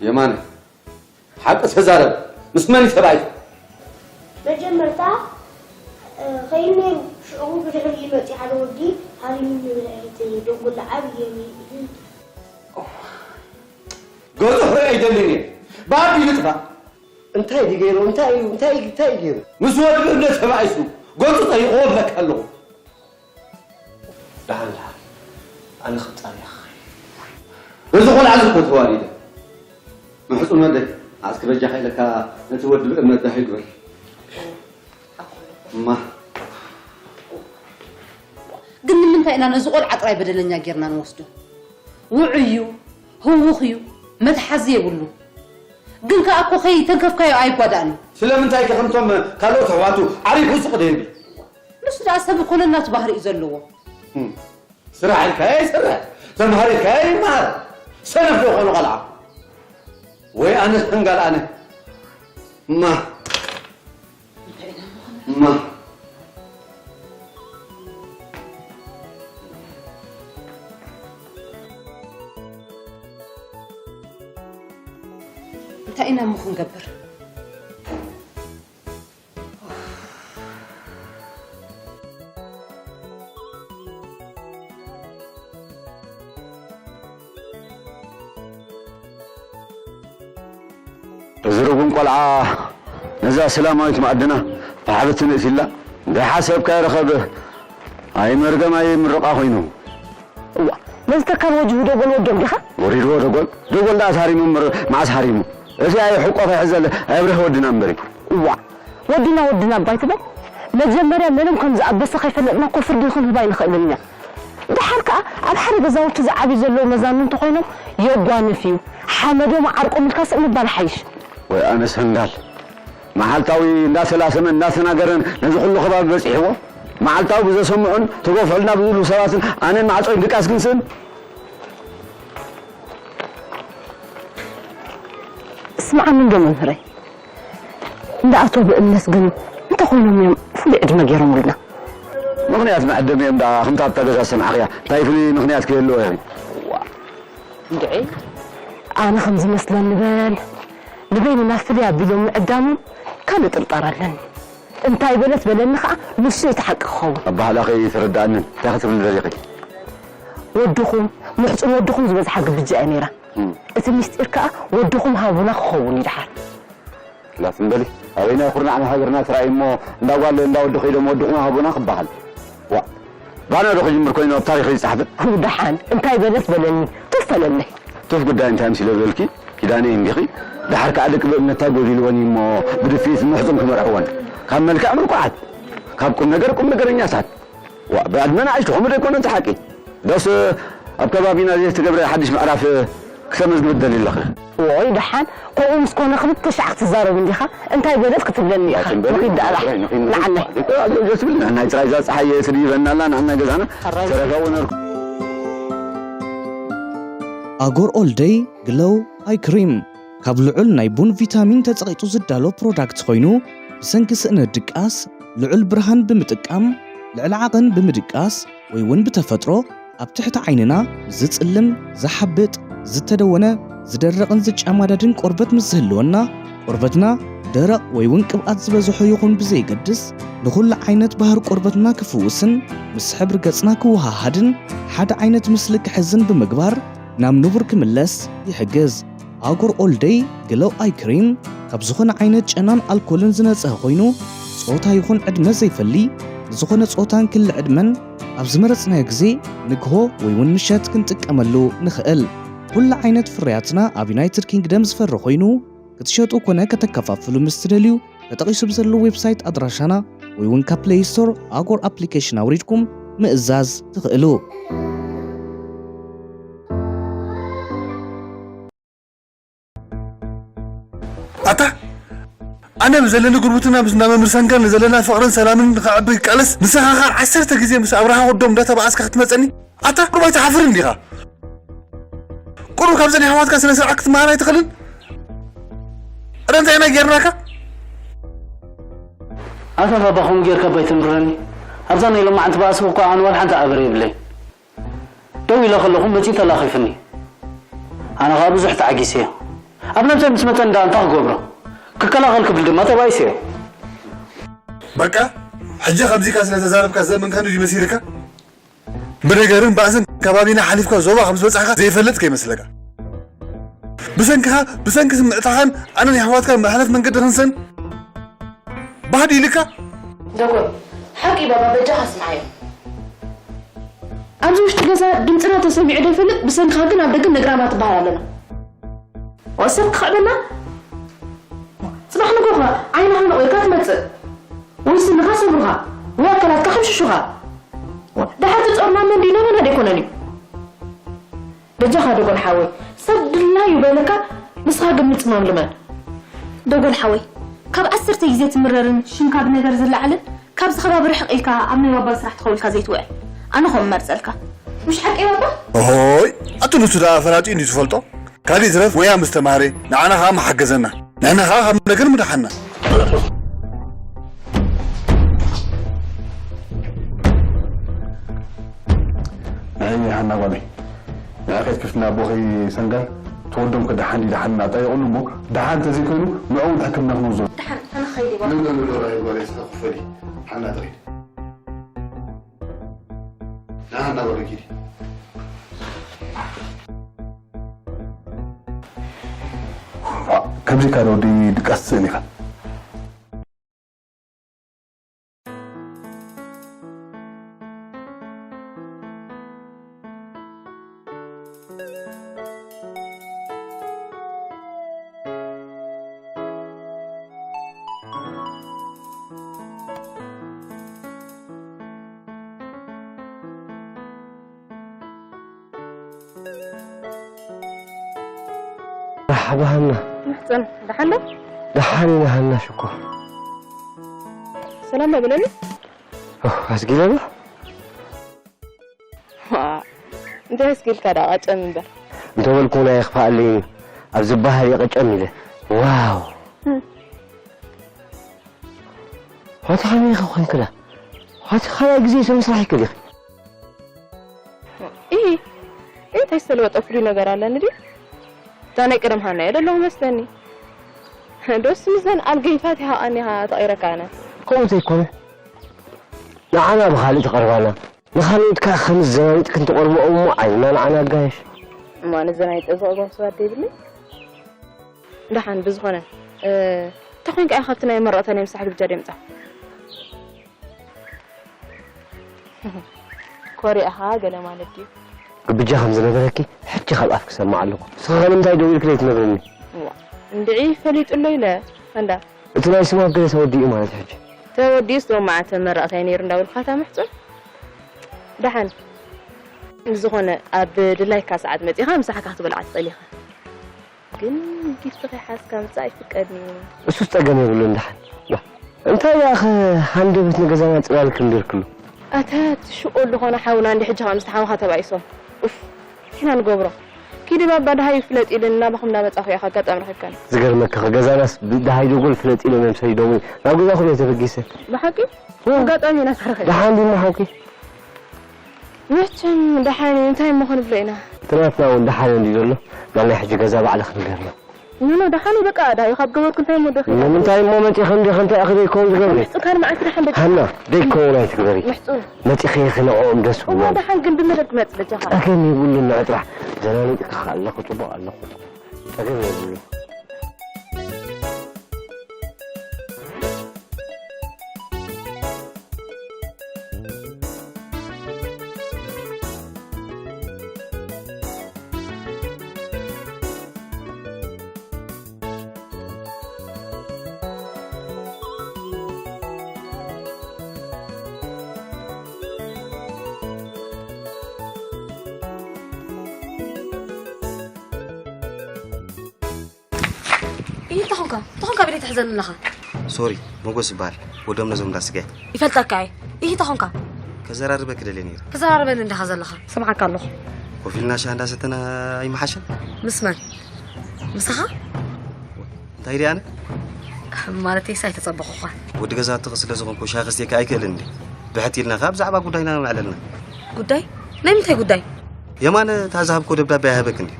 የማነ፣ ሓቂ ተዛረብ። ምስ መን እዩ ተባኢሱ? መጀመርታ፣ እ፣ ኸይኑ ነይሩ። ሽዑ ብድሕሪኡ መጺኡ ሓደ ወዲ ሃሪሙኒ ብድሕሪት ደንጎላ ዓብዪ ገይሩ ኢሉ። ገጹ ክርኢ ኣይደልን እየ። ብኣቢሉ ጥፋእ። እንታይ ድዩ ገይሩ? እንታይ እዩ? እንታይ እዩ? እንታይ እዩ ገይሩ? ምስ ወዲ ብእምነት ተባኢሱ። ገጹ ጠይቕዎ እብለካ ኣለኹ። ደሓን፣ ደሓን። ኣነ ክጻረያ ክኸይድ። በዚ ቆልዓ እዚ እኮ ተዋሪደ። ምሕጹን ወደይ፣ ኣስኪ በጃኻ ኢለካ ነቲ ወዲ ብእምነት ዳህ ይግበር። እማ። ግን ንምንታይ ኢና ነዚ ቆልዓ ጥራይ በደለኛ ጌርና ንወስዶ? ውዑይ እዩ፣ ህዉኽ እዩ፣ መትሓዚ የብሉ። ግን ከኣ እኮ ከይተንከፍካዮ ኣይጓዳእን እዩ። ስለምንታይ ከ ከምቶም ካልኦት ኣሕዋቱ ዓሪፉ ስቕ ደይብል? ንሱ ደኣ ሰብ እኮ ነናቱ ባህሪ እዩ ዘለዎ። እም። ስራሕ ኢልካዮ ይሰርሕ፣ ተምሃር ኢልካዮ ይመሃር። ሰነፍ ዶ ኾኑ ቐልዓ? ወይ ኣነ ሰንጋል ኣነ። እማ። እማ። እንታይ ኢና እሞ ክንገብር? እዚ ርጉም ቆልዓ ነዛ ሰላማዊት መኣድና ብሓበትን እትላ ደሓ ሰብካ ይረኸብ። ኣይ መርገም ኣይ ምርቓ ኮይኑ። እዋ፣ ነዚ ተካል ወጅሁ ደጎል ወዶም ዲኻ? ወሪድዎ ደጎል? ደጎል ደኣ ሃሪሙ እምበር መዓስ ሃሪሙ? እዚ ኣይ ሕቆ ከይሕዘል ኣብርህ ወድና እምበሪ። እዋ፣ ወድና ወድና እባ ኣይትበል። መጀመርያ መንም ከም ዝኣበሰ ከይፈለጥና እኮ ፍርዲ ክንህብ ኣይንኽእልን ኢና። ደሓር ከኣ ኣብ ሓደ ገዛውቲ ዝዓብዩ ዘለዉ መዛኑ እንተኾይኖም የጓንፍ እዩ። ሓመዶም ዓርቆም ኢልካ ስቕ ምባል ሓይሽ። ወይ ኣነ ሰንጋል። መዓልታዊ እንዳተላሰመን እንዳተናገረን ነዚ ኩሉ ከባቢ በጺሕዎ። መዓልታዊ ብዘሰምዑን ተጎፍዕልና ብዝብሉ ሰባትን ኣነን ማዕጾይን ድቃስ ክንስእን። ስምዓኒ እንዶ መምህረይ፣ እንዳ ኣቶ ብእምነት ግን እንታይ ኮይኖም እዮም ፍሉይ ዕድመ ገይሮምልና? ምኽንያት መዐደሚ እዮም ደኣ፣ ከምታ ኣብታ ገዛ ዝሰማዕኽያ፣ እንታይ ፍሉይ ምኽንያት ክህልዎ ይኽእል? ዋ፣ እንድዒ፣ ኣነ ከም ዝመስለኒ በል፣ ንበይንና ፍልይ ኣቢሎም ምዕዳሞም ካልእ ጥርጣር ኣለኒ። እንታይ በለት በለኒ ኸኣ፣ ንሱ እዩ እቲ ሓቂ ክኸውን። ኣበሃህላኺ ኣይተረድኣንን። እንታይ ክትብሊ ደሊኺ? ወድኹም፣ ምሕጹን ወድኹም ዝበዝሓ ግብጃ እያ ነይራ። እም። እቲ ምስጢር ከኣ ወድኹም ሃቡና ክኸውን እዩ ደሓር። ላት እምበሊ፣ ኣበይናይ ኩርናዕ ንሃገርና ትራእይ እሞ፣ እንዳ ጓል እንዳ ወዲ ከይዶም ወድኹም ሃቡና ክበሃል። ዋ፣ ባና ዶ ክጅምር ኮይኑ ኣብ ታሪኽ ይጻሕፍን? ኣው ደሓን፣ እንታይ በለት በለኒ፣ ቱፍ በለለይ። ቱፍ ጉዳይ እንታይ ኣምሲለ በልኪ? ኪዳነ እንዲኺ? ደሓር ከኣ ደቂ ብእምነት እንታይ ጎዲልወን እዩ እሞ ብድፍኢት ምሕጹን ክመርዕወን? ካብ መልክዕ ምልኩዓት፣ ካብ ቁም ነገር ቁም ነገረኛታት። ዋ፣ ብዕድመ ንኣሽቱ ከምኡ ዶ ኣይኮነን እቲ ሓቂ? ዶስ ኣብ ከባቢና ዘይተገብረ ሓድሽ ምዕራፍ ሰመዝ ንበደል ኣለኺ። ወይ ደሓን፣ ከምኡ ምስ ኮነ ክልተ ሻዕ ክትዛረብ እንዲኻ፣ እንታይ በደል ክትብለኒ ኢኻ? ኣይትንበሪ፣ ንኺድ ደኣ ንኺድ ንኺድ ንዓለይ። ደስ ዝብል፣ ናይ ጥራይ እዛ ጸሓይ ስዲበና ኣላ፣ ንዓና ገዛና። ሕራይ። ተረጋጉ ነርኩ። ኣጎር ኦል ደይ ግሎው ኣይ ክሪም ካብ ልዑል ናይ ቡን ቪታሚን ተጸቒጡ ዝዳሎ ፕሮዳክት ኮይኑ፣ ብሰንኪ ስእነት ድቃስ ልዑል ብርሃን ብምጥቃም፣ ልዕሊ ዓቐን ብምድቃስ ወይ እውን ብተፈጥሮ ኣብ ትሕቲ ዓይንና ዝጽልም፣ ዝሓብጥ፣ ዝተደወነ፣ ዝደረቕን ዝጨማዳድን ቆርበት ምስ ዝህልወና፣ ቆርበትና ደረቕ ወይ እውን ቅብኣት ዝበዝሖ ይኹን ብዘየገድስ፣ ንኹሉ ዓይነት ባህሪ ቆርበትና ክፍውስን ምስ ሕብሪ ገጽና ክወሃሃድን ሓደ ዓይነት ምስሊ ክሕዝን ብምግባር ናብ ንቡር ክምለስ ይሕግዝ። ኣጎር ኦል ደይ ግሎው ኣይ ክሪም ካብ ዝኾነ ዓይነት ጨናን ኣልኮልን ዝነጽሀ ኮይኑ፣ ጾታ ይኹን ዕድመ ዘይፈሊ፣ ንዝኾነ ጾታን ክሊ ዕድመን ኣብ ዝመረጽናዮ ግዜ ንግሆ ወይ እውን ምሸት ክንጥቀመሉ ንኽእል። ኩሉ ዓይነት ፍርያትና ኣብ ዩናይትድ ኪንግደም ዝፈሪ ኮይኑ፣ ክትሸጡ ኮነ ከተከፋፍሉ ምስ ትደልዩ፣ ተጠቒሱ ብዘሎ ዌብሳይት ኣድራሻና ወይ እውን ካብ ፕሌይ ስቶር ኣጎር ኣፕሊኬሽን ኣውሪድኩም ምእዛዝ ትኽእሉ። ኣታ፣ ኣነ ብዘለኒ ጉርብትና ምስ እንዳ መምህር ሰንጋል ንዘለና ፍቕርን ሰላምን ንኸዕቢ ይቃለስ፣ ንስኻ ኸኣ ዓሰርተ ግዜ ምስ ኣብርሃ ወዶም እንዳተባኣስካ ክትመጸኒ? ኣታ፣ ቁሩብ ኣይትሓፍርን ዲኻ? ቁሩብ ካብዘን ኣሕዋትካ ስነ ስርዓት ክትመሃር ኣይትኽእልን? እረ እንታይ ኢና ጌርናካ? ኣታ ባባ፣ ከምኡ ጌርካ እባ ኣይተምርረኒ። ኣብዛ ናይ ሎማዓንቲ ባእስኺ እኳ ኣነ ዋላ ሓንቲ ኣበር የብለይ። ደው ኢለ ከለኹ መጺኡ ተላኺፉኒ። ኣነ ኸኣ ብዙሕ ተዓጊሰዮ። ኣብ ነብሰይ ምስ መጸኒ ደኣ እንታይ ክገብሮ? ክከላኸል ክብል ድማ ተባኢሰዮ። በቃ፣ ሕጂ ከምዚካ ስለ ተዛረብካ ዘእመንካኒ ድዩ መሲልካ? ብነገርን ባእስን ከባቢና ሓሊፍካ ዞባ ከም ዝበጻሕካ ዘይፈልጥ ከይመስለካ። ብሰንክኻ፣ ብሰንኪ ስምዕታኻን ኣነን የሕዋትካን መሕለፍ መንገዲ ክንሰን ባህዲ ኢልካ? ደጎል፣ ሓቂ ባባ በጃኻ ስምዓዮ። ኣብዚ ውሽጢ ገዛ ድምፅና ተሰሚዑ ዘይፈልጥ፣ ብሰንክኻ ግን ኣብ ደገ ነግራማ ትበሃል ኣለና። ዋ፣ ሰብ ክኽዕበና? ጽባሕ ንግሆ ዓይንኻ ነቑርካ ትመጽእ። ወይ ስንኻ ሰብሩኻ፣ ወይ ኣካላትካ ከምሽሹኻ። ዋ፣ ደሓር ትጾርና መን ድዩ? ናባና ዶ ኣይኮነን እዩ? በጃኻ ደጎል ሓወይ፣ ሰብ ድላዩ በለካ፣ ንስኻ ግን ምጽማም ልመድ። ደጎል ሓወይ፣ ካብ ዓሰርተ ግዜ ትምረርን ሽምካ ብነገር ዝለዓልን፣ ካብዚ ከባቢ ርሕቕ ኢልካ ኣብ ናይ ባባ ስራሕ ተኸዊልካ ዘይትውዕል። ኣነ ኸም መርጸልካ። ምሽ ሓቂ ባባ? ኦሆይ፣ ኣቲ ንሱ ደኣ ፈላጢ እንድዩ ዝፈልጦ። ካልእ ይትረፍ ሞያ ምስ ተማህረ፣ ንዓና ኸኣ ምሓገዘና። ንሕና ኸኣ ካብ ነገር ምድሓና። ንዓይ ሃና ጓለይ፣ ንዓ ከይድ ክፍትና ኣቦኺ ሰንጋል፣ ተወዶም ከደሓን ድዩ ደሓን እናጠየቑሉ እሞ፣ ደሓን እንተዘይኮይኑ፣ ንዕኡ እውን ሕክምና ክንወስዶ። ደሓን፣ ኣነ ክኸይድ እየ። ኖ፣ ኖ፣ ኖ፣ ኖ፣ ራሄል ጓለይ፣ እስኻ ክፈሊ። ሓና ትኸይድ። ንዓ እናበሉ ኪዲ። ከምዚ ካልእ ወዲ ድቃስ ትስእን ኢኻ። መርሓባ ሃና። ምሕጸን፣ ደሓን ዶ? ደሓን ኢና ሃና፣ ሽኮር። ሰላም በለኒ። ኦህ፣ ኣስጊለና? ዋ፣ እንታይ ኣስጊልካ ደኣ፣ ቀጨም እምበር። እንተበልኩ ናይ ክፋኣለይን ኣብ ዝበሃል እየ ቀጨም ኢለ። ዋው። እም። ሆቲ ከመይ ኢኺ ኮይንክላ? ሆቲ ካልኣይ ግዜ ተመስራሒኪ ዲኺ? ኢ፣ እንታይ ዝተለወጠ ፍሉይ ነገር ኣለኒ ድዩ? እታ ናይ ቀደም ሃና እየ ደለኹ መስለኒ። ዶስ ምስዘን ኣልገይፋት ኢኻ ቀኒኻ ተቐይረካ ኣነ። ከምኡ ዘይኮነ፣ ንዓና ብኻልእ ትቐርባና፣ ንኻልኦት ከኣ ከም ዘናይጥ ክንትቐርብኦ እሞ ዓይንና ንዓና ኣጋይሽ። እሞ ኣነ ዘናይጠ ዝቐርቦም ሰባት ዘይብለይ? ደሓን ብዝኾነ፣ እ፣ እንተ ኾይንካ ኢኻ ካብቲ ናይ መረቕታ ናይ ምሳሕ ግብጃ ደምጻ። ኮሪዕኻ ገለ ማለት ድዩ? ግብጃ ከም ዝነበረኪ ሕጂ ካብ ኣፍኪ ሰማዕ ኣለኹ። ንስኺ ከ ንምንታይ ደዊልኪ ዘይትነግርኒ? እዋ፣ እንድዒ ፈሊጡ ኣሎ ኢለ፣ ፈንዳ። እቲ ናይ ስማብ ገለ ተወዲኡ ማለት ሕጂ? ተወዲኡስ ሎም መዓልቲ መረቕታይ ነይሩ እንዳበልኩኻ እታ ምሕጹን። ደሓን። ብዝኾነ፣ ኣብ ድላይካ ሰዓት መጺኻ ምሳሕካ ክትበልዓ ትኽእል ኢኻ። ግን ጊፍትኺ ሓዝካ ምጻእ ኣይፍቀድን እዩ። እሱስ ጸገም የብሉን ደሓን። ዋ፣ እንታይ ደኣ ከ ሃንደበት ንገዛና ጽላል ክንደርክሉ? ኣታ ትሽቆ ዝኾነ ሓውና እንዲ ሕጂ ኸኣ ምስቲ ሓውኻ ተባኢሶም። ኡፍ፣ ቲና ንገብሮ። ኪዲ ባባ ደሃዩ ፍለጥ ኢልን ናባኹም እናመጻኹ እያ ኣጋጣሚ ረኺብካኒ። ዝገርመካ ከ ገዛናስ ብደሃይ ደጎል ፍለጥ ኢሎም እዮም ሰዲዶም። ናብ ገዛኹም እየ ተበጊሰ። ብሓቂ? ዋ። ኣጋጣሚ ኢና ተረኺብና። ደሓን ዲሞ ሓውኪ? መቸም ደሓን እዩ፣ እንታይ እሞ ክንብሎ ኢና? ትናትና እውን ደሓን እንዲ ዘሎ፣ ናብ ናይ ሕጂ ገዛ ባዕልኺ ንገርና። ኖ፣ ኖ፣ ደሓን እዩ፣ በቃ፣ ዳዩ ካብ ገበርኩ እንታይ እሞ ደኺ? ንምንታይ እሞ መጺኺ እንዲኺ እንታይ ኢኺ ደይከውን ዝገብሪ? ምሕጹን ካልእ መዓልቲ ደሓን በቃ። ሃና፣ ደይከውን ኣይትግበሪ። ምሕጹን። መጺኺ ኢኺ ንዕኦም ደስ እሞ ብሎም። ደሓን ግን ብመደብ ክመጽእ በጃኻ። ጸገም የብሉን፣ ንዕ ጥራሕ ዘናኒጥካ ከኣ ኣለኹ፣ ጽቡቕ ኣለኹ። ጸገም የብሉን። ይህ ተኾንካ ተኾንካ ቤት ትሕዘን ኣለኻ። ሶሪ፣ ሞጎስ ይበሃል። ወዶም ነዞም እንዳ ስጋ። ይፈልጠካ እየ። ይህ ተኾንካ። ከዘራርበኪ ደልየ ነይረ። ክዘራርበኒ እንዲኻ ዘለኻ። ስምዓካ ኣለኹ። ኮፍ ኢልና ሻሂ እንዳሰተና ኣይምሓሸን? ምስ መን? ምሳኻ? እንታይ ደኣ ኣነ? ማለተይስ ኣይተጸበኹኻ። ወዲ ገዛትኺ ስለ ዝኾንኩ ሻሂ ከስትየኪ ኣይክእልን እንዴ? ብሕት ኢልና ካብ ብዛዕባ ጉዳይና ምዕለልና። ጉዳይ? ናይ ምንታይ ጉዳይ? የማነ እታ ዝሃብክዎ ደብዳቤ ኣይሃበኪ እንዴ?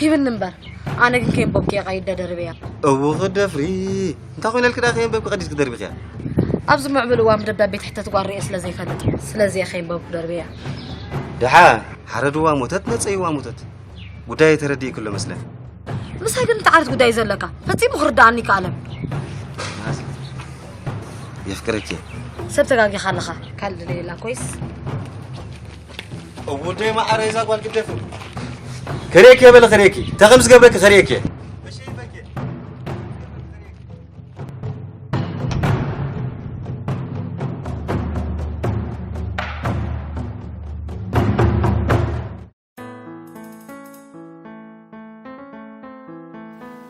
ሂብኒ እምበር። ኣነ ግን ከየንበብኩ እየ ቀይደ ደርብያ። እው ክደፍሪ። እንታይ ኮይነልኪ ደኣ ከየንበብኪ ቀዲድኪ ደርቢኽያ? ኣብዚ ምዕቡል እዋን ብደብዳቤ ትሕተት ጓል ርእየ ስለ ዘይፈልጥ፣ ስለዚ እየ ከየንበብኩ ደርብያ። ደሓ ሓረድዋ ሞተት፣ ነጸይዋ ሞተት። ጉዳይ ተረዲእኪ ኣሎ መስለኒ። ምሳይ ግን እንታይ ዓይነት ጉዳይ እዩ ዘለካ? ፈጺሙ ክርድኣኒ ይከኣለን። የፍቅረኪ እየ። ሰብ ተጋጊኻ ኣለኻ። ካልእ ድሌ የላን ኮይስ። እውደይ መዓረይ እዛ ጓል ግደፍ። ከርእየኪ እየ በለ ከርእየኪ። እንታይ ከም ዝገብረኪ ከርእየኪ እየ።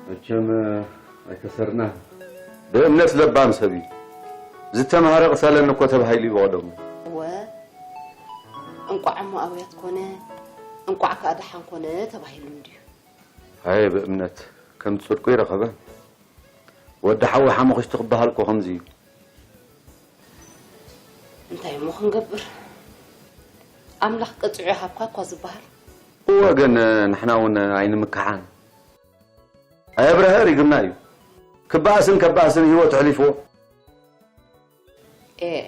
መቸም ኣይከሰርናን። ብእምነት ለባም ሰብ እዩ። ዝተምሃረ ቅሰለኒ እኮ ተባሂሉ እዩ ብቐደሙ። እወ፣ እንቋዕ እሞ ኣውያት ኮነ፣ እንቋዕ ከኣ ደሓን ኮነ ተባሂሉ እንድዩ። ኣየ ብእምነት ከም ጽድቁ ይረኸበ። ወዲ ሓዊ ሓሙኽሽቲ ክበሃል እኮ ከምዚ እዩ። እንታይ እሞ ክንገብር? ኣምላኽ ቀጺዑ ይሃብካ እኳ ዝበሃል። እወ ግን ንሕና እውን ኣይንምክሓን። ኣይ ኣብርሀ ሪግምና እዩ። ክበኣስን ከባእስን ህይወቱ ኣሕሊፍዎ። ኤእ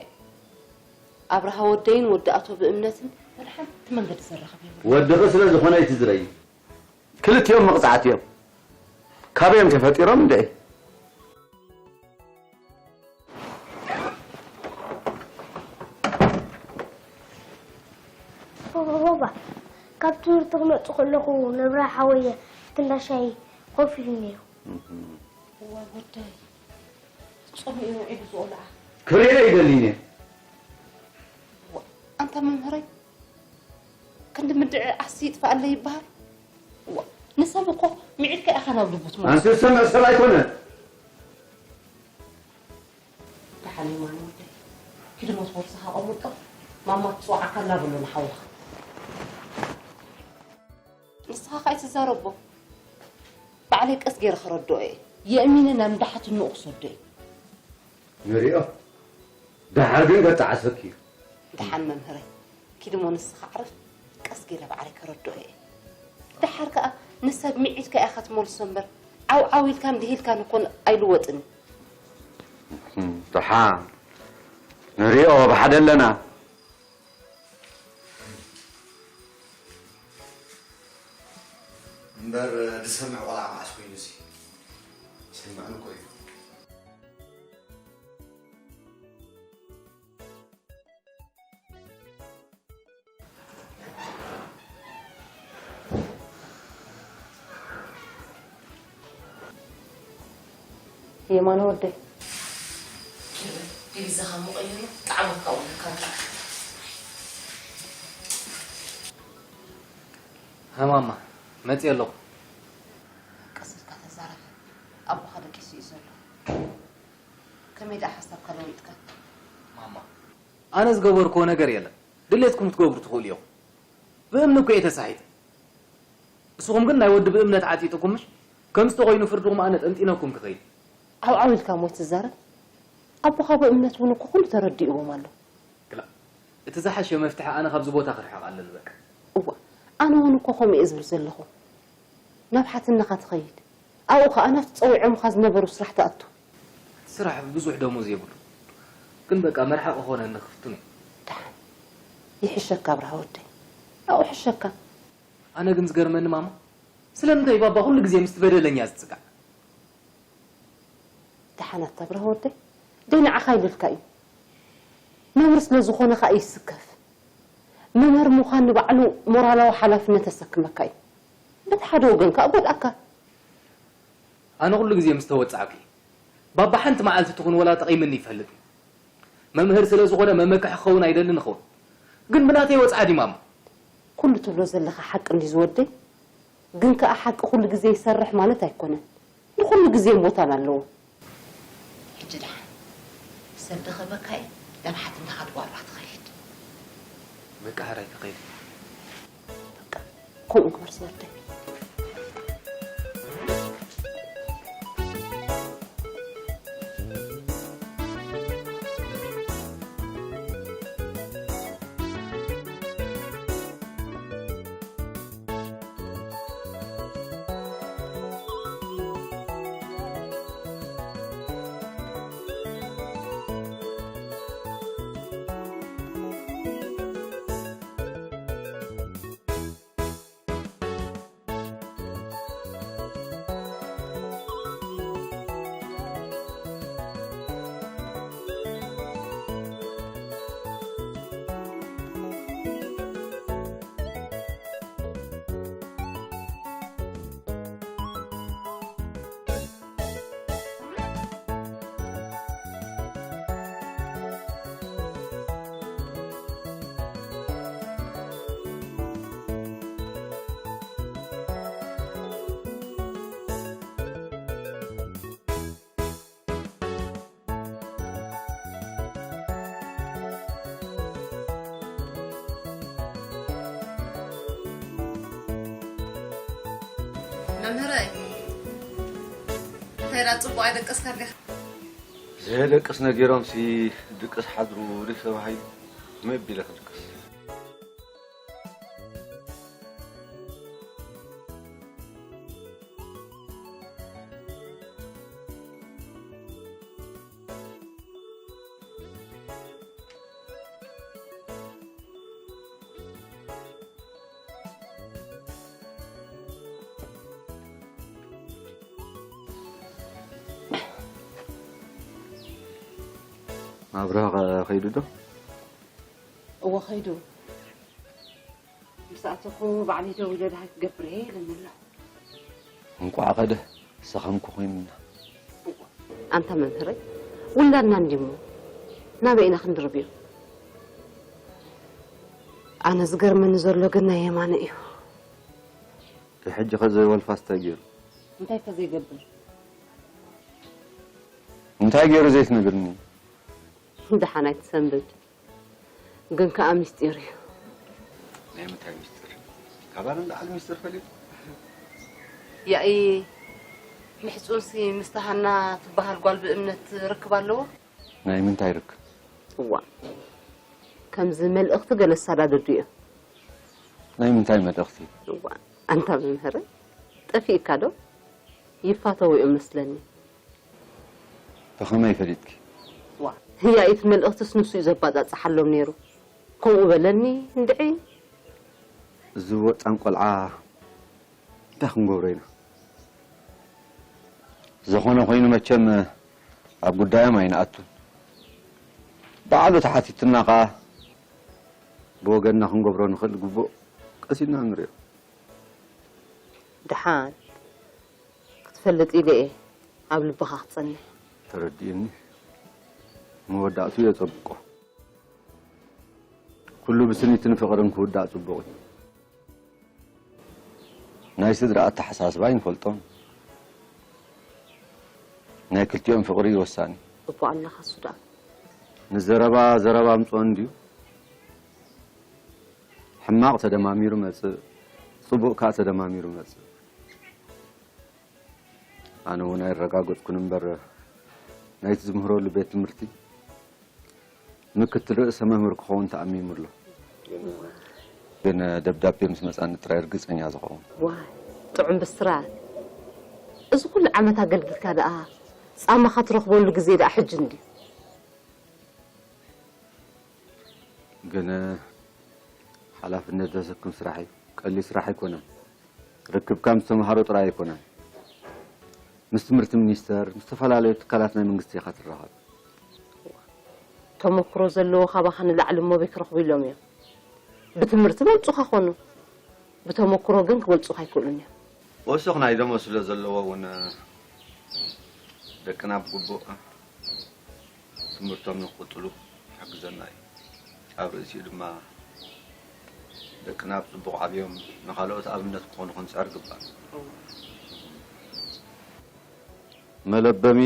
ኣብርሃ ወደይን ወዲ ኣቶ ብእምነትን ወላ ሓንቲ መንገዲ ዘራኽብ የብሉን። ወድኺ ስለ ዝኾነ ኣይትዝረዪ። ክልቲኦም መቕጻዕቲ እዮም። ካበይ እዮም ተፈጢሮም እንድዒ? ባባ፣ ካብ ትምህርቲ ክመጽእ ከለኹ ነብራ ሓወየ ኣብቲ እንዳ ሻሂ ኮፍ ኢሉ ነይሩ። እዋይ ወደይ፣ ጸሚኡ ውዒሉ ዝቖልዓ። ክርእዮ ኣይደልን እየ። ኣንታ መምህረይ፣ ክንዲ ምድዒ ዓሲ ይጥፍኣለይ ይበሃል። እዋ፣ ንሰብ እኮ ምዒድካ ኢኻ ናብ ልቡ ትመልሶ። ኣንቲ ዝሰምዕ ሰብ ኣይኮነን። ደሓን የማነ ወደይ፣ ኪድ ሞት ቦርሳኻ ኣቐምጦ፣ ማማ ትጽውዓካ ኣላ በሎ ንሓውኻ። ንስኻ ከኣ ኣይትዛረቦ። ባዕለይ ቀስ ገይረ ከረድኦ እየ። የእሚነ ናብ እንዳ ሓትንኡ ክሰዶ እየ። ንሪኦ። ደሓር ግን ከጠዓሰኪ እዩ። ደሓን መምህረይ፣ ኪድ እሞ ንስኻ ኣዕርፍ። ቀስ ገይረ ባዕለይ ከረድኦ እየ። ደሓር ከኣ ንሰብ ምዒድካ ኢኻ ትመልሶ እምበር፣ ዓው ዓው ኢልካን ድሂልካን እኮ ኣይልወጥን እዩ። ደሓን ንሪኦ ብሓደ ኣለና። እምበር ዝሰምዕ ቆልዓ መዓስ ኮይኑ እዚ ይሰምዕን እኮ እዩ። የማነ ወደይ። ዲቪዛኻ ምቕይሩ ጣዕሙ ከውለካ። ሃማማ መፅእ ኣለኹ። ቀስ ኢልካ እዩ ዘሎ። ከመይ ደኣ ሓሳብካ ለዊጥካ? ማማ፣ ኣነ ዝገበርክዎ ነገር የለን። ድሌትኩም ክትገብሩ ትኽእሉ ኢኹም። ብእምኒ እኮ እየ ተሳሒተ። ንስኹም ግን ናይ ወዲ ብእምነት ዓጢጥኩም ምሽ? ከምዚ ተኾይኑ ፍርድኹም ኣነ ጠንጢነኩም ክኸይድ። ዓው ዓው ኢልካ እሞ ትዛረብ? ኣቦኻ ብእምነት እውን እኮ ኩሉ ተረዲእዎም ኣሎ። ክላ፣ እቲ ዝሓሸ መፍትሒ ኣነ ካብዚ ቦታ ክርሕቕ ኣለኒ በቃ። እዋ፣ ኣነ እውን እኮ ከምኡ እየ ዝብል ዘለኹ። ናብ ሓትነኻ ትኸይድ። ኣብኡ ኸኣ ናብቲ ጸዊዖምኻ ዝነበሩ ስራሕ ትኣቱ። እቲ ስራሕ ብዙሕ ደሞዝ የብሉ። ግን በቃ መርሓቕ ኾነኒ ክፍትን እዩ። ደሓን። ይሕሸካ ኣብርሃ ወደይ። ኣብኡ ሕሸካ። ኣነ ግን ዝገርመኒ ማማ፣ ስለምንታይ ባባ ኩሉ ግዜ ምስቲ በደለኛ ዝጽጋዕ? ደሓን ኣታ ኣብርሃ ወደይ። ደይ ንዓኻ ኢሉልካ እዩ። መምህር ስለ ዝኾነ ኸኣ ይስከፍ። መምህር ምዃን ንባዕሉ ሞራላዊ ሓላፍነት የሰክመካ እዩ። በቲ ሓደ ወገን ከኣ ጎድኣካ። ኣነ ኩሉ ግዜ ምስ ተወጻዕኩ እዩ። ባባ ሓንቲ መዓልቲ ትኹን ወላ ጠቒምኒ ይፈልጥ እዩ። መምህር ስለ ዝኾነ መመክሒ ክኸውን ኣይደልን ይኸውን። ግን ብናተይ ወጽዓ ድዩ ማማ? ኩሉ ትብሎ ዘለኻ ሓቂ እንድዩ ዝወደይ። ግን ከኣ ሓቂ ኩሉ ግዜ ይሰርሕ ማለት ኣይኮነን። ንኹሉ ግዜን ቦታን ኣለዎ። ሕጂ ደሓን ሰብ ደኸመካ እዩ፣ ናብ ሓትነኻ ትቋርባ ትኸይድ። በቃ ሕራይ ክኸይድ። በቃ ከምኡ ግበር ዝወደይ። መምህረይ፣ እንታይ ደኣ ጽቡቕ ኣይደቀስካን ዲኻ? ዘየደቅስ ነጊሮምሲ ድቅስ ሓድሩ ድዩ ተባሂሉ? መቢለ ክድቅስ። ኣብርሃ ኸ-፣ ኸይዱ ዶ? እወ፣ ኸይዱ። ምስ ኣተኹ ባዕለይ ደው ኢለ ደሃይ ክገብር እየ ኢለኒ ኣሎ። እንቋዕ ኸደ፣ ሰኸምኩ ኮይንና። ኣንታ መምህረይ፣ ውላድና እንዲሞ ናበይ ኢና ክንድርብዮ? ኣነ ዝገርመኒ ዘሎ ግን ናይ የማነ እዩ። ሕጂ ኸ ዘይወልፋስ እንታይ ገይሩ? እንታይ ከ ዘይገብር? እንታይ ገይሩ ዘይትነግርኒ? ደሓን ኣይትሰንብድ። ግን ከኣ ምስጢር እዩ። ናይ ምንታይ ምስጢር? ካባና ንላዕሊ ምስጢር ፈሊጡ? ያኢ፣ ምሕጹንሲ ምስታ ሃና ትበሃል ጓል ብእምነት ርክብ ኣለዎ? ናይ ምንታይ ርክብ? እዋ፣ ከምዚ መልእኽቲ ገለ ዝሰዳደዱ እዮም። ናይ ምንታይ መልእኽቲ? እዋ፣ ኣንታ መምህር፣ ጠፊእካ ዶ? ይፋተዉ እዮም መስለኒ። ብኸመይ ፈሊጥኪ? ዋ፣ ህያኢት መልእኽትስ ንሱ እዩ ዘባጻጽሓሎም ነይሩ። ከምኡ በለኒ እንድዒ። እዚ ወጣን ቆልዓ እንታይ ክንገብሮ ኢና? ዝኾነ ኮይኑ መቸም ኣብ ጉዳዮም ኣይንኣቱን። ባዕሉ ተሓቲቱና ኸኣ ብወገንና ክንገብሮ ንኽእል ግቡእ ቀሲና ንሪኦ። ደሓን ክትፈልጥ ኢለ እየ ኣብ ልብኻ ክጸንሕ። ተረዲእኒ። መወዳእቱ የጸብቆ። ኩሉ ብስኒትን ፍቕርን ክውዳእ ጽቡቕ እዩ። ናይ ስድራ ኣተሓሳስባ ኣይንፈልጦን። ናይ ክልቲኦም ፍቕሪ እዩ ወሳኒ። እኮ ኣለኻ እሱ ደኣ። ንዘረባ ዘረባ ኣምፅኦ እንድዩ። ሕማቕ ተደማሚሩ መፅእ፣ ፅቡቕ ከዓ ተደማሚሩ መፅእ። ኣነ እውን ኣይረጋገፅኩን እምበር ናይቲ ዝምህረሉ ቤት ትምህርቲ ምክትል ርእሰ መምህር ክኸውን ተኣሚሙ ኣሎ። ግን ደብዳቤ ምስ መጻኒ ጥራይ ርግጸኛ ዝኸውን። ዋይ ጥዑም ብስራት። እዚ ኩሉ ዓመት ኣገልጊልካ ደኣ ጻማኻ ትረኽበሉ ግዜ ደኣ ሕጂ እንድዩ። ግን ሓላፍነት ዘሰክም ስራሕ እዩ። ቀሊል ስራሕ ኣይኮነን። ርክብካ ምስ ተምሃሮ ጥራይ ኣይኮነን። ምስ ትምህርቲ ሚኒስተር፣ ምስ ዝተፈላለዩ ትካላት ናይ መንግስቲ ኢኻ ትራኸብ። ተመክሮ ዘለዎ ካባኻ ንላዕሊ እሞ በይ ክረኽቡ ኢሎም እዮም። ብትምህርቲ በልጹኻ ኾኑ፣ ብተመክሮ ግን ክበልጹኻ ኣይክእሉን እዮም። ወሰኽ ናይ ደሞ ስለ ዘለዎ እውን ደቅና ብግቡእ ትምህርቶም ንክቕጽሉ ይሕግዘና እዩ። ኣብ ርእሲኡ ድማ ደቅና ብጽቡቕ ዓብዮም ንኻልኦት ኣብነት ክኾኑ ክንጽዕር ግባእ። መለበሚ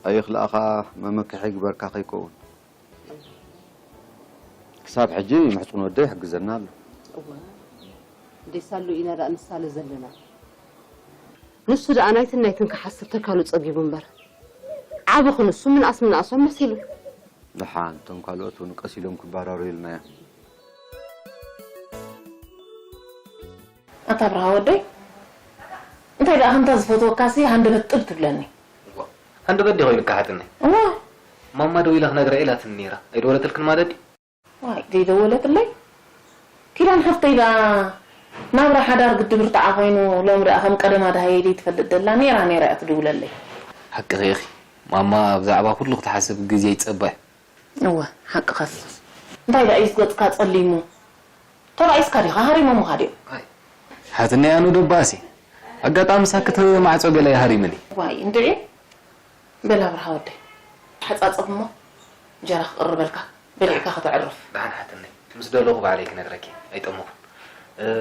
ኣይኽልኣኻ መመክሒ ግበርካ ከይከውን። ክሳብ ሕጂ ምሕፁን ወደይ ይሕግዘና ኣሎ። እወ ደይሳሉ ኢና ደኣ ንሳለ ዘለና። ንሱ ደኣ ናይትን ናይትን ክሓስብ ተካሉ ጸጊቡ እምበር ዓቢ ክንሱ ምንኣስ ምንኣሶም መሲሉ። ደሓን እቶም ካልኦት እውን ቀስ ኢሎም ክባራሩ ኢልና ኢና። ኣታ ኣብርሃ ወደይ እንታይ ደኣ ከምታ ዝፈትወካሲ ሃንደበት ጥብ ትብለኒ። እዋ ሃንደበት ዲኺ ኢልካ ሓትነይ? እዋ ማማ ደዊላ ክነግራ ኢላትኒ ነይራ ኣይደወለትልክን ማለት ድዩ? ዋይ ደይደወለትለይ ኪዳን ሓፍተይ ደኣ ናብራ ሓዳር ግዲ ብርትዓ ኮይኑ ሎሚ ደኣ ከም ቀደማ ደሃየ ደይትፈልጥ ደላ ነይራ ነይራ እያ ትድውለለይ። ሓቅኺ ኢኺ ማማ ብዛዕባ ኩሉ ክትሓስብ ግዜ ይጸባ እያ። እወ ሓቅኻ ሱስ እንታይ ደኣ እዩስ ገጽካ ጸሊሙ ተባኢስካ ዲኻ ሃሪሞሙኻ ድዮም ሓትነይ ኣኑ ደባሲ ኣጋጣሚ ሳክት ማዕጾ ገለ ይሃሪምኒ ዋይ እንድዒ በል ኣብርሃ ወደይ ተሓጻጸብ እሞ እንጀራ ክቕርበልካ በሊዕካ ከተዕርፍ ደሓን ሓትነይ ምስ ደለኹ ባዕለይ ክነግረኪ ኣይጠመኹን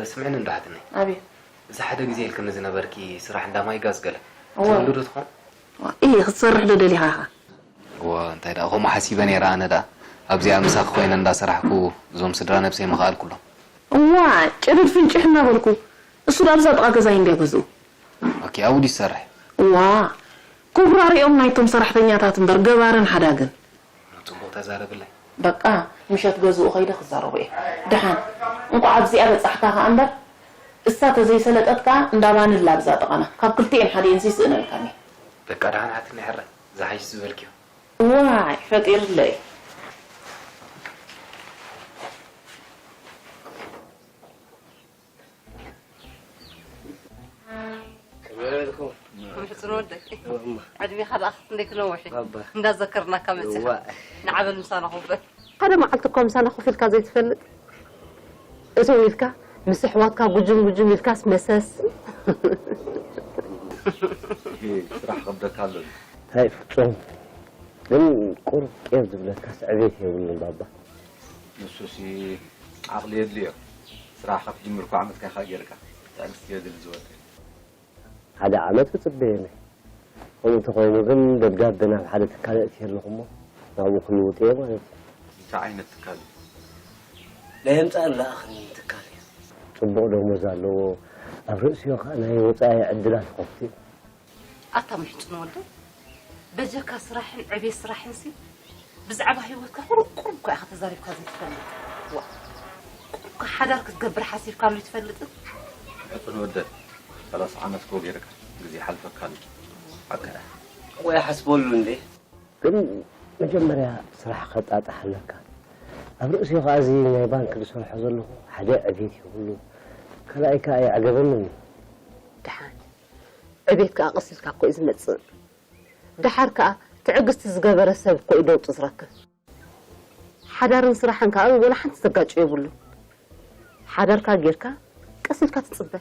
ስምዕኒ እንዶ ሓትነይ ኣቤት እዚ ሓደ ግዜ ኢልክኒ ዝነበርኪ ስራሕ እንዳ ማይ ጋዝ ገለ እወ ትብሉ ዶ ትኾን እየ ክትሰርሕ ዶ ደሊኻ ኢኻ እዋ እንታይ ደኣ ከምኡ ሓሲበ ነይረ ኣነ ደኣ ኣብዚኣ ምሳኺ ኮይነ እንዳሰራሕኩ እዞም ስድራ ነብሰይ ምኸኣልኩሎም። እዋ ጭርድ ፍንጭሕ እናበልኩ እሱ ደኣ ኣብዛ ጥቓ ገዛይ እንድያ ገዝኡ። ኦኬ ኣብኡ ድዩ ዝሰርሕ? እዋ ኩብራሪኦም ናይቶም ሰራሕተኛታት እምበር ገባርን ሓዳግን። ጽቡቕ ተዛረብለይ። በቃ ምሸት ገዝኡ ከይደ ክዛረቦ እየ። ደሓን እንቋዕ ኣብዚኣ በጻሕካ ከኣ እምበር እሳ ተዘይሰለጠት ከኣ እንዳ ባንላ ኣብዛ ጥቓና ካብ ክልቲኤን ሓዲኤንሲ ይስእነልካን እየ። በቃ ደሓን ሓትኒ ሕራይ ዝሓይሽ ዝበልክዮ። ዋይ ፈጢርለይ። ከመይ ውዒልኩም? ምሕጽን ወደይ እማ ዕድሜኻ ደኣ ክንደይ ክነውሕ እዩ? ባባ እንዳዘከርናካ መጺኻ እዋ ንዓበል ምሳና ኮፍ በል። ሓደ መዓልቲ እኳ ምሳና ኮፍ ኢልካ ዘይትፈልጥ? እትው ኢልካ ምስ ኣሕዋትካ ጉጅም ጉጅም ኢልካስ መሰስ። ይሄ ስራሕ ከብደካ ኣሎ እዩ። እንታይ ፍጹም ግን ቁሩብ ቄር ዝብለካስ ዕቤት የብሉን ባባ። ንሱሲ ዓቕሊ የድልዮ። ስራሕ ካብ ትጅምር እኮ ዓመትካ ኢኻ ጌርካ። ትዕግስቲ የድሊ ዝወደይ። ሓደ ዓመት እጽበየኒ። ከምኡ እንተኾይኑ ግን ደብዳበ ናብ ሓደ ትካል ኣእትየ ኣለኹ እሞ ናብኡ ክልውጥ እየ ማለት እዩ። እንታይ ዓይነት ትካል እዩ? ናይ ህንጻን ለኣኽን ትካል እዩ። ጽቡቕ ደሞዝ ኣለዎ። ኣብ ርእሲኡ ኸኣ ናይ ወጻኢ ዕድላት ይኸፍት እዩ። ኣታ ምሕጽን ወደይ በጀካ ስራሕን ዕቤት ስራሕንሲ ብዛዕባ ሂወትካ ቁሩብ ቁሩብ እኳ ኢኻ ተዛሪብካ ዘይትፈልጥ። ዋእ ቁሩብ ከ ሓዳር ክትገብር ሓሲብካሉ ኣይትፈልጥን? ሕጽን ወደይ ሰላሳ ዓመት እኮ ጌርካ ግዜ ይሓልፈካ ኣሎ። ሓቅኻ። ወይ ሓስበሉ እንዴ። ግን መጀመርያ ስራሕ ከጣጥሕ ኣለካ። ኣብ ርእሲኡ ከኣ እዚ ናይ ባንክ ዝሰርሖ ዘለኹ ሓደ ዕቤት የብሉን ካልኣይ ከኣ ኣየዕገበንን እዩ። ደሓን ዕቤት ከኣ ቀስ ኢልካ እኮ እዩ ዝመጽእ። ደሓር ከኣ ትዕግስቲ ዝገበረ ሰብ እኮ እዩ ለውጢ ዝረክብ። ሓዳርን ስራሕን ከኣ ወላ ሓንቲ ዘጋጭዮ የብሉን። ሓዳርካ ጌርካ ቀስ ኢልካ ትጽበ።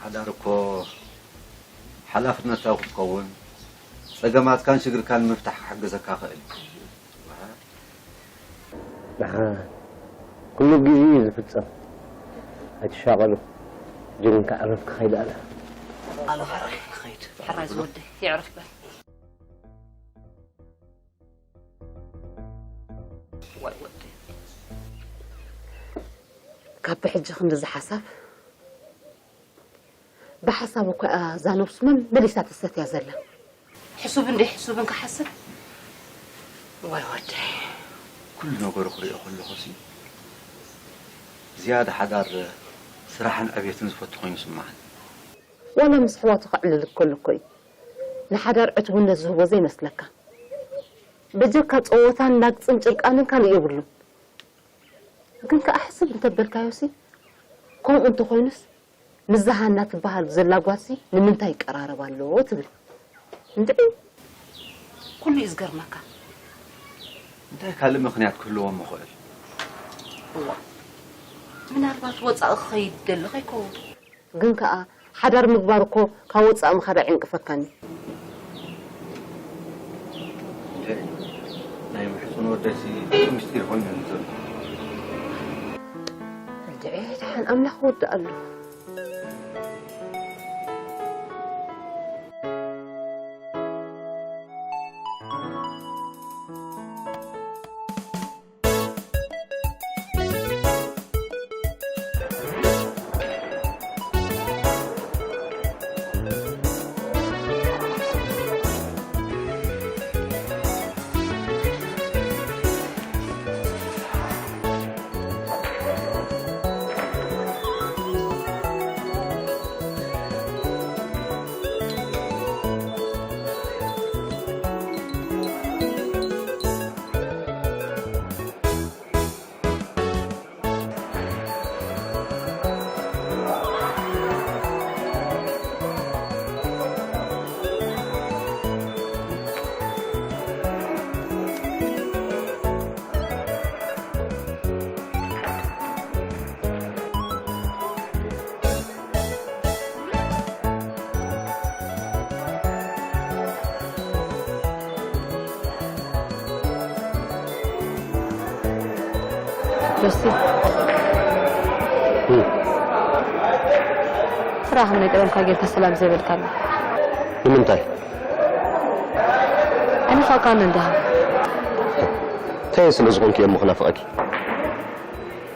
ሓዳር እኮ ሓላፍነታዊ ክትከውን ጸገማትካን ሽግርካን ንምፍታሕ ክሕግዘካ ይኽእል እዩ። ደሓን ኩሉ ብግዚኡ እዩ ዝፍጸም። ኣይትሻቐሉ። ጅግንካ ዕረፍቲ ከይድ ኣለ። ኣነ ሕራይ ክኸይድ። ሕራይ ዝወደይ የዕርፍ በል። ካብ ብሕጂ ክንድዚ ሓሳብ ብሓሳብ እኮ እያ እዛ ነብሱ መመሊሳ ተሰትያ ዘላ። ሕሱብ እንደ ሕሱብን ክሓስብ ወይ ወደይ። ኩሉ ነገሩ ክሪኦ ከለኹ ሲ ዝያዳ ሓዳር ስራሕን ዕቤትን ዝፈቱ ኮይኑ ይስምዓኒ። ዋላ ምስ ኣሕዋቱ ከዕልል ከሎ እኮ እዩ ንሓዳር ዕቱብነት ዝህቦ ዘይመስለካ። በጀካ ጸወታን ላግጽን ጭርቃንን ካልእ የብሉን። ግን ከኣ ሕስብ እንተበልካዮሲ ከምኡ እንተኾይኑስ ምስዛ ሃና ትበሃል ዘላ ጓልሲ ንምንታይ ይቀራረብ ኣሎ ትብል። እንድዒ ኩሉ እዩ ዝገርመካ። እንታይ ካልእ ምኽንያት ክህልዎም ይኽእል? እዋ ምናልባት ወፃኢ ክኸይድ ደሊ ከይከውን። ግን ከኣ ሓዳር ምግባር እኮ ካብ ወፃኢ ምኻድ ኣይዕንቅፈካን እዩ። ናይ ምሕፁን ወደሲ ምስጢር ኮይኑ ዘሎ። እንድዒ ደሓን ኣምላኽ ወድኣሉ። ጆሲ፣ ስራህ ናይ ቀደምካ ጌርካ ሰላም ዘይበልካኒ። ንምንታይ? ኣነ ፋቃን እንዲኻ። እንታይ ስለ ዝኾንኪ እየ እሞ ክናፍቐኪ?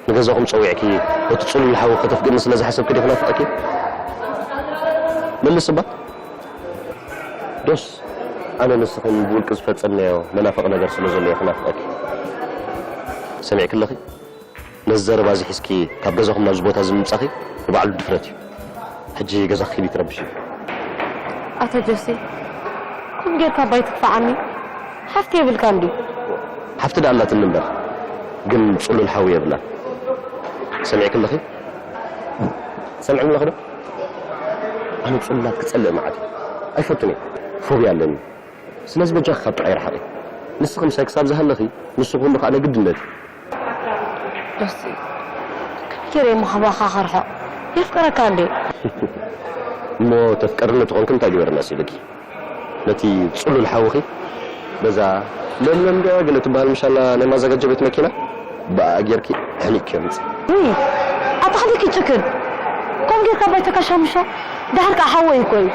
ንገዛኹም ጸዊዕኪ ነቲ ጽሉል ሓዊ ከተፍቅድኒ ስለ ዝሓሰብኪ ድዩ ክናፍቐኪ? መልስ እባ። ዶስ ኣነ ንስኽን ብውልቂ ዝፈጸምናዮ መናፍቕ ነገር ስለ ዘሎ እየ ክናፍቐኪ። ሰሚዕኪ ኣለኺ? ነዚ ዘረባ እዚ ሒዝኪ ካብ ገዛኹም ናብዚ ቦታ እዚ ምምጻኺ ንባዕሉ ድፍረት እዩ። ሕጂ ገዛኺ ኪዲ ትረብሺ። ኣቶ ጆሲ፣ ከም ጌርካ ባይ ትክፋዓኒ። ሓፍቲ የብልካን ድዩ? ሓፍቲ ደኣ ኣላትኒ እምበር ግን ጽሉል ሓዊ የብላን። ሰሚዕኪ ኣለኺ? ሰሚዕኒ ኣለኺ ዶ? ኣነ ጽሉላት ክጸልእ መዓት እዩ። ኣይፈቱን እየ። ፎብያ ኣለኒ። ስለዚ በጃኺ ካብ ጥዑይ ርሓቒ። ንስኺ ምሳይ ክሳብ ዝሃለኺ ንሱ ክህሉ ከኣ ናይ ግድነት እዩ። ጆሲ፣ ከመይ ገይረ እሞ ካባኻ ክርሕቕ? የፍቅረካ እንዴ? እሞ ተፍቅርኒ ተኾንኪ እንታይ ግበሪ መሲልኪ? ነቲ ጽሉል ሓውኺ በዛ ለምለም ድያ ገለ ትበሃል ምሻላ ናይ ማዘጋጃ ቤት መኪና ብኣ ጌርኪ ኣሕኒቕኪዮ ምጺ። ውይ፣ ኣታ ክንደይ ክትጭክን! ከምኡ ጌርካ ባይታ ካሻምሾ? ደሓር ከኣ ሓወይ እኮ እዩ።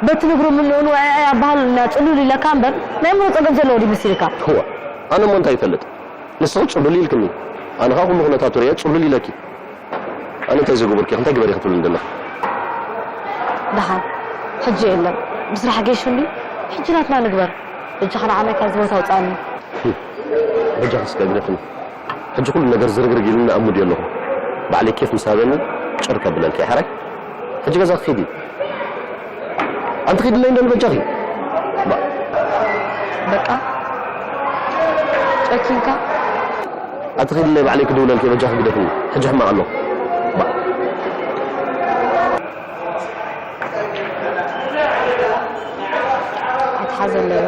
በቲ ንግሩ ምንኡ ንውዕዐ ኣበሃል እና ጽሉል ኢለካ እምበር ናይ ኣእምሮ ጸገም ዘለዎ ድዩ መሲልካ? እዋ፣ ኣነ እሞ እንታይ ይፈልጥ? ንስኺ ጽሉል ኢልክኒ፣ ኣነ ኸኣ ኩሉ ኩነታቱ ርእየ ጽሉል ኢለኪ። ኣነ እንታይ ዝገበርኩ ኢኺ? እንታይ ግበሪ ክትብልኒ ዘለኺ? ደሓን፣ ሕጂ የለን። ብስራሕ ገይሹ እንድዩ። ሕጂ ናትና ንግበር። በጃኻ ንዓመይ ካብዚ ቦታ ኣውጽኣኒ። በጃኺ እስከ ግደፍኒ። ሕጂ ኩሉ ነገር ዝርግርግ ኢሉኒ ኣብ ሙድ የለኹን። ባዕለይ ኬፍ ምስ ሃበኒ ጭር ከብለልኪ እየ። ሓራይ? ሕጂ ገዛኺ ኪዲ። ኣንቲ ኺድለይ እንዶ ንበጃኺ። ባ- በቃ ጨኪንካ። ኣንቲ ኺድለይ ባዕለይ ክድውለልኪ እየ፣ በጃኺ ግደፍኒ። ሕጂ ሕማቕ ኣለኹ። ባ- ኣይትሓዘለይ።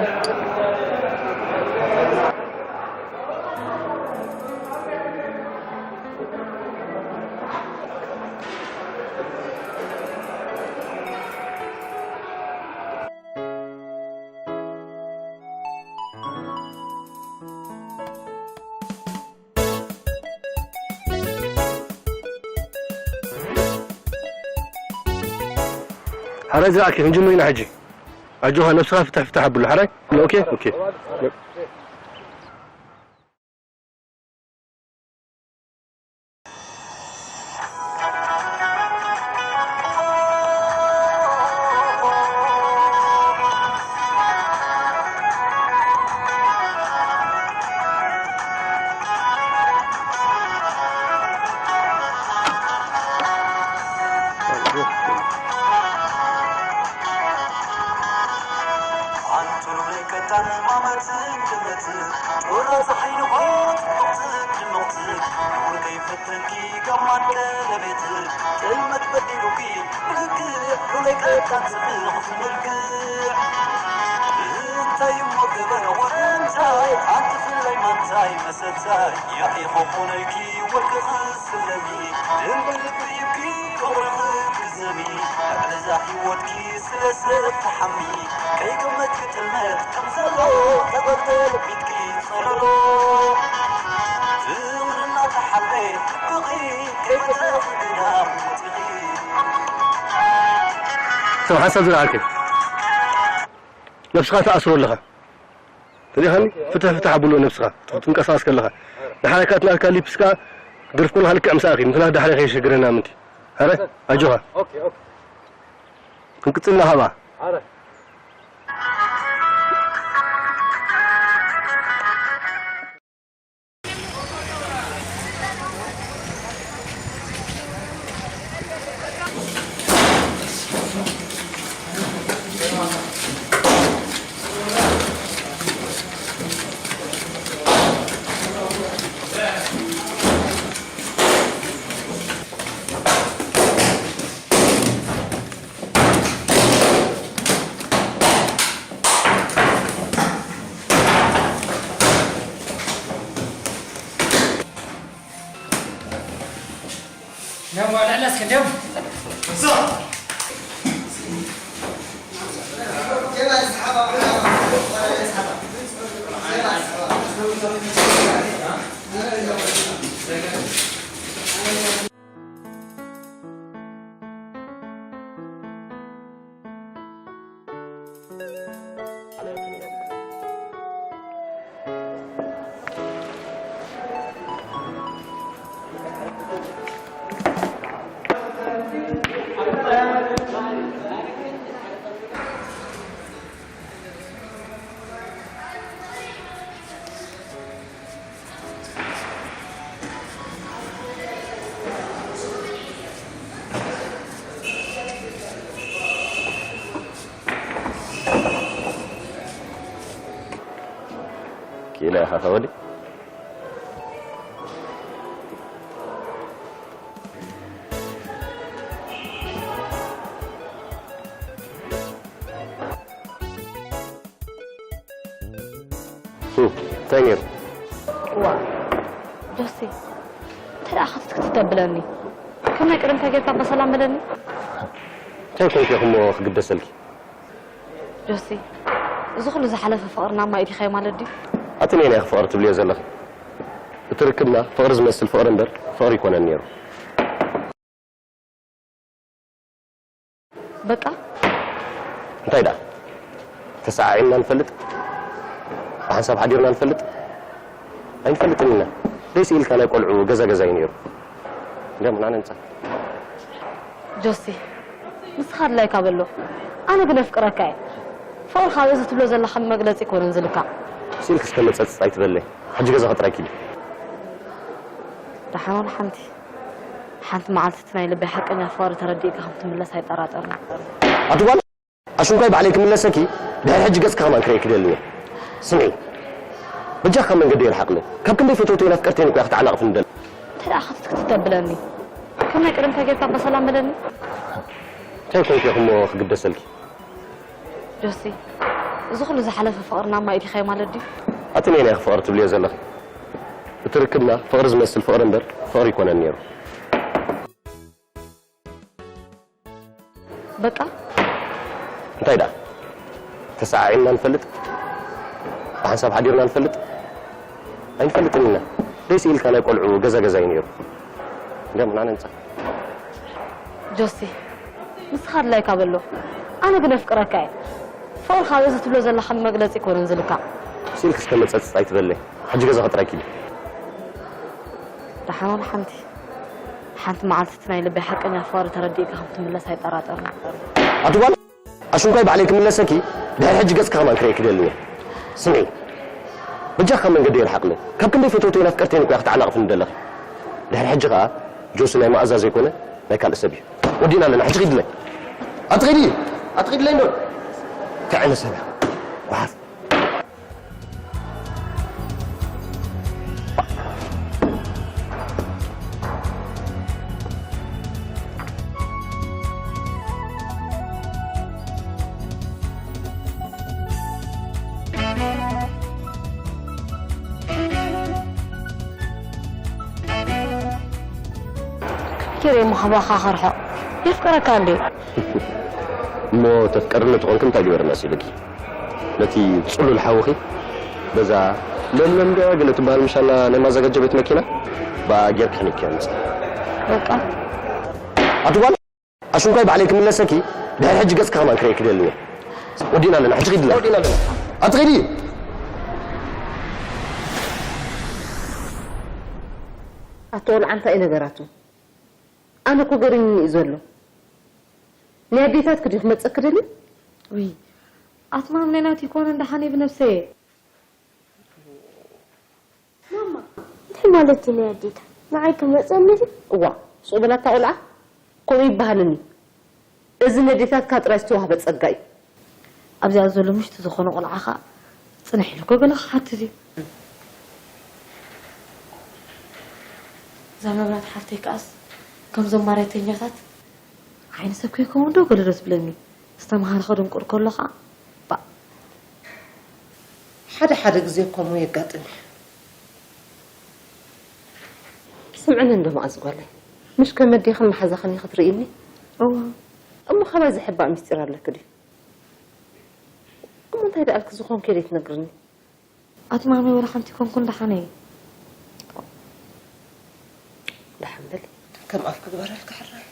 ሓራይ ዝረኣኪ ክንጅምር ኢና ሕጂ። ኣጆኻ ነብስኻ ፍትሕ ፍትሕ ኣብሉ ሓራይ። ኦኬ ኦኬ። ቶሎ ናይ ቀጣን ማመትን ክመት ጦራ ፀሓይ ንኾት ሞቕት ድምቕት ቁር ከይፈተንኪ ጋማን ቀለቤት ጥልመት በዲሉኪ ምልክዕ ሎላይ ቀጣን ጽብቕ ትምልክዕ እንታይ እሞ ገበረ ወረንታይ ኣንቲ ፍላይ ማንታይ መሰታይ ያኢኾ ኮነልኪ ወርቂ ስለሚ ድንበር ልብይኪ ክብረኺ ክዘሚ ዕለዛ ህይወትኪ ስለ ሰብ ተሓሚ ከይገመትኪ ጥልመት ከም ዘሎ ተበርተ ልቢትኪ ጸረሮ ፍቕርና ተሓበ ብኺ ከይበተኺ ግዳም ወፂኺ ከም ሓሳብ ዝረኣልከ ነብስኻ ትኣስሮ ኣለኻ። ተሪኻኒ ፍትሕ ፍትሕ ኣብሎ ነብስኻ ትንቀሳቐስ ከለኻ ንሓረካት ናትካ ሊፕስካ ደርፍኩን ሃልክዕ ምሳእኺ ምኽንያት ዳሕረ ከይሸግረና ምንቲ ኣረ ኣጆኻ ክንቅጽልና ሃባ ክኢላ ኢኻ ተወዲ እንታይ ነይሩ? እዋ ጆሲ እንታይ ደኣ ክትትክት ተብለኒ ከም ናይ ቅድምታ ጌርካ በሰላም በለኒ እንታይ ኮንኪ ኢኹሞ ክግደሰልኪ ጆሲ እዚ ኩሉ ዝሓለፈ ፍቕርና ማይ ኢልካዮ ማለት ድዩ ኣቲ ነየናይ ፍቕሪ ትብልዮ ዘለኺ እቲ ርክብና ፍቕሪ ዝመስል ፍቕሪ እምበር ፍቕሪ ይኮነን ነይሩ በቃ እንታይ ደኣ ተሰዓዒምና ንፈልጥ ብሓንሳብ ሓዲርና ንፈልጥ ኣይንፈልጥን ኢና ደስ ኢልካ ናይ ቆልዑ ገዛ ገዛ እዩ ነይሩ እንዲያም ንዓና ንፃ ጆሲ ንስኻ ኣድላይካ በሎ ኣነ ግን ኣፍቅረካ እየ ፍቕርኻ በዚ ትብሎ ዘለኻ መግለፂ ኣይኮነን ዝልካዕ ስኢልኪ እስከ መፀፅፅ ኣይትበለይ ሕጂ ገዛ ክጥራይ ኪዲ ደሓን ወላ ሓንቲ ሓንቲ መዓልቲ እቲ ናይ ልበይ ሓቀኛ ፍቕሪ ተረዲእካ ከም ትምለስ ኣይጠራጠርን። ኣቲ ጓል ኣሽንኳይ ባዕለይ ክምለሰኪ ድሕሪ ሕጂ ገጽኪ ከማን ክርእየኪ ደሊ እየ። ስምዒ በጃኺ ካብ መንገደይ ርሓቕኒ። ካብ ክንደይ ፈተውተይን ኣፍቀርተይን እኮ እያ ክትዓናቕፍኒ ደላ። እንታይ ደኣ ክትትክት ተብለኒ? ከም ናይ ቀደምካ ጌርካ እባ ሰላም በለኒ። እንታይ ኮንኪ ኢኺ እሞ ክግደሰልኪ? ጆሲ፣ እዚ ኩሉ ዝሓለፈ ፍቕርና ማይ ኢልካዮ ማለት ድዩ? ኣቲ ነየናይ ኢኺ ፍቕሪ ትብልዮ ዘለኺ? እቲ ርክብና ፍቕሪ ዝመስል ፍቕሪ እምበር ፍቕሪ ኣይኮነን ነይሩ። በቃ። እንታይ ደኣ? ተሰዓዒምና ንፈልጥ? ብሓንሳብ ሓዲርና ንፈልጥ? ኣይንፈልጥን ኢና። ደስ ኢልካ ናይ ቆልዑ ገዛ ገዛ እዩ ነይሩ። እንዲያም ንዓና ንጻ። ጆሲ፣ ንስኻ ኣድላይካ በሎ። ኣነ ግን ኣፍቅረካ እየ። ፍቕርኻ በዚ ትብሎ ዘለኻ መግለጺ ኣይኮነን ዝልካዕ። ስኢልኪ እስከ መጸጽጽ ኣይትበለይ። ሕጂ ገዛ ክጥራይ ኪዲ። ደሓን ዋላ ሓንቲ። ሓንቲ መዓልቲ እቲ ናይ ልበይ ሓቀኛ ፍቕሪ ተረዲእካ ከም ትምለስ ኣይጠራጠርን። ኣቲ ጓል ኣሽንኳይ ባዕለይ ክምለሰኪ ድሕሪ ሕጂ ገጽኪ ከማን ክርእየኪ ደሊ እየ። ስምዒ በጃኺ ካብ መንገደይ ርሓቕኒ። ካብ ክንደይ ፈተውተይን ኣፍቀርተይን እኮ እያ ክትዓናቕፍኒ ደለኺ። ድሕሪ ሕጂ ከኣ ጆሲ ናይ መኣዛ ዘይኮነ ናይ ካልእ ሰብ እዩ። ወዲእና ኣለና። ሕጂ ኺድለይ። ኣቲ ኺዲ! ኣቲ ኺድለይ እንዶ! እንታይ ዓይነት ሰብ እያ? ራሓስ። ኪሬ ምኽባኻ ክርሕቕ የፍቅረካ እንዴ? እሞ ተፍቀርኒ ተኾንክ እንታይ ግበር መሲልኪ? ነቲ ጽሉል ሓውኺ በዛ ለምለም ድያ ግን እትበሃል ምሻላ ናይ ማዘጋጃ ቤት መኪና ብኣ ጌርካ ሕኒክዮ ምጻእ። በቃ ኣቲ ጓል ኣሽንኳይ ባዕለይ ክምለሰኪ ድሕሪ ሕጂ ገጽካ ከማን ክርኢ ክደሊ እየ። ወዲና ኣለና ሕጂ ኺድላ። ኣቲ ኺዲ። ኣቲ ቆልዓ እንታይ እዩ ነገራቱ? ኣነ እኮ ገሪሙኒ እዩ ዘሎ። ናይ ኣዴታትኪ ድዩ ክመጸኪ ደልዩ? ውይ ኣትማም ናይ ናቲ ይኮነ እንዳሓነ ብነብሰየ ማማ እንታይ ማለት እዩ ናይ ኣዴታት? ንዓይ ክመጸኒ ድዩ? እዋ ሱቕ በላታ ቆልዓ። ከምኡ ይበሃልን እዩ። እዚ ነዴታትካ ጥራይ ዝተዋህበ ጸጋ እዩ። ኣብዚኣ ዘሎ ምሽቲ ዝኾነ ቆልዓ ኸዓ ጽንሕ ኢሉ እኮ ገለ ክሓትት እዩ። እዛ መብራት ሓፍተይ ከኣስ ከምዞም ማርያተኛታት ዓይኒ ሰብ ከይከውን ዶ ገለ ዶ ትብለኒ? ዝተምሃረ ከደንቁር ከሎ ኸዓ ባእ። ሓደ ሓደ ግዜ ከምኡ የጋጥም እዩ። ስምዕኒ እንዶ መኣዝ ጓለይ፣ ምሽ ከመዴኽን መሓዛኽን ኢኺ ትርእይኒ? እዋ እሞ ካባይ ዝሕባእ ምስጢር ኣለኪ ድዩ? እሞ እንታይ ደኣልኪ ዝኾንኪ ዘይትነግርኒ? ኣቲ ማሚ ወላ ሓንቲ ኮንኩን ደሓነይ። ደሓን በሊ። ከም ኣፍ ክግበረልካ ሕራይ።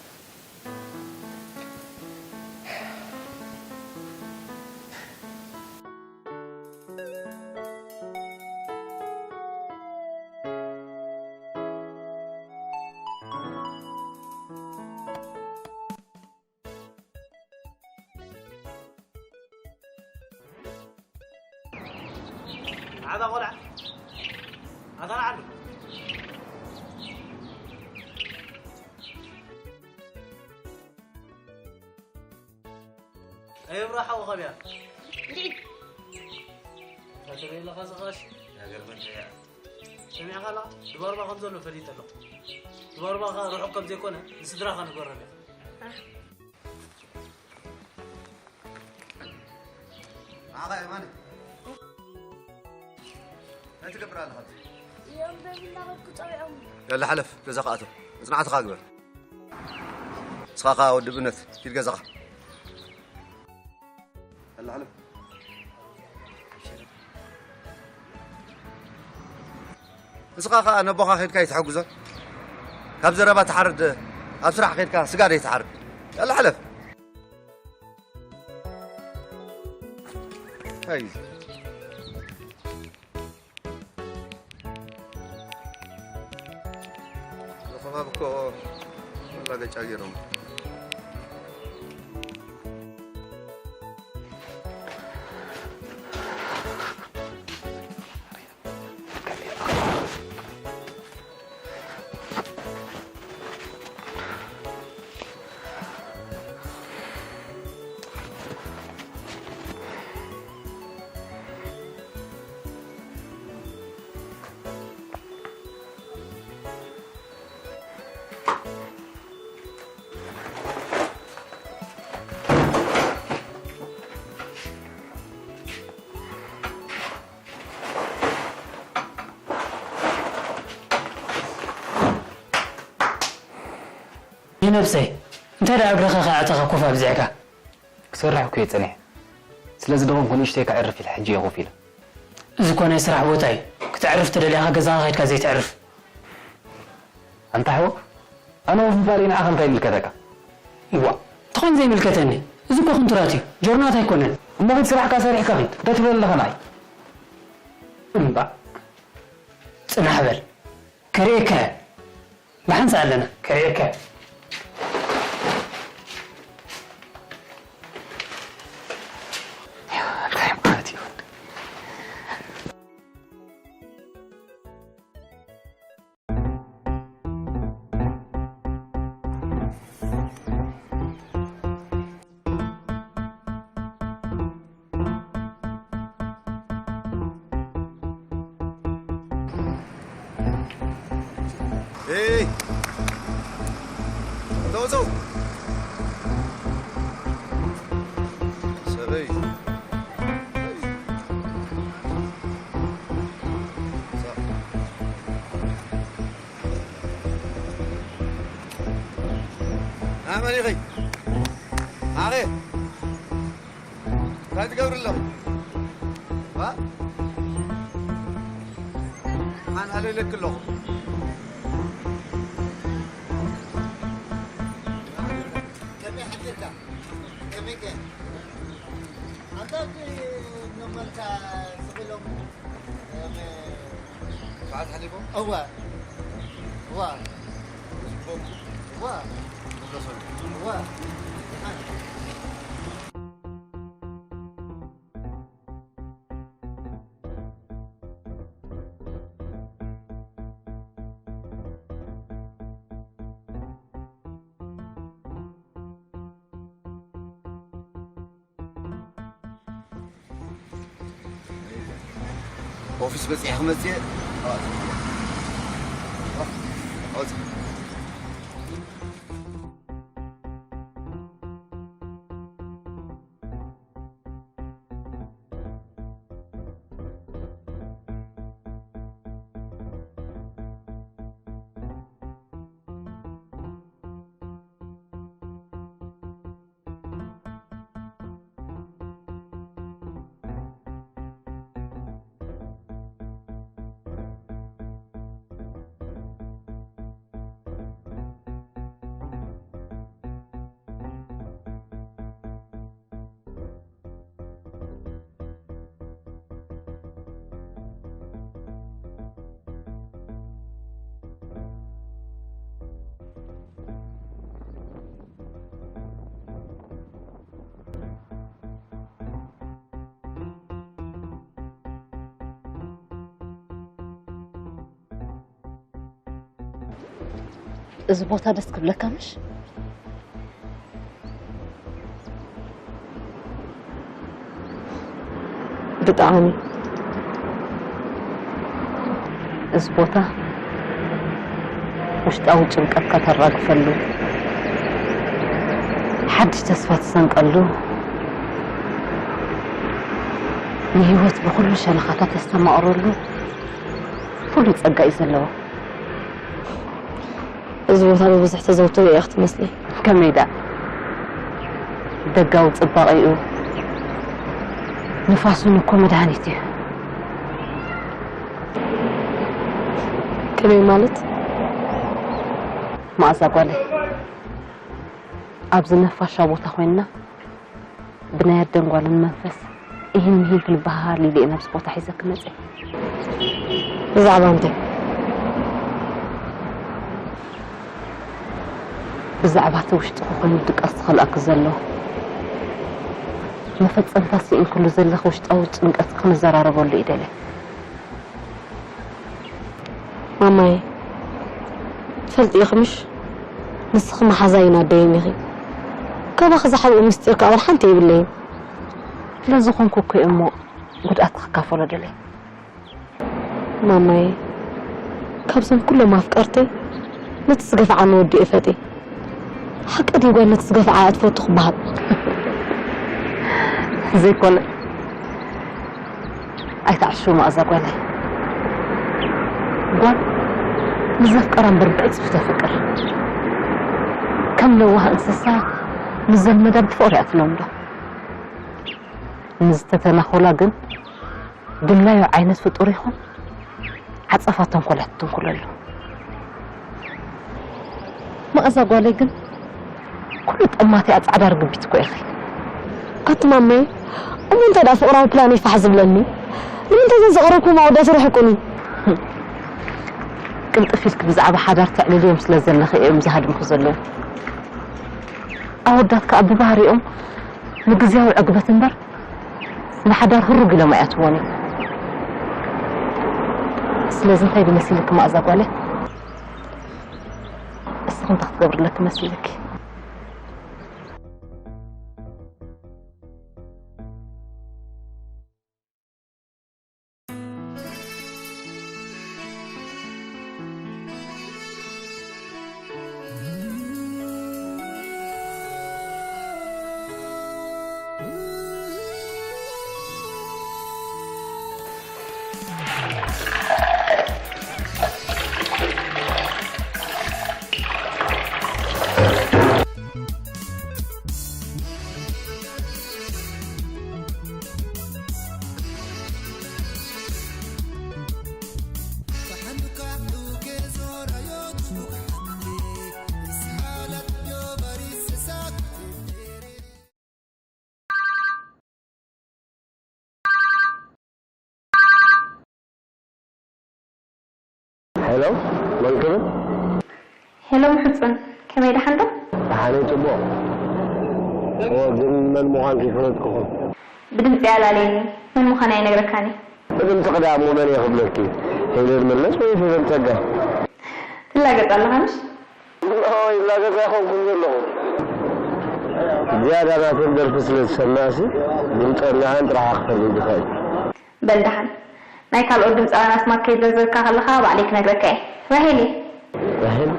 ዓዛ ቆልዓ ኣታ ንዓዱ ኣይብራሓ ወኸብያ ታተበይ ኣለኻ ዝኻሽ ሃገር መድያ ሰሚዕኻ ኣለኻ ድባርባ ከም ዘሎ ፈሊጠ ኣለኹ ድባርባ ኸ ርሑቕ ከም ዘይኮነ ንስድራኻ ንገሮም ኢኻ ንዓኻ የማነ እንታይ ትገብር ኣለኻ? እዮም በል እናበልኩ ፀዊዖም ያላ ሓለፍ ገዛኻ ኣቶ መፅናዕትኻ ግበር። ንስኻ ኸዓ ወዲ ብነት ኪድ ገዛኻ። ያላ ሓለፍ ንስኻ ኸዓ ነቦኻ ኸድካ ኣይትሐጉዞን? ካብ ዘረባ ትሓርድ ኣብ ስራሕ ኸድካ ስጋ ዶ ኣይትሓርድ? ያላ ሕለፍ። እንታይ እዩ እዚ? እዚ ኸባቢ እኮ መላገጫ ገይሮም። ይነብሰይ እንታይ ደኣ እግርኻ ከይኣተኻ ኮፍ ኣብዚሕካ? ክሰርሕ እኮ እየ ጸኒሐ። ስለ ዝደኸምኩ ንእሽተይ ከዕርፍ ኢለ ሕጂ እየ ኮፍ ኢለ። እዚ እኮ ናይ ስራሕ ቦታ እዩ። ክትዕርፍ ተደሊኻ ገዛኻ ከይድካ ዘይትዕርፍ። ኣንታ ሓወ ኣነ ወፍ ምባለይ ንዓኻ እንታይ ይምልከተካ? እዋ ተኾን ዘይምልከተኒ። እዚ እኮ ኩንትራት እዩ። ጆርናት ኣይኮነን። እሞ ኺድ ስራሕካ ሰሪሕካ ኺድ። እንታይ ትብል ኣለኻ ንዓይ? እምባእ ጽናሕ በል። ከርእየካ እየ። ብሓንሳእ ኣለና። ከርእየካ እየ። Hey! Dozo! Salut! Amani gai! Are! እንታይ ትገብሪ ኣለኹ? ዋ? ኣንሃለለኪ ኣለኹ። ከመይ ሓዲርካ? ከመይ ከ? ኣንታ እቲ ነመልካ ስቕ ኢሎም፣ እም፣ ሰዓት ሓሊፎም? እወ። እወ። እወ። እወ። ኦፊስ በፂሐ ክመፅእ እየ። እዚ ቦታ ደስ ክብለካ ምሽ? ብጣዕሚ። እዚ ቦታ ውሽጣዊ ጭንቀትካ ተራግፈሉ፣ ሓድሽ ተስፋ ትሰንቀሉ፣ ንህይወት ብኹሉ ሸነኻታ ተስተማቕረሉ ፍሉይ ጸጋ እዩ ዘለዎ። እዚ ቦታ ብብዝሒ ተዘውትሩ እያ ክትመስለይ። ከመይ ደኣ? ደጋዊ ጽባቐኡ ንፋሱን እኮ መድሃኒት እዩ። ከመይ ማለት? መኣዛ ጓለይ፣ ኣብዚ ነፋሻ ቦታ ኮይንና ብናይ ኣደን ጓልን መንፈስ እሂን ምሂን ክንበሃሃል ኢለ እየ ናብዚ ቦታ ሒዘኪ መፅየ። ብዛዕባ እንታይ? ብዛዕባ እቲ ውሽጥኺ ኮይኑ ድቃስ ዝኸልኣኪ ዘሎ፣ መፈፀምታ ስኢንክሉ ዘለኺ ውሽጣዊ ጭንቀት ክንዘራረበሉ እየ ደልየ። ማማይ፣ ትፈልጢ ኢኺ ምሽ? ንስኺ መሓዛይን ኣደይን ኢኺ። ካባኺ ዝሓብኡ ምስጢር ክኣ ዋላ ሓንቲ የብለይን። ስለዝኾንኩ እኮ እየ እሞ ጉድኣት ክካፈሎ ደልየ። ማማይ፣ ካብዞም ኩሎም ኣፍቀርተይ ነቲ ዝገፍዓኒ ወዲ እየ ፈትየ። ሓቂ ድዩ ጓል ነቲ ዝገፍዓ እያ ትፈቱ ክበሃል? ዘይኮነ። ኣይትዓሹ መኣዛ ጓለይ። ጓል ንዘፍቀራ እምበር ብዕፅፊ ተፍቅር። ከም ለዋህ እንስሳ ንዘልመዳ ብፍቕሪ እያ ትለምዶ። ንዝተተናኾላ ግን ድላዩ ዓይነት ፍጡር ይኹን ዓጸፋ ተንኮል እያ ትትንኩለሉ። መኣዛ ጓለይ ግን ኩሉ ጠማቲኣ ጻዕዳ ርግቢት እኮ ኢኺ። ኣቲ ማመይ፣ እሞ እንታይ ደኣ ፍቕራዊ ፕላነይ ፋሕ ዝብለኒ? ንምንታይ እዘን ዘቕረብኩዎም ኣወዳት ይርሕቁኒ? ቅልጥፍ ኢልኪ ብዛዕባ ሓዳር ተዕልልዮም ስለ ዘለኺ እዮም ዝሃድሙኺ ዘለዉ። ኣወዳት ከኣ ብባህሪኦም ንግዝያዊ ዕግበት እምበር ንሓዳር ህሩግ ኢሎም ኣይኣትዎን እዮም። ስለዚ እንታይ ዶ መሲልኪ መኣዛ ጓለይ? እስኺ እንታይ ክትገብሪ ኣለኪ መሲልኪ? ሄሎ፣ መን ክብል? ሄሎ ምሕጹን፣ ከመይ ደሓን ዶ? ደሓነይ ጽቡቕ። እወ፣ ግን መን ምዃንኪ ይፈለጥኩኹም። ብድምጺ ኣላለየኒ፣ መን ምዃን ኣይነግረካኒ። ብድምጺ ክዳ እሞ መን እየ ክብለኪ? ሄለን መለስ ወይ ፌቨን ጸጋይ? ትላገጽ ኣለኻ ምሽ? ኦ፣ ይላገጽ ኣይኮንኩን ዘለኹ። ዝያዳ ናተን ደርፊ ስለ ዝሰማዕሲ፣ ድምጸን ንኣን ጥራሕ ክፈርድ ይኽእል። በል ደሓን ናይ ካልኦት ድምፃውያን ኣስማት ከይዘርዘርካ ከለኻ ባዕለይ ክነግረካ እየ። ራሄል እየ። ራሄል?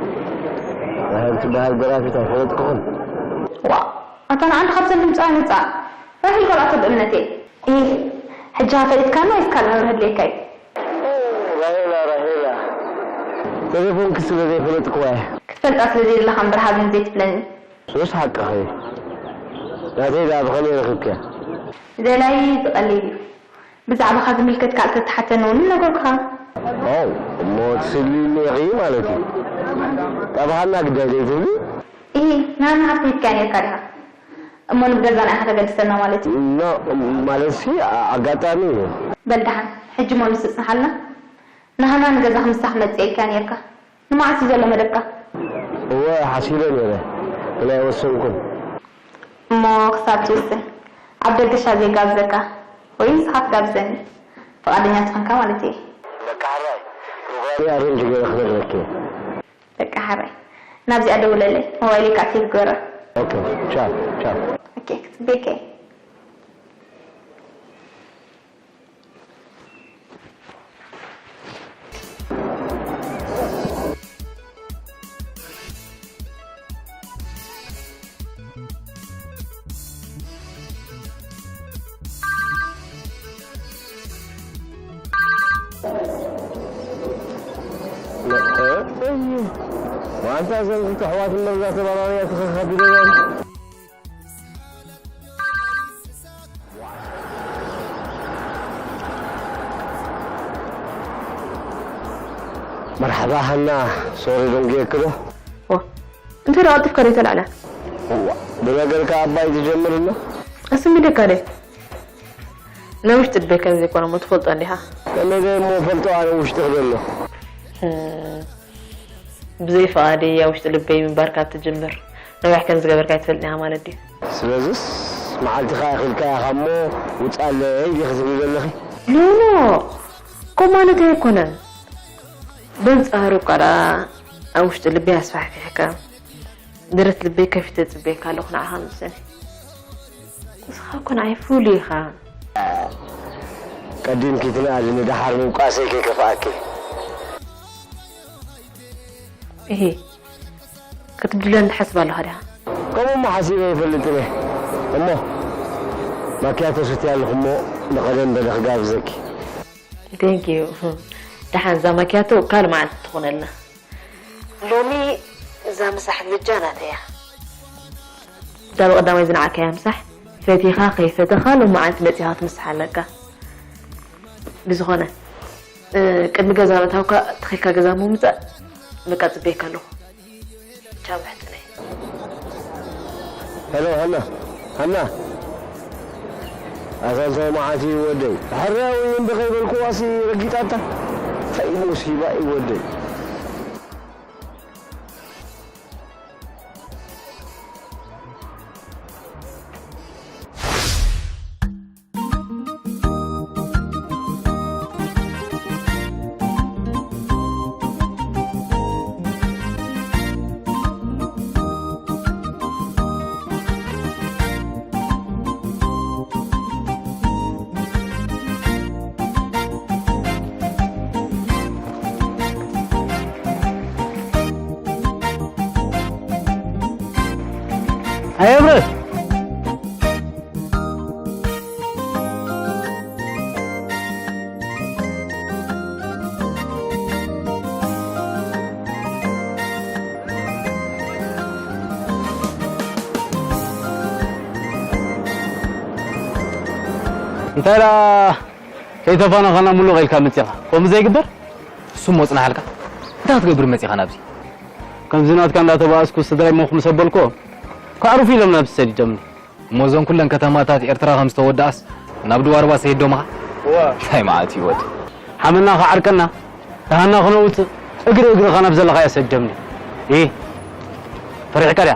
ራሄል ትበሃል ደራፊት ኣይፈለጥኩኹን። ዋእ ኣታ ንዓንዲ ካብዘን ድምፃውያን ውፃእ። ራሄል ጓል ኣቶ ብእምነተይ። ኢህ ሕጂ ከ ፈሊጥካኒ ወይስ ካልእ መብርሂ ኣድልየካ እዩ? ራሄላ ራሄላ ተሌፎንኪ ስለ ዘይፈለጥክዋ እየ። ክትፈልጣ ስለ ዘይደለኻ እምበር ሃብኒ ዘይትብለኒ። ሱስ ሓቅኺ እዩ። ናተይ ደኣ ብኸመይ ረኺብክያ? ደላይ እዚ ቀሊል እዩ። ብዛዕባኻ ዝምልከት ካልእ ተተሓተኒ እውን ምነገርኩኻ። ዋው እሞ ትስልይኒ ኢኺ ማለት እዩ። ጠባሃና ግዳይ ዘይትብሊ? ኢሂ ንሃና ሃብቲ ሂብካያ ነይርካ ዲኻ? እሞ ንብገዛና ኢኻ ተገድሰና ማለት እዩ። ኖ ማለትሲ ኣጋጣሚ እዩ። በል ደሓን ሕጂ እሞ ንሱ ጽንሓልና። ንሃና ንገዛ ክምስታ ክትመጽእ ኢልካያ ነይርካ። ንመዓስ እዩ ዘሎ መደብካ? እወ ሓሲበ ነይረ ግን ኣይወሰንኩን። እሞ ክሳብ ትውስን ኣብ ደገ ሻሂ ዘይጋብዘካ ወይ ንስኻ ትጋብዘኒ ፍቓደኛ ተኾንካ ማለት እየ። በቃ ሕራይ ፕሮግራመይ ኣሬንጅ ገይረ ክነግረኪ እየ። በቃ ሕራይ ናብዚኣ ደውለለይ ሞባይለይ ከዓ ሴቭ ግበራ። ኦኬ ቻው ቻው። ኦኬ ክፅበየካ እየ። ዋንታ ዘንግቶ ኣሕዋት እምበር እዛ ተባራርያ ትኸኸቢለና። መርሓባ ሃና ሶሪ ደንጊየኪ ዶ? ዋ እንታይ ዶ ቀልጢፍካ ዘይተላዕለ? እዋ ብነገር ከኣ ኣባይ ትጀምር ኣሎ። ኣስሚደካ ደ ናይ ውሽጢ ልበይ ከም ዘይኮነ እሞ ትፈልጦ እንዲኻ። ከመይ ዶ እሞ ፈልጦ ኣነ ውሽጥኺ ዘሎ። ብዘይ ፍቓደይ ኣብ ውሽጢ ልበይ ምንባርካ ትጅምር ነዊሕ ከም ዝገበርካ ኣይትፈልጥን ኢኻ ማለት ድዩ? ስለዝስ መዓልቲ ከኣ ኣኺልካ ኢኻ እሞ ውጻለይ ዲኺ ትብሊ ዘለኺ? ኖኖ ከምኡ ማለተይ ኣይኮነን። በንጻሩ እኳ ደኣ ኣብ ውሽጢ ልበይ ኣስፋሕፊሕካ ደረት ልበይ ከፊተ እጽበየካ ኣለኹ ንዓኻ ምሰኒ። ንስኻ እኮ ንዓይ ፍሉይ ኢኻ። ቀዲምኪ ትንኣድኒ ደሓር ምውቃሰይ ከይከፍኣኪ። እሂ ክትብድለኒ ትሓስብ ኣለኻ ዲኻ? ከምኡ'ሞ ሓሲበ ኣይፈልጥን እየ። እሞ ማክያቶ ሰትየ ኣለኹ እሞ ንቐደም በለ ክጋብዘኪ። Thank you። ደሓን እዛ ማክያቶ ካልእ መዓልቲ ትኹነልና። ሎሚ እዛ ምሳሕ ምጃ ናተይ እያ። እታ ብቐዳማይ ዝነዓቕካያ ምሳሕ ፈቲኻ ከይፈተኻ ሎሚ መዓልቲ መጺኻ ክትምስሓ ኣለካ። ብዝኾነ ቅድሚ ገዛ ምእታውካ ተኺልካ ገዛ ምውጻእ በቃ ጽበየካ ኣለኹ። ቻው ሕጽነይ። ሄሎ ሃና ሃና ኣታ እንታይ መዓት እዩ ወደይ ሕራዊ እምቢ ከይበልኩዋሲ ረጊጣታ እንታይ ሙሲባ እዩ ወደይ። ኣየብርህ እንታይ ደኣ ከይተፋነኻና ምሉቕ ኢልካ መጺኻ ከምኡ ዘይግበር። እሱ እሞ ጽናሓልካ እንታይ ክትገብር መጺኻ ናብዚ? ከምዚ ናትካ እንዳተባኣስኩ ስድራይ ሞኽ ምስ ኣበልክዎ ከዕርፉ ኢሎም ናብዚ ሰዲዶምኒ። እሞ እዞን ኩለን ከተማታት ኤርትራ ከም ዝተወድኣስ ናብ ድዋርባ ሰይዶምኻ? እዋ። እንታይ መዓት እዩ ወዲ። ሓመና ክዓርቀና፣ ደሃና ክነውጽእ፣ እግሪ እግርኻ ናብ ዘለኻዮ ሰደምኒ። ኢ ፈሪሕካ ድያ?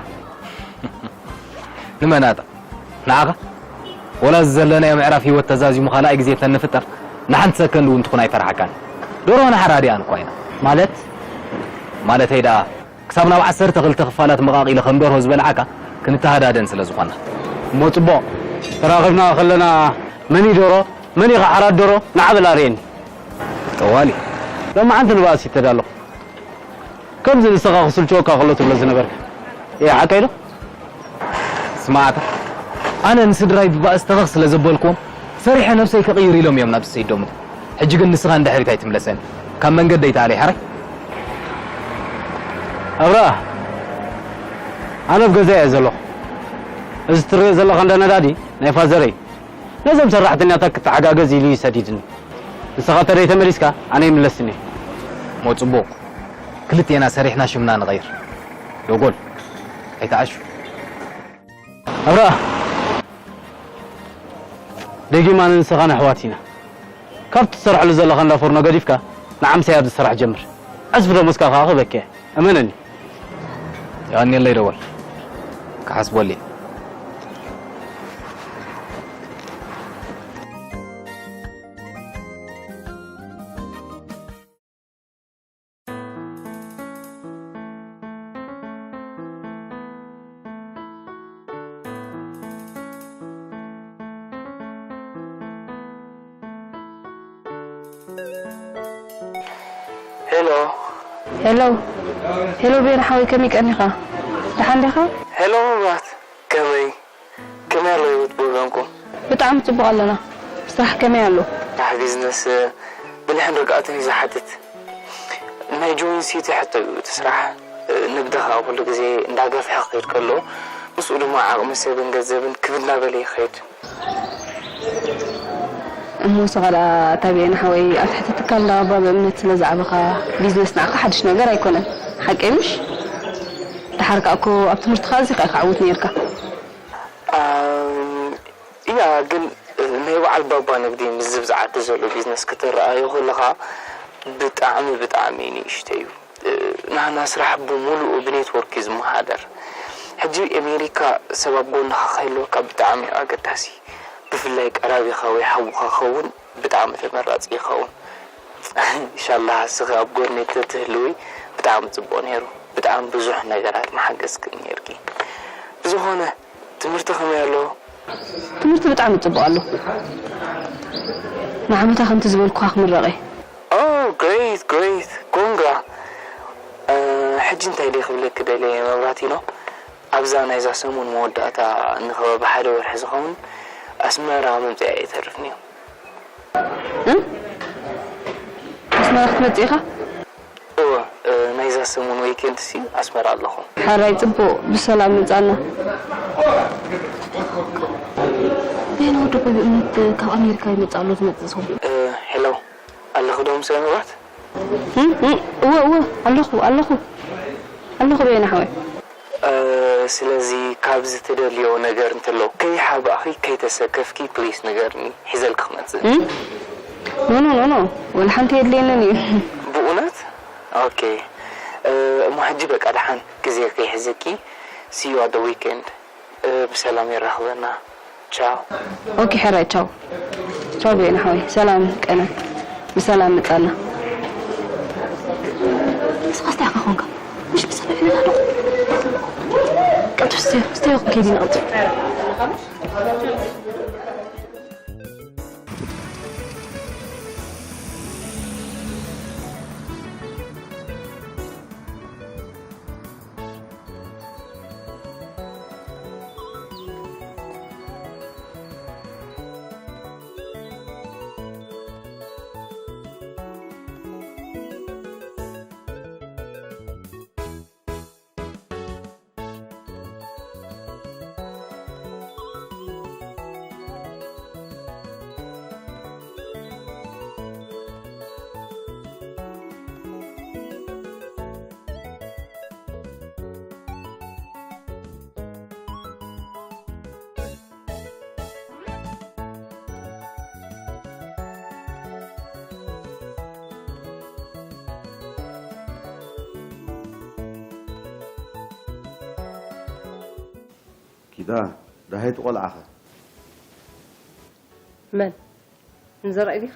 ንመናጣ ንዓኻ ወላ እዚ ዘለናዮ ምዕራፍ ህይወት ተዛዚሙ ካልኣይ ግዜ ተንፍጠር ንሓንቲ ሰከንድ እውን ትኹን ኣይፈርሓካን። ደርሆ ንሓራ ዲኣን እኳ ኢና። ማለት ማለተይ ደኣ ክሳብ ናብ ዓሰርተ ክልተ ክፋላት መቓቒለ ከም ደርሆ ዝበልዓካ ክንተሃዳደን ስለ ዝኾና። እሞ ጽቡቕ፣ ተራኺብና ከለና መን እዩ ደሮ መን እዩ ሓራት ደሮ ንዓበል ኣርእየኒ። ጠዋሊ ሎማዓንቲ ንባእሲ ተዳለኹ። ከምዚ ንስኻ ክስልችወካ ከሎ ትብሎ ዝነበርካ። እየ ሓቀይ ዶ? ስማዕታ ኣነ ንስድራይ ብባእሲ ተኸኽ ስለ ዘበልክዎም ሰሪሐ ነብሰይ ክቕይር ኢሎም እዮም ናብ ዝሰይዶምኒ። ሕጂ ግን ንስኻ ንድሕሪት ኣይትምለሰኒ። ካብ መንገደይ ተኣለይ ሓራይ። ኣብርሃ ኣነ ኣብ ገዛ እየ ዘለኹ። እዚ ትሪኦ ዘለኻ እንዳ ነዳዲ ናይ ፋዘረይ እዩ። ነዞም ሰራሕተኛታት ክተሓጋገዝ ኢሉ እዩ ሰዲድኒ። ንስኻ ተደይ ተመሊስካ ኣነ ይምለስኒ እየ። ሞ ጽቡቕ። ክልቴና ሰሪሕና ሽምና ንቐይር። ዶጎል ኣይተዓሹ። ኣብርሃ ደጊም ኣነ ንስኻን ኣሕዋት ኢና። ካብ ትሰርሐሉ ዘለኻ እንዳ ፎርኖ ገዲፍካ ንዓምሳይ ኣብዚ ስራሕ ጀምር። ዕጽፊ ደሞዝካ ከኣ ክበኪ እየ። እመነኒ። የቐንየለይ ደወል። ክሓስበሉ እየ። ሄሎ። ሄሎ። ሄሎ ቤር ሓወይ፣ ከመይ ቀኒኻ? ደሓን ዲኻ? ሄሎ መብራት፣ ከመይ? ከመይ ኣሎ ህይወት ብወገንኩም? ብጣዕሚ ጽቡቕ ኣለና። ስራሕ ከመይ ኣሎ? ስራሕ ቢዝነስ ብልሕን ርግኣትን እዩ ዝሓትት። ናይ ጆይን ሲቲ ሕቶ እዩ እቲ ስራሕ። ንግዲ ኸኣ ኩሉ ግዜ እንዳገፍሐ ክኸይድ ከሎ፣ ምስኡ ድማ ዓቕሚ ሰብን ገንዘብን ክብ እናበለ ይኸይድ። እሞ ንስኻ ደኣ ኣታ ቤን ሓወይ ኣብ ትሕቲ ትካል እንዳባባ ብእምነት ስለ ዝዓበኻ ቢዝነስ ንዓኻ ሓድሽ ነገር ኣይኮነን። ሓቀይ ምሽ? ደሓር ከኣ እኮ ኣብ ትምህርትኻ ኣዚኻ ኢኻ ዕዉት ነይርካ። ኣም፣ እያ፣ ግን ናይ በዓል ባባ ንግዲ ምስ ዝብዝዓቲ ዘሎ ቢዝነስ ክትረኣዮ ከለኻ ብጣዕሚ፣ ብጣዕሚ ንእሽተይ እዩ። ናህና ስራሕ ብምሉኡ ብኔትወርክ እዩ ዝመሓደር። ሕጂ ኣሜሪካ ሰብ ኣብ ጎንኻ ክህልወካ ብጣዕሚ እዩ ኣገዳሲ። ብፍላይ ቀራቢኻ ወይ ሓውኻ ክኸውን ብጣዕሚ ተመራጺ ይኸውን። ኢንሻላህ እስኺ ኣብ ጎነይ ተትህልዊ ብጣዕሚ ጽቡቕ ነይሩ። ብጣዕሚ ብዙሕ ነገራት ምሓገዝክኒ ነይርኪ። ብዝኾነ ትምህርቲ ከመይ ኣሎ? ትምህርቲ ብጣዕሚ ጽቡቕ ኣሎ። ንዓመታ ከምቲ ዝበልኩኻ ክምረቕ እየ። ኦ ግሬት ግሬት፣ ኮንግራ። እ፣ ሕጂ እንታይ ድየ ክብለኪ ደልየ መብራቲኖ፣ ኣብዛ ናይዛ ሰሙን መወዳእታ ንኸባቢ ሓደ ወርሒ ዝኸውን ኣስመራ ምምፅኣ ኣይተርፍን እዩ። እ? ኣስመራ ክትመጽእ ኢኻ? እወ፣ እ፣ ናይዛ ሰሙን ዊኬንድ ሲ ኣስመራ ኣለኹ። ሓራይ ጽቡቕ፣ ብሰላም ምጻና። በይነ ወዲ ኮይ ብእምነት ካብ ኣሜሪካ ይመጽእ ኣሎ ዝመጽእ ሰው። እ፣ ሄሎ፣ ኣለኹ ዶ ምሳይ መብራት? እ፣ እ፣ እወ፣ እወ፣ ኣለኹ፣ ኣለኹ፣ ኣለኹ በይነ ሓወይ። እ፣ ስለዚ ካብዚ ትደልዮ ነገር እንተሎ ከይሓባእኺ ከይተሰከፍኪ ፕሊስ ንገርኒ፣ ሒዘልኪ ክመጽእ። እ? ኖ፣ ኖ፣ ኖ፣ ኖ፣ ወላ ሓንቲ የድልየንን እዩ። ብእውነት? ኦኬ። እ፣ እሞ ሕጂ በቃ ደሓን ግዜ ከይሕዘኪ፣ see you at the weekend። እ፣ ብሰላም የራኽበና። ቻው። ኦኬ፣ ሕራይ፣ ቻው። ቻው፣ ቤና ሓወይ። ሰላም ቀነ። ብሰላም ምጻና። ንስኻ ስታይ ኢኻ ኾንካ? ምሽ ንስኻ ዕለና ዶ? ቀልጥፍ፣ ስተዮ፣ ስተዮ፣ ከይዲ ንቐልጥፍ። ኪዳ፣ ደሃይ ትቆልዓኸ? መን? ንዘርኣይ ዲኻ?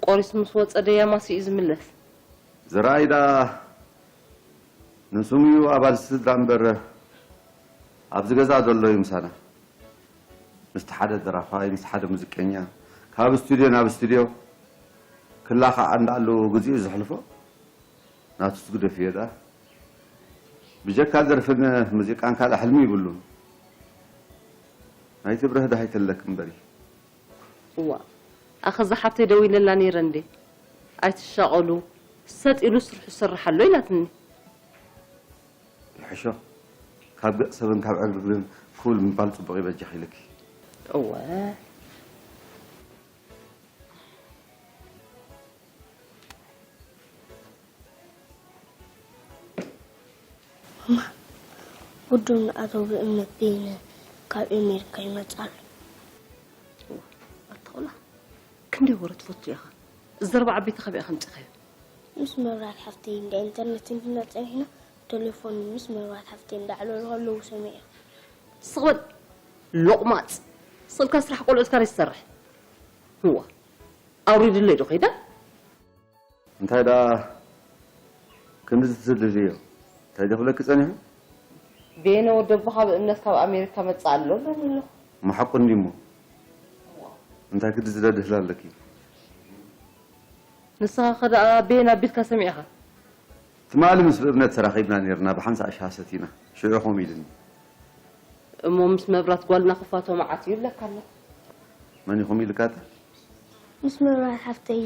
ቆሪሱ ምስ ወጸ ደያማሲ እዩ ዝምለስ። ዘርኣይ ደኣ ንስሙ እዩ ኣባል ስድራ እምበር፣ ኣብዚ ገዛ ዘሎ እዩ ምሳና። ምስቲ ሓደ ደራፋይ፣ ምስ ሓደ ሙዚቀኛ፣ ካብ ስቱድዮ ናብ ስቱድዮ ክላኻዕ እንዳኣሉ ግዜኡ ዘሕልፎ። ናቱስ ግደፍዮ ደኣ። ብጀካ ደርፍን ሙዚቃን ካልእ ሕልሚ ይብሉን። ናይ ትብርህ ደሃይ ተለክ እምበሪ። እዋ፣ ኣኸ እዛ ሓፍተይ ደዊለላ ነይረ እንዴ? ኣይትሻቐሉ፣ ሰጥ ኢሉ ስርሑ ይሰርሕ ኣሎ ኢላትኒ። ይሕሾ፣ ካብ ገጽ ሰብን ካብ ዕግርግርን ክውል ምባል ጽቡቕ ይበጃኽ ኢልኪ። እወ። ማማ፣ ውዱብ ንኣቶ ብእምነት በየነ ካብ ኣሜሪካ ይመጽእ ኣሎ። ኣታ ቆልዓ፣ ክንደይ ወረ ትፈቱ ኢኻ? እዚ ዘረባ ዓበይቲ ካበይ ኢኻ ኣምጺኻዮ? ምስ መብራት ሓፍተይ እንዳ ኢንተርነት እንዲና ጸኒሕና፣ ቴሌፎን ምስ መብራት ሓፍተይ እንዳዕለሉ ከለዉ ሰሚዐ። ስቕ በል ሎቕማጽ። ስቕ ኢልካ ስራሕ ቆልዑትካ ዶ ትሰርሕ? እዋ፣ ኣውሪድለይ ዶ ከይዳ? እንታይ ደኣ ክንድዚ ትድልድልዮ? እንታይ ደኽብለኪ ጸኒሑ? ቤነ ወዲ ኣቦኻ ብእምነት ካብ ኣሜሪካ መጽእ ኣሎ ኢሎኒ ኣለኹ። እሞ ሓቁ እንድዩ እሞ። እንታይ ክዲ ዝደድህል ኣለኪ? ንስኻ ኸ ደኣ ቤን ኣቢልካ ሰሚዕኻ? ትማሊ ምስ ብእምነት ተራኺብና ኔርና ብሓንሳእ ሻሂ ሰቲና። ሽዑ ከምኡ ኢልኒ። እሞ ምስ መብራት ጓልና ክፋቶ መዓት እዩ ኢለካ ኣሎ። መን ኢኹም ኢልካታ? ምስ መብራት ሓፍተይ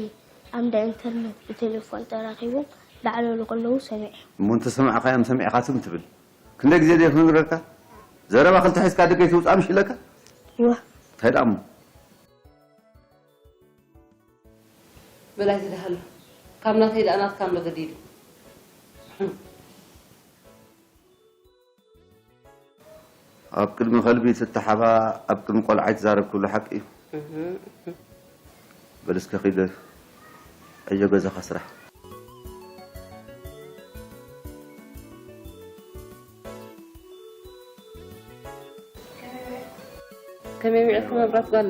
ኣብ እንዳ ኢንተርነት ብቴሌፎን ተራኺቦም ዳዕለሉ ከለዉ ሰሚዐ። እሞ እንተሰማዕካዮም ሰሚዕኻ ትም ትብል። ክንደይ ግዜ ድየ ክነግረካ? ዘረባ ክልተ ሒዝካ ደገ ኣይትውጻእ ምሽ ኢለካ? ዋ። እንታይ ደኣ እሞ? በላይ ዝደሃሎ ካብ ናተይ ደኣ ናትካ ኣሎ ገዲዱ። ኣብ ቅድሚ ከልቢ ትተሓባ ኣብ ቅድሚ ቆልዓ ይትዛረብ ክብሉ ሓቂ እዩ። በል እስከ ኺድ ዕዮ ገዛኻ ስራሕ። ከመይ ውዒልኪ መብራት ጓለ?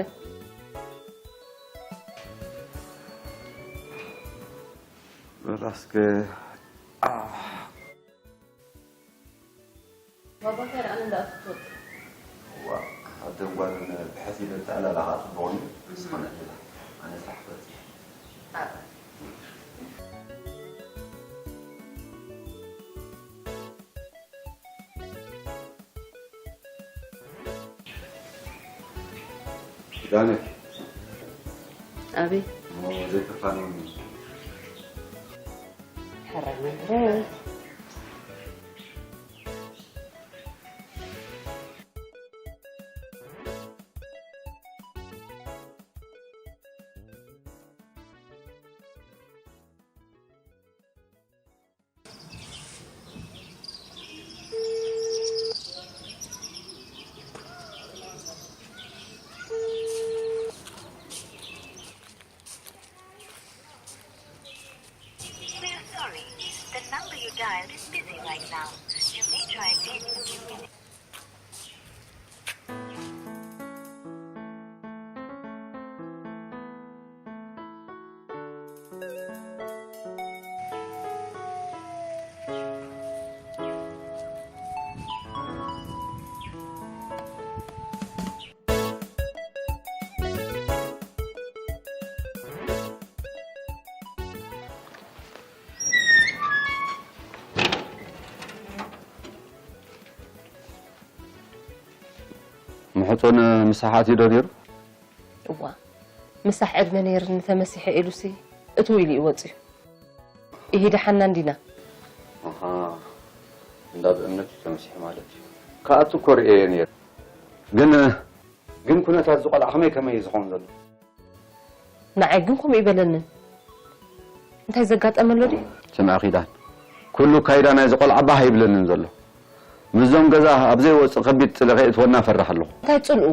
በል እስከ ባባታይ ደኣ ንዳኣ ትወጥ። ዋ ኣደን ጓልን ብሕት ኢለን ተዕላላኻ ጽቡቕ እዩ። ንስኻ ንዕልላ ኣነ ስራሕ ክበጽሕ። ኪዳነ ኣቤት። እሞ ዘይተፋነውኒ። ሕራይ መምህር። We're sorry. The number you dialed is busy right now. You may try again in a few minutes. ምሕጹን ምሳሕ ኣትዩ ዶ ነይሩ? እዋ ምሳሕ ዕድመ ነይርኒ ተመሲሐ ኢሉሲ እትው ኢሉ እዩ ወጺኡ። ኢሂ ደሓና እንዲና። ኣሃ እንዳ ብእምነት እዩ ተመሲሑ ማለት እዩ። ክኣቱ እኮ ርእየዮ ነይረ። ግን ግን ኩነታት እዚ ቆልዓ ከመይ ከመይ እዩ ዝኸውን ዘሎ? ንዓይ ግን ከምኡ ይበለንን። እንታይ ዘጋጠመ ኣሎ ድዩ? ስምዒ ኪዳን፣ ኩሉ ኣካይዳ ናይዚ ቆልዓ ባህ ኣይብለንን ዘሎ። ምስዞም ገዛ ኣብ ዘይወጽእ ከቢድ ጽልኢ ከየእትወና እፈርሕ ኣለኹ። እንታይ ጽልኡ?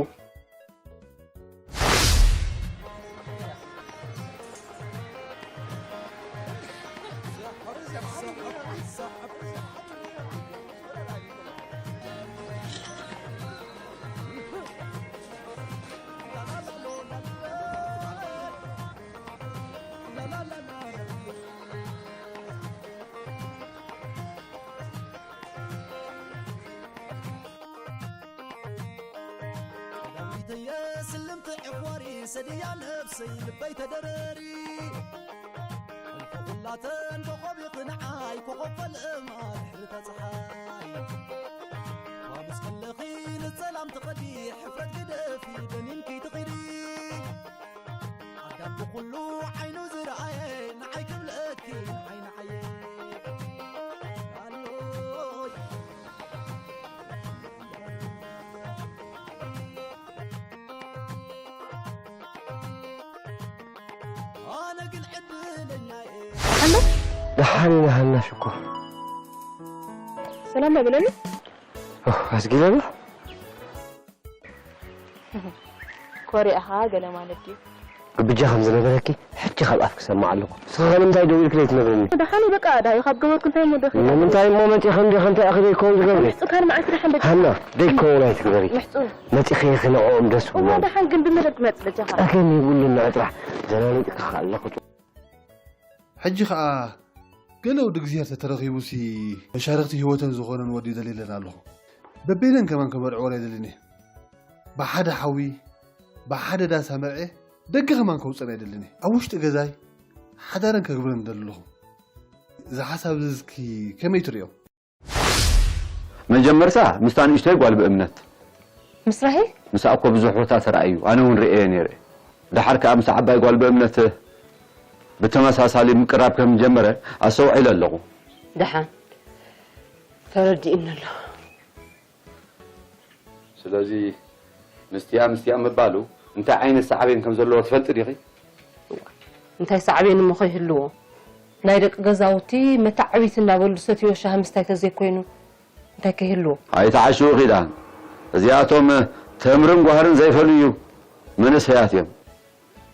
የስልምቲ ዕቋሪ ሰድያ ነብሰይ ልበይ ተደረሪ። ኩላተን ኮኾብ ይኽንዓይ ኮኾብ ፈልእማ ድሕሪ ተፀሓይ። ኳምስ ከለኺ ንሰላም ትኸዲ ሕፍረት ግደፊ ደኒንኪ ትኺዲ። ኣዳም ብኩሉ ዓይኑ ዝረኣየ ንዓይ ክብለኪ ንዓይ ንዓየ ኣሎይ። ኣነ ግን ዕድለኛ እየ። ደሓን ኢና ሃና ሽኮር። ሰላም በለኒ። ኣስጊለና ኮሪያኻ ገለ ማለት ድዩ? ግብጃ ከም ዝነበረኪ ሕጂ ካብ ኣፍ ክሰማዕ ኣለኹ። ንስኺ ከ ንምንታይ ደው ኢልክለይ ትነግርኒ? ደሓን እዩ በቃ ዳዩ ካብ ገበርኩ እንታይ እሞ ደኺ? ንምንታይ እሞ መፂኺ እንዲኺ እንታይ ኢኺ ደይከውን ዝገብሪ? ምሕፁ ካን መዓት ደሓን በቃ። ሃና ደይከውን ኣይትግበሪ። ምሕፁ መፂኺ ክነዕኦም ደስ እሞ ብሎም። ደሓን ግን ብመደብ ክመፅእ በጃኻ። ኣገን ይብሉና ጥራሕ ዘናኒጥካ ኣለኹ። ሕጂ ኸኣ ገለ ወዲ እግዚኣብሔር ተተረኺቡሲ መሻርኽቲ ህይወተን ዝኾነን ወዲ ደልየለን ኣለኹ። በበይነን ከማን ከመርዕወን ኣይደልን እየ። ብሓደ ሓዊ ብሓደ ዳሳ መርዐ ደገ ከማን ከውፀን ኣይደልን እየ። ኣብ ውሽጢ ገዛይ ሓዳረን ከግብረን እደሊ ኣለኹ። እዚ ሓሳብ እዚ እስኪ ከመይ ትርእዮ? መጀመርታ ምስታ ንእሽተይ ጓል ብእምነት ምስ ራሄል ምስኣ እኮ ብዙሕ ቦታ ተራእዩ ኣነ እውን ርእየ ነይረ። ደሓር ከኣ ምስ ዓባይ ጓል ብእምነት ብተመሳሳሊ ምቅራብ ከም ጀመረ ኣስተውዒለ ኣለኹ። ደሓን ተረዲእኒ ኣሎ። ስለዚ ምስቲኣ ምስቲኣ ምባሉ እንታይ ዓይነት ሳዕቤን ከም ዘለዎ ትፈልጢ ዲኺ? እንታይ ሳዕቤን እሞ ከይህልዎ? ናይ ደቂ ገዛውቲ መታዕቢት እናበሉ ዝሰትይዎ ሻሂ ምስታይ ተዘይኮይኑ እንታይ ከይህልዎ? ኣይትዓሽው ኪዳን፣ እዚኣቶም ተምርን ጓህርን ዘይፈልዩ መንእሰያት እዮም።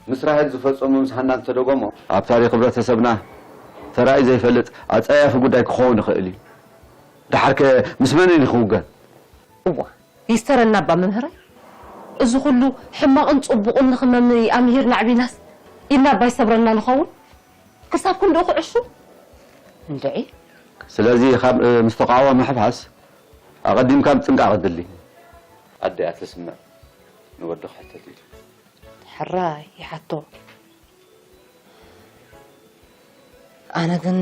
ምስ ራሄል ዝፈጸሙ ምስ ሃና እንተደገሞ ኣብ ታሪኽ ሕብረተሰብና ተራእዩ ዘይፈልጥ ኣጸያፊ ጉዳይ ክኸውን ይኽእል እዩ። ደሓርከ ምስ መን እዩ ክውገን? እዋ ይስተረና እባ መምህረይ፣ እዚ ኩሉ ሕማቕን ጽቡቕን ንኽመምይ ኣምሂርና ኣዕቢናስ ኢድና እባ ይሰብረና ንኸውን? ክሳብ ክንድኡ ክዕሹ እንድዒ። ስለዚ ካብ ምስ ተቓዋሚ ምሕፋስ ኣቐዲምካ ጥንቃቐ ኣድሊ። ኣደይ ኣትስምዕ ንወዲ ክሕተት ኢሉ። ሕራይ ይሓቶ። ኣነ ግን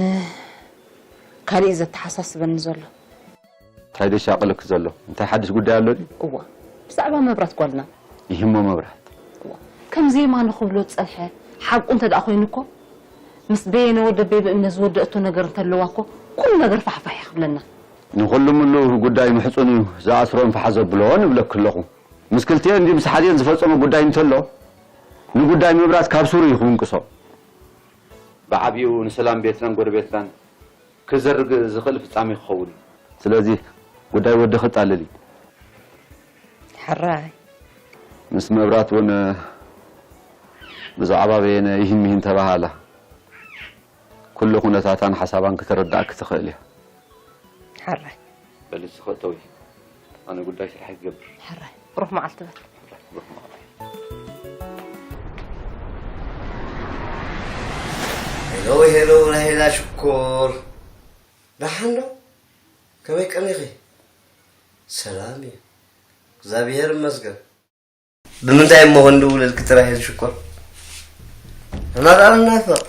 ካሊእ እዩ ዘተሓሳስበኒ ዘሎ። እንታይ ደሻቕልክ ዘሎ? እንታይ ሓድሽ ጉዳይ ኣሎ ድዩ? እዋ ብዛዕባ መብራት ጓልና። ይህሞ መብራት። እዋ ከም ዜማ ንኽብሎ ዝጸንሐ ሓቁ እንተ ደኣ ኮይኑ እኮ ምስ በየነ ወደበይ ብእምነት ዝወደእቶ ነገር እንተለዋ እኮ ኩሉ ነገር ፋሕፋሕ ይኽብለና። ንኹሉ ምሉ ጉዳይ ምሕጹን እዩ ዝኣስሮን ፋሕ ዘብሎ ንብለክ ኣለኹ። ምስ ክልቲኤን ድዩ ምስ ሓዲኤን ዝፈጸሞ ጉዳይ እንተሎ ንጉዳይ ምብራት ካብ ሱሩ እዩ ክውንቅሶ። ብዓቢኡ ንሰላም ቤትናን ጎረቤትናን ክዘርግ ዝኽእል ፍጻሜ ክኸውን እዩ። ስለዚ ጉዳይ ወዲ ክጣልል እዩ። ሕራይ ምስ መብራት እውን ብዛዕባ በየነ ይህን ምሂን ተባሃላ ኩሉ ኩነታታን ሓሳባን ክትርዳእ ክትኽእል እያ። ሕራይ በል እስኸ እተዊ ኣነ ጉዳይ ስራሕ ይገብር። ሕራይ ብሩኽ መዓልቲ በል። ብሩኽ መዓልቲ። ሄሎ ሄሎ ራሄላ ሽኮር ደሓን ዶ? ከመይ ቀኒኺ? ሰላም እዩ እግዚኣብሔር ይመስገን። ብምንታይ እሞ ክንድውለልኪ ጥራሕ እየ ዝሽኮር። ንመርዓ ንናፍቕ።